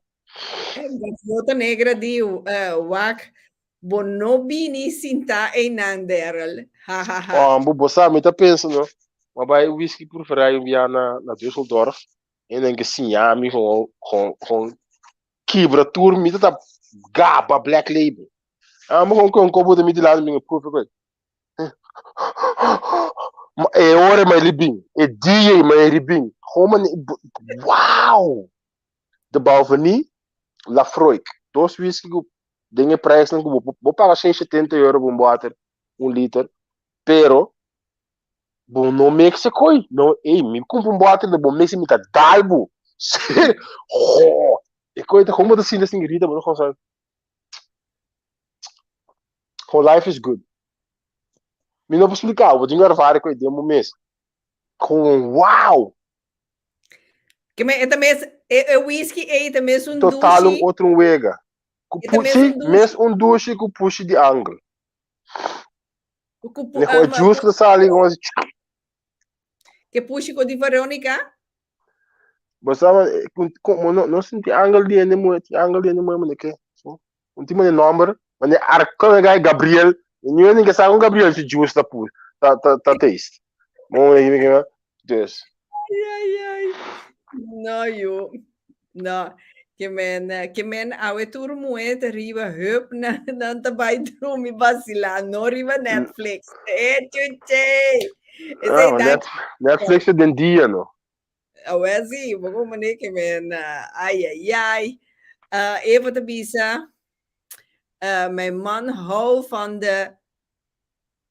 Gaviota negra di wak, bo no bini sinta einan, Daryl. Ha ha ha. Oh, bo, bo sa, mi ta pensa no. Ma bai whisky proeverij un bia na, na Düsseldorf. E nan ke siña mi gewoon, gewoon, gewoon kibra tur mi ta gaba Black Label. Amo gewoon kon kobo de mi dilanti mi proef ik. E ora mai libin, e dia mai libin. Gewoon man, wow! De Balvenie, Laphroaig. Dos whisky ku den e prijsnan ku bo, bo paga 170 euro pa un boter, un liter, pero Bo no mix e koi. No, ey, mi kumpra un bòter de bo mix mi ta dal bo. Ho, e koi ta gewoon bo ta sinti sin grita, bo ta gewoon sa. Gewoon life is good. Mi no por splika, bo tin ku ervara e koi den bo mes. Gewoon wow! Ke me, e ta mes, e, e whisky ei ta mes un Total un dushi. otro un wega. Ku E ta mes pushi, un dushi. mes un dushi ku pushi di angel. Ku, ku, Ne gewoon juice ku ta sali gewoon así. Ke pushi ko di Veronica? Bo sa ku no no sinti angel di hende muhé, tin angel di hende muhé mane ke. Un tin mane nomber, mane Arco gai Gabriel. Ni hende ke sa kon Gabriel si juice ta pu ta ta ta taste. Mo mane ke dus. Ai ai ai. No yu. No. Ke men ke men awe tur muhé ta riba hup nan nan ta bai drumi basilá no riba Netflix. E chuche. Esei ah, Net, Netflix ta den dia no. Awe si, bo como ne ke men ai ai ai. Uh, Eva ta bisa, uh, mijn man hou van de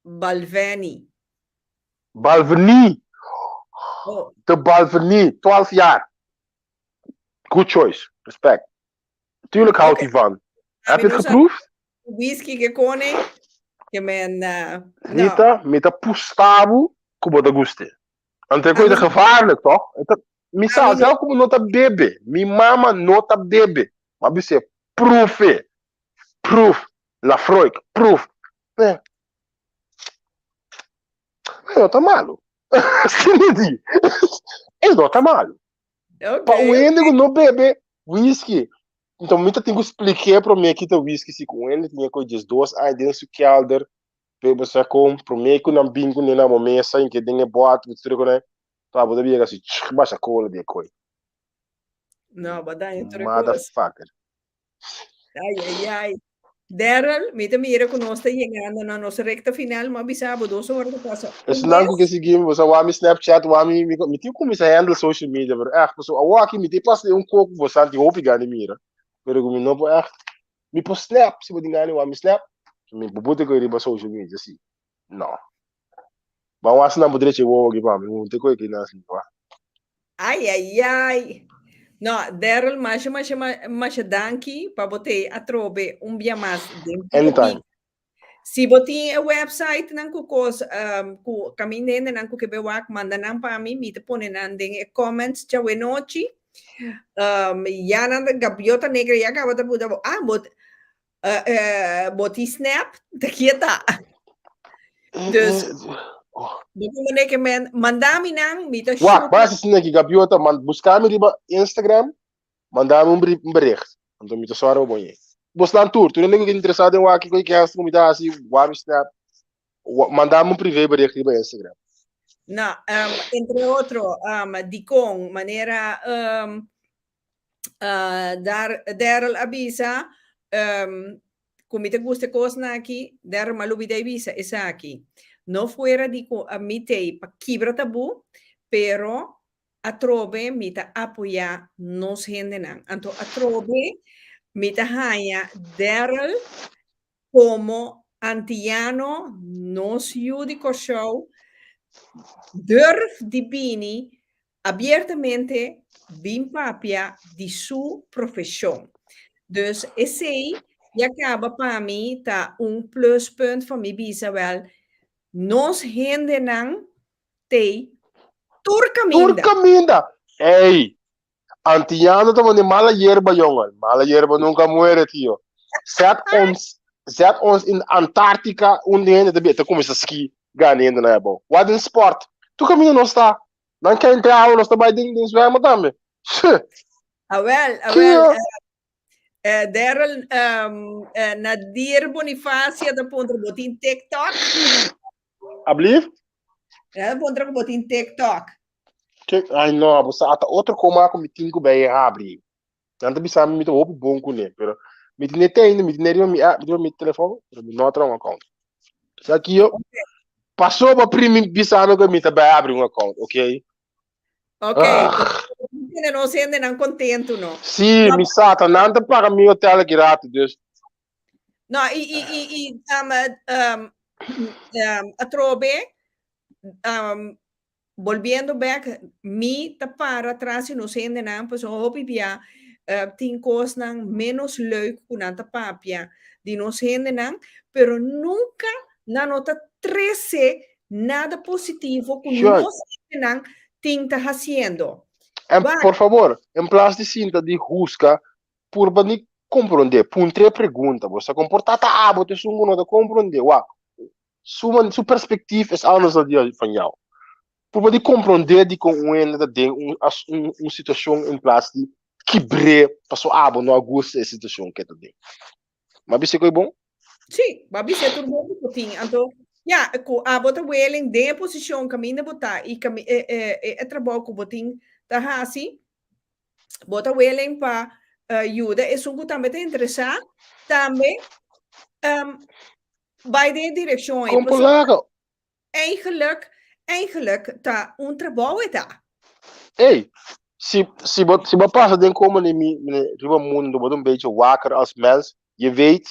Balvenie. Balvenie. Oh. De Balvenie, 12 jaar. Good choice. Respect. Tuurlijk houdt hij van. Heb je het geproefd? Whisky ke kone. Ke men, uh, Rita, no. mi ta pusta bo ku bo ta guste. Anto e kos ta gevaarlijk, toch? Mi sa zelf ku bo no ta bebe. Mi mama no ta bebe. Ma bis'é, proef e. Proef. Laphroaig, proef. Eh. E no ta malu. Si mi di. E no ta malu. Okay, Pa un hende ku no bebe whisky, Então mi ta tin ku splik'é promé ki ta whisky si ku un hende tin ku 12 aña den su kelder, pe bo sa kon promé ku nan bin kuné na bo mesa i ke den e bòt ku tur e kuné, pa bo ta yega si basha kola di e koi. No, bo daña tur e kos. Motherfucker. Ai, ai, ai. Daryl, mi ta mira ku nos ta yegando na nos rekta final, mi a bisa bo dos ora ta pasa. Un Esnan ku bes. ke sigui mi, bo sa wak mi Snapchat, wak mi, mi, mi tin ku kuminsá handle social media, pero ègt, pasobra awor aki mi tin pas den un koko ku bo sa tin hopi gana di mira, pero ku mi no por ègt, mi por snap, si bo tin gana di wak mi snap, mi por put e koe riba social media, si. No. Ban wak si nan por drecha e wowo aki pa mi, mi hunta e koe aki nan si, wak. Ai, ai, ai. No, Daryl, masha, masha, masha danki pa bo te atrobe un bia mas den Pia Anytime. Pik. Si bo tin e website nan ku kos, um, ku kaminda hende nan ku ke be wak, manda nan pa mi, mi ta pone nan den e comments djawe nochi. Um, ya nan ta, gaviota negra ya kaba ta buta bo, ah, bo. Uh, uh, bo tin snap, ta kieta. Dus, bo mane ke men, mandami nan, mi ta Wak, basi sneki gabiota, man, buskami riba Instagram, mandami un, un bericht. Anto mi ta sora bo bonye. Bosnan tur, tur hende ku interesado den wak kiko ke ku mi ta hasi, wak mi snap, mandami un privé bericht riba Instagram. No, um, entre otro, um, dikon, manera um, Uh, dar, Daryl a bisa, um, ku mi te gusta kosnan aki, Daryl ma lubida e bisa esaki. No fuera di ku a mi tei pa kibra tabú, pero atrobe mi ta apoyá nos hendenan. Anto atrobe mi ta haña Daryl Komo antiano nos yu di Kòrsou durf di bini abiertamente bin papia di su profeshon. Dus esei ya kaba pa mi ta un pluspunt pa mi bisa wèl nos hendenan tei tur kaminda. Tur kaminda! Ey! Antiano ta manda mala yerba, jongen. Mala yerba nunca muere, tio. Zet ons, zet ons in Antarctica, un hende ta ta kuminsa ski, gana hende na ebo. Wat een sport. Tu kaminda nos ta. Nan kente awa nos ta bai den den zwemmen tambe. Awel, awel. Eh, Daryl, um, eh, Nadir Bonifacia ta puntra bo tin TikTok? Ablief? Eh, puntra ku bo tin TikTok. Ke, ai no, bo sa ata otro koma ku mi tin ku bij habri. Nan ta bisa mi mi ta hopi bon kuné, pero mi tin e ainda, mi tin riba mi app, riba mi telefon, pero mi no a traha un account. Sa ki yo pasó pa primi bisa mi ku mi ta bij habri un account, okay? Ok, ah. Tiene nos hendenan contento, no? Sí, mi sa, ta nan ta paga mi hotel gratis, dus. No, i, i, i, i um, um, um, atrobe, um, volviendo back, mi ta para tras di nos hendenan, pues hopi bia uh, tin kosnan menos leuk ku nan ta papia di nos hendenan, pero nunca nan no ta trece nada positivo ku nos hendenan tin ta haciendo. En, por favor, en plaas di sinta di husga, purba ni comprende, puntre pregunta, bo sa comporta ta abo te esun ku no ta comprende, wak, su, man, su perspectief is anders dan die van jou. Purba di comprende di kon un hende ta den un, un, un situacion in plaas di kibr'é paso abo no a gusta e situacion ke ta den. Ma bisa ku e bon? Sí, ba bisa tur bon ku tin. Anto, ja, ku abo ta willing den e posishon kaminda bo ta i kami, e, e, e, e trabou ku bo tin ta hasi, bo ta willing pa uh, yuda esun ku tambe ta interesá, tambe um, bai den e direkshon ei. Kon por laga? Eigenlijk, eigenlijk ta un trabou e ta. Ey, si, si bo, si bo pasa den como ni mi, mi riba mundo, bo ta un beetje wakker als mens, je weet,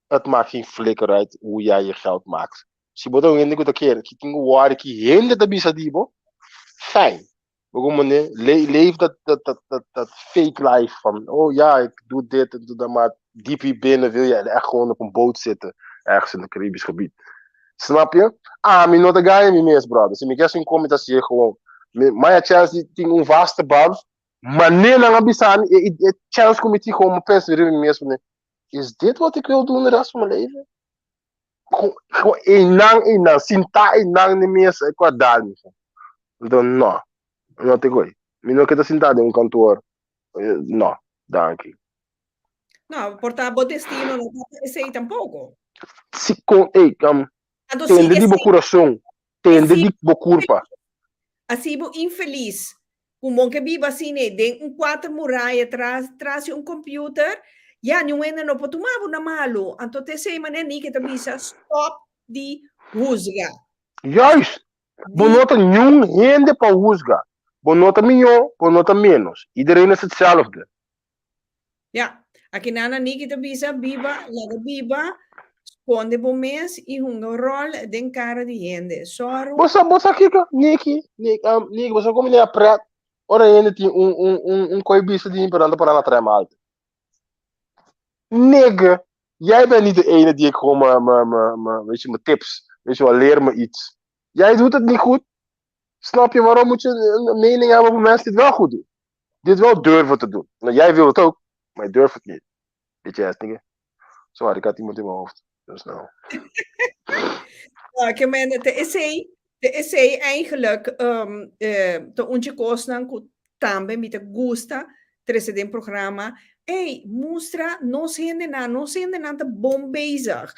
het maakt geen flikker uit hoe jij je geld maakt. Si bo ta un hende ku ta kere, ki tin ku worry ki hende ta bisa di bo, fijn. Bo como ne, le, leef dat, dat, dat, dat, dat fake life van, oh ja, ik doe dit en doe dat, maar diep hier binnen wil je echt gewoon op een boot zitten, ergens in het Caribisch gebied. Snap je? Ah, mi no ta gaña mi mes, brother. Si mi kier sin komi ta siye gewoon. Mi, maya chance di tin un vaste baan, maar nee, nan a bisa mi, e, e, e chance ku mi tin gewoon, mi pensa riba mi mes, van, is dit wat ik wil doen de rest van mijn leven? Gewoon, gewoon einan, einan, sinta einan den mesa e ku a dal mi. Anto no, no te gooi. Mi no ke ta sinta den un kantoor. No, danki. No, por ta bo destino no ta esei tampoko. Si kon, ey, um, Anto si tende di bo esei, kurason, tende si di bo kurpa. Asi bo infelis ku bon ke biba asina den un kuater muraya tras tras di un computer, ya niun hende no por tuma bo na malu. Anto ta esei manera Nike ta bisa stop di huzga. Juist! Bo Di no ta niun hende pa huzga. Bo no ta mihó, bo no ta ménos. Iedereen is hetzelfde. Ya, aki nana Niki ta bisa, biba, laga biba, skonde bo mes i hunga ròl den kara di hende. Sòru. Bo sa, bo sa kiko, Niki, Niki, um, Niki, bo sa komo mi a pret ora hende tin un, un, un, un koi bisa di mi, pero nan ta para na trèm alto. Nigga, jij bent niet de ene die ik gewoon me, me, me, me, weet je, mijn tips, weet je wel, leer me iets. Jij doet het niet goed. Snap je, waarom moet je een, een mening hebben over mensen die het wel goed doen? Die het wel durven te doen. Nou, jij wil het ook, maar je durft het niet. Bitch ass nigga. Sorry, ik had iemand in mijn hoofd. Dus nou. Ah, ke men te esei, te esei eigenlijk um, eh, te untje kosnan ku tambe mi te gusta trese den programa. Ey, mustra nos hendenan, nos hendenan ta bon bezig.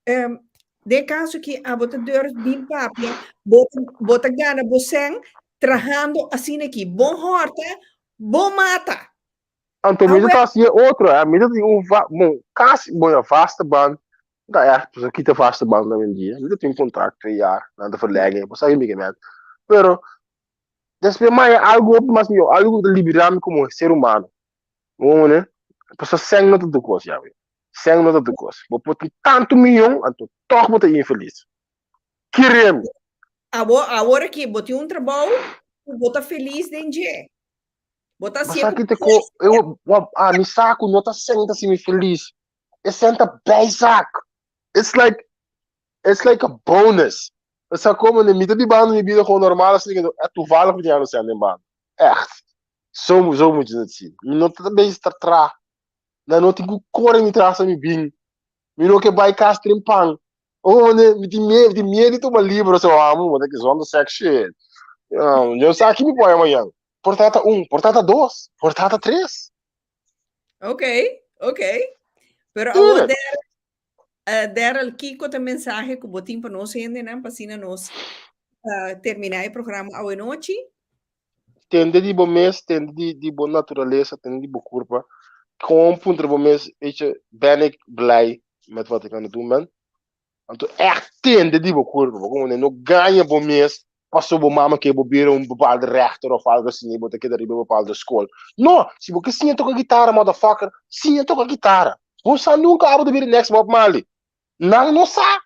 Um, den kaso ki abo ta durf bin papia, bo, bo ta gana bo sen trahando asina ki. Bon horta, bon mata. Anto mi ta hasi e otro, eh. Mi ta tin un va, bon, kasi, bon, ja, vaste baan. Ta echt, pues kita vaste baan na mijn dia. Mi ta tin un contract 2 jaar, dan te verlengen, pues sabi mi ke men. Pero, después maya algo hopi mas mihor, algo ku ta libera mi como ser humano. Bo ne? Pasobra sèn no ta tur kos, ya we. Sèn no ta tur kos. Bo por tin tantu miyon, anto tòg bo ta infelis. Kere mi. Abo, awor aki bo tin un trabou ku bo ta felis den dje. Bo ta Bo sa ki te ko, eu, wa, ah, mi sa ku no ta sèn ta hasi mi felis. E sèn ta bijzaak. It's like, it's like a bonus. Bo sa komo ne, mi ta bibando mi bida gewoon normal asina, ke toevallig mi tin ano sèn den banda. Echt. Zo, zo moet je het zien. Mi no ta bezig ta tra. Na no tin ku kore mi tras mi bin. Mi no ke bai kas trempan. Oh, ne, mi tin miedo, mi tin miedo di tuma libro so amo, bo ta ke zonder seks shit. Um, yo sa ki mi pone mañan. Portata un, portata dos, portata tres. Ok, ok. Pero awor Daryl, uh, Daryl, kiko ta mensahe ku bo tin pa nos hendenan pa asina nos uh, terminá e programa awe nochi? Tende di bo mes, tende di, di bo naturalesa, tende di bo kurpa. Gewoon puntra bo mes, weet je, ben ik blij met wat ik aan het doen ben? Anto echt tende di bo kurpa, bo como no gaña bo mes paso bo mama ke bo bira un bepaalde rechter of algo asina y bo ta keda riba un bepaalde skol. No, si bo ke siña toka gitara, motherfucker, siña toka gitara. Bo sa nunca abo ta bira next Bob Marley. Nan no sa.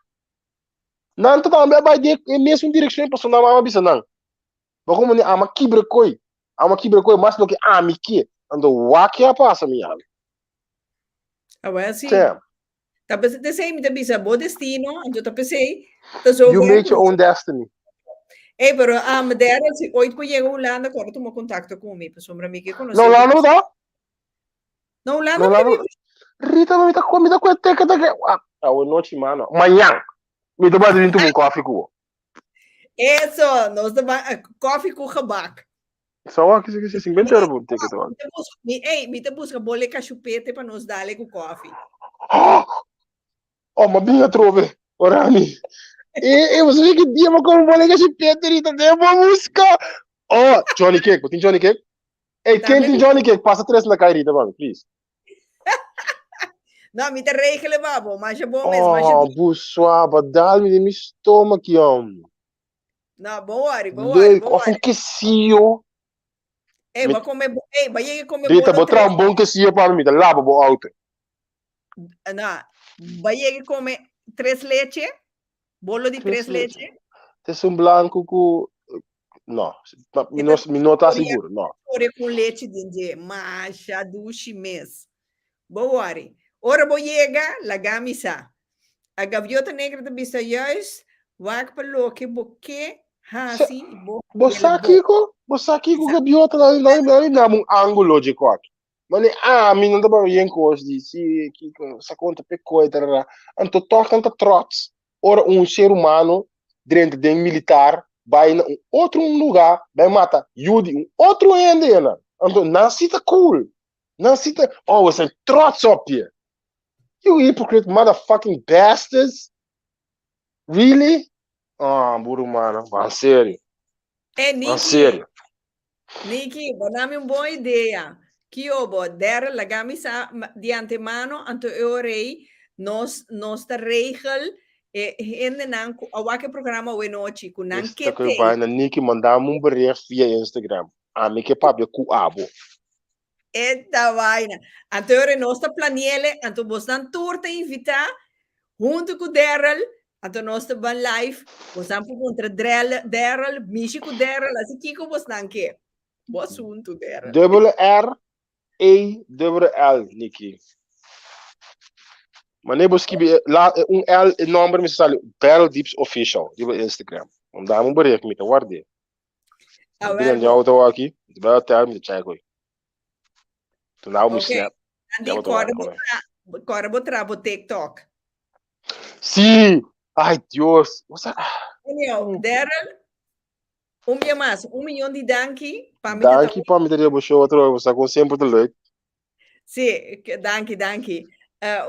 Nan ta tambe a bai den e mesun direccion paso nan mama bisa nan. Bo como ni ama kibra koi, ama kibra koi mas loke ami ke. Anto wak ke a pasa mi ami. Awel si. Sam. Ta p'esei t'esei mi ta bisa bo destino, anto ta p'esei ta zo You made your own destiny. Ey, pero um, Daryl, si ooit bo yega Hulanda, kòrda tuma kontakto ku mi, pasobra mi ke konosé. Na Hulanda bo ta? Na Hulanda mi ta biba. Rita, mi ta mi ta kue teke teke. Ah, awe nochi mano. Mañan mi ta bai bin tuma un koffie ku bo. Eso, nos ta bai eh, koffie ku gebak. Sa wak kisi kisi 50 euro por ticket wak. Mi ta buska, mi, ey, mi ta buska bole kashupete pa nos dale ku koffie. Oh, ma bin atrobe, orami. E, e, você vê que dia ma como bole kashupete, Rita, de bo busca. Oh, Johnny Cake, bo tin Johnny Cake? Ey, ken tin Johnny Cake? Pasa tres na kai, Rita, pa mi, please. No, mi ta regelen pa bo, masha bon mes, masha Oh, busua, ba dal mi den mi stomach, yom. No, bon worry, bon worry, Leuk, bon of un worry. quesillo. Ey, Mi- ba come, ey, ba yega come Rita, bolo bo traha tres. un bon quesillo pa mi, mi ta laba bo auto. No, ba yega come tres leche, bolo di Tres tres leche. Te un blanco ku no, mi no, mi no ta sigur, no. Ore ku leche den dje, masha dushi mes. Bo worry. Ora bo yega, laga mi sa. A gaviota negra ta bisa juist, wak pa loke bo ke hasi i bo Bo sa kiko? Bo sa kiko gaviota nan nan nan dam un angulo dje kòt. Mane ami nan ta papia yen kos di si kiko sa konta pe koi tarara. Anto tòg nan ta trots ora un ser humano drenta den militar bai na un otro un luga bai mata yu di un otro hende nan. Anto nan si ta cool. Nan si ta oh we zijn trots op je. You hypocrite motherfucking bastards. Really? Ah, buru humano, van serio. Eh, Van Niki, serio. Niki, bo dami un bon idea. Kio bo, Daryl, laga mi sa di antemano, anto e ora ei nos, nos ta regel e hendenan ku a wak e programa awe nochi, ku nan Esta ke koe tei. vaina, Niki, mandami un bericht via Instagram. Ami ke papia ku abo. Esta vaina. Anto e ora ei nos ta planiele, anto bosnan tur ta invitá huntu ku Daryl, anto nos ta ban live, bosnan por puntra Drel, Daryl, mishi ku Daryl, hasi kiko bosnan ke. Bo asuntu, Daryl. Dubbele R E dubbele L, Niki. Wanneer bo skibi e, la, e un L, e nomber mi sali Daryl Deeps Official riba Instagram. Manda mi un bericht, mi ta ward'é. A Mi wel, bira bo. auto aki, mi ta bai hotel, mi ta check hoy. Toen nou mi Ok. snap. Andy, Ya bo ta korda wak bo con tra, Kòrda bo traha bo TikTok. Sí! Ai, Dios! Bo sa. Anyhow, Daryl, un bia mas, un miyon di danki pa mi ta Danki pa mi ta riba bo show atrobe, bo sa kon semper ta leuk. Sí, danki, danki.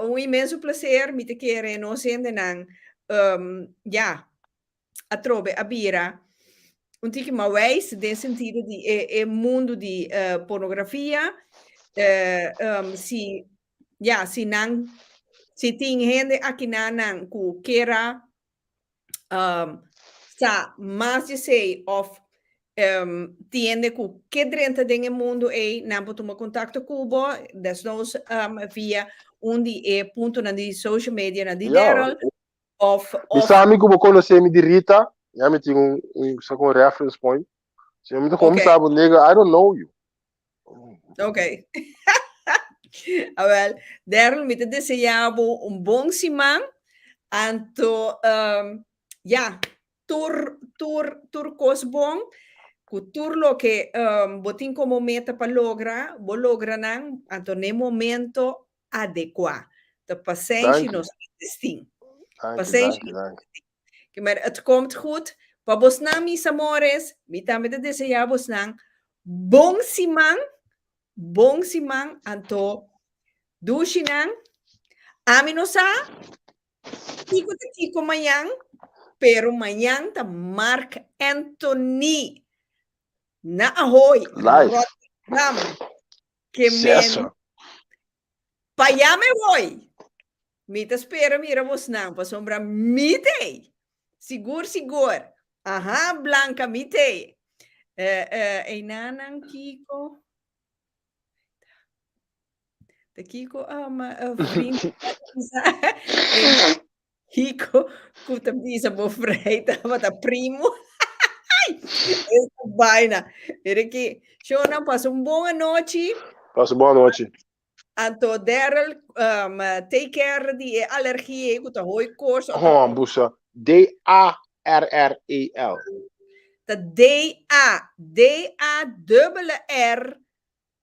Un inmenso placer, mi ta kere nos hendenan, um, ja, atrobe a bira un tiki mas wijs den sentido di e, e mundo di pornografia. Si, ja, si nan, si tin hende akinanan ku kera um, sa mas di esei of um, tin hende ku ke drenta den e mundo ei, nan por tuma kontakto ku bo, desnoods um, via un di e puntonan di social media nan di Daryl, of, of Bisa mi ku bo konosé mi di Rita, ya mi tin un, un, sa kon reference point. Si mi ta kon bisa bo nigga, I don't know you. Ok. Awel, Daryl, mi ta deseá bo un bon siman. Anto, um, ja, tur, tur, tur kos bon. Ku tur loke um, bo tin komo meta pa logra, bo logra nan, anto n'e momento adekuá. Ta pasenshi Danki. nos mester tin. Danki, Pasenshi danki, danki. Ke mer het komt goed. Pa bosnan, mis amores, mi tambe ta deseá bosnan bon siman, bon siman, anto dushinan. Ami no sa kiko ta kiko mañan, pero mañan ta Marc Anthony na Ahoy, Live. Rotterdam. Ke men Seso. Pa ya me voy. Mi ta spera mira bosnan pasobra mi t'ei. Sigur sigur. Aha Blanca mi t'ei. Eh eh einanan kiko ta kiko um, vriend bisa kiko ku ta bisa bo vrij tabata primo. Esta vaina. Mira ki, shownan pasa un bon anochi. Pasa un bon anochi. Anto Daryl, um, take care di e alergia ei ku ta hoi kos. Oh, busa. D-A-R-R-E-L. Ta D-A, D-A-R-R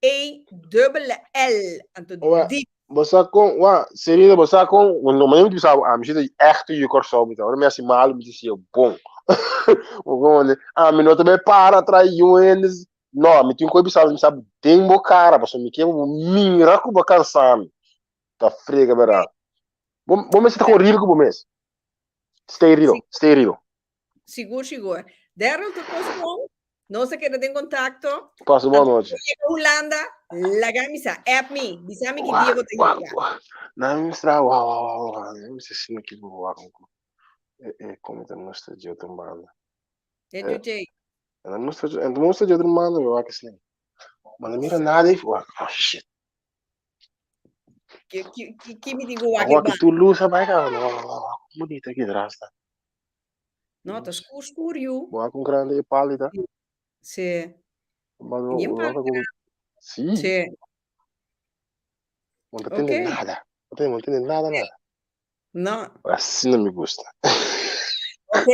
E dubbele L. Anto Wa, di. bo sa kon, wa, Serena, bo sa kon, no, ma mi bisa bo, ami si ta echt yu Kòrsou, mi ta, ora mi hasi malu, mi ta siña bon. Bo komprende? Ami no ta bai para tras yu hende, no, mi tin ku bisa bo, mi sa den bo kara, pasobra mi ke bo mira ku bo kansa mi. Ta frega bèrdat. Bo, bo mester ta kon real ku bo mes. Stay real, stay real. Sigur, sigur. Daryl, tur kos bon? Nos a keda den kontakto. Pasa bon nochi. Yega Hulanda, laga mi sa. App mi. Bisa mi ki dia bo ta yega. Na mi mustra, wa, wa, wa, wa. Na mi mustra sino ki bo wa con. Eh, eh, como te mustra de otro banda. E chuchei. En mustra, en mustra de otro banda, wa que slim. Ma no mira nada y wa, oh shit. Ki, ki, ki, ki mi digo wa Wa que tu luz a bai ka, wa, bonita ki drasta. No, ta skur skur yu. Bo con grande e pálida. Sí. Ma no, Bien no pálida. Sí. Sí. No te entiende nada. No te, no entiende nada, nada. No. Así no me gusta. Ok.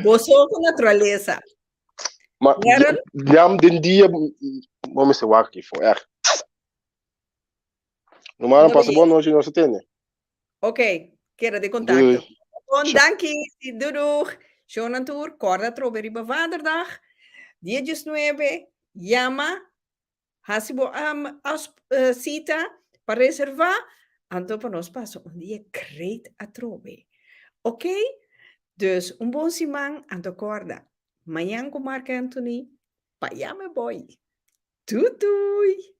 Boso con naturaleza. Ma, jam den dia, bo me se wak aquí, fo, echt. No, maar pasa boa noite, nos atende. Ok, keda den kontakto. Bon, danki. Doei doeg. Shonan tur, kòrda atrobe riba Vaderdag, dia diesnuebe, yama, hasi bo um, afsp uh, sita pa reservá, anto pa nos pasa un dia great atrobe. Ok? Dus un bon siman, anto kòrda, mañan ku Marc Anthony, pa ya me boy. Doei doei!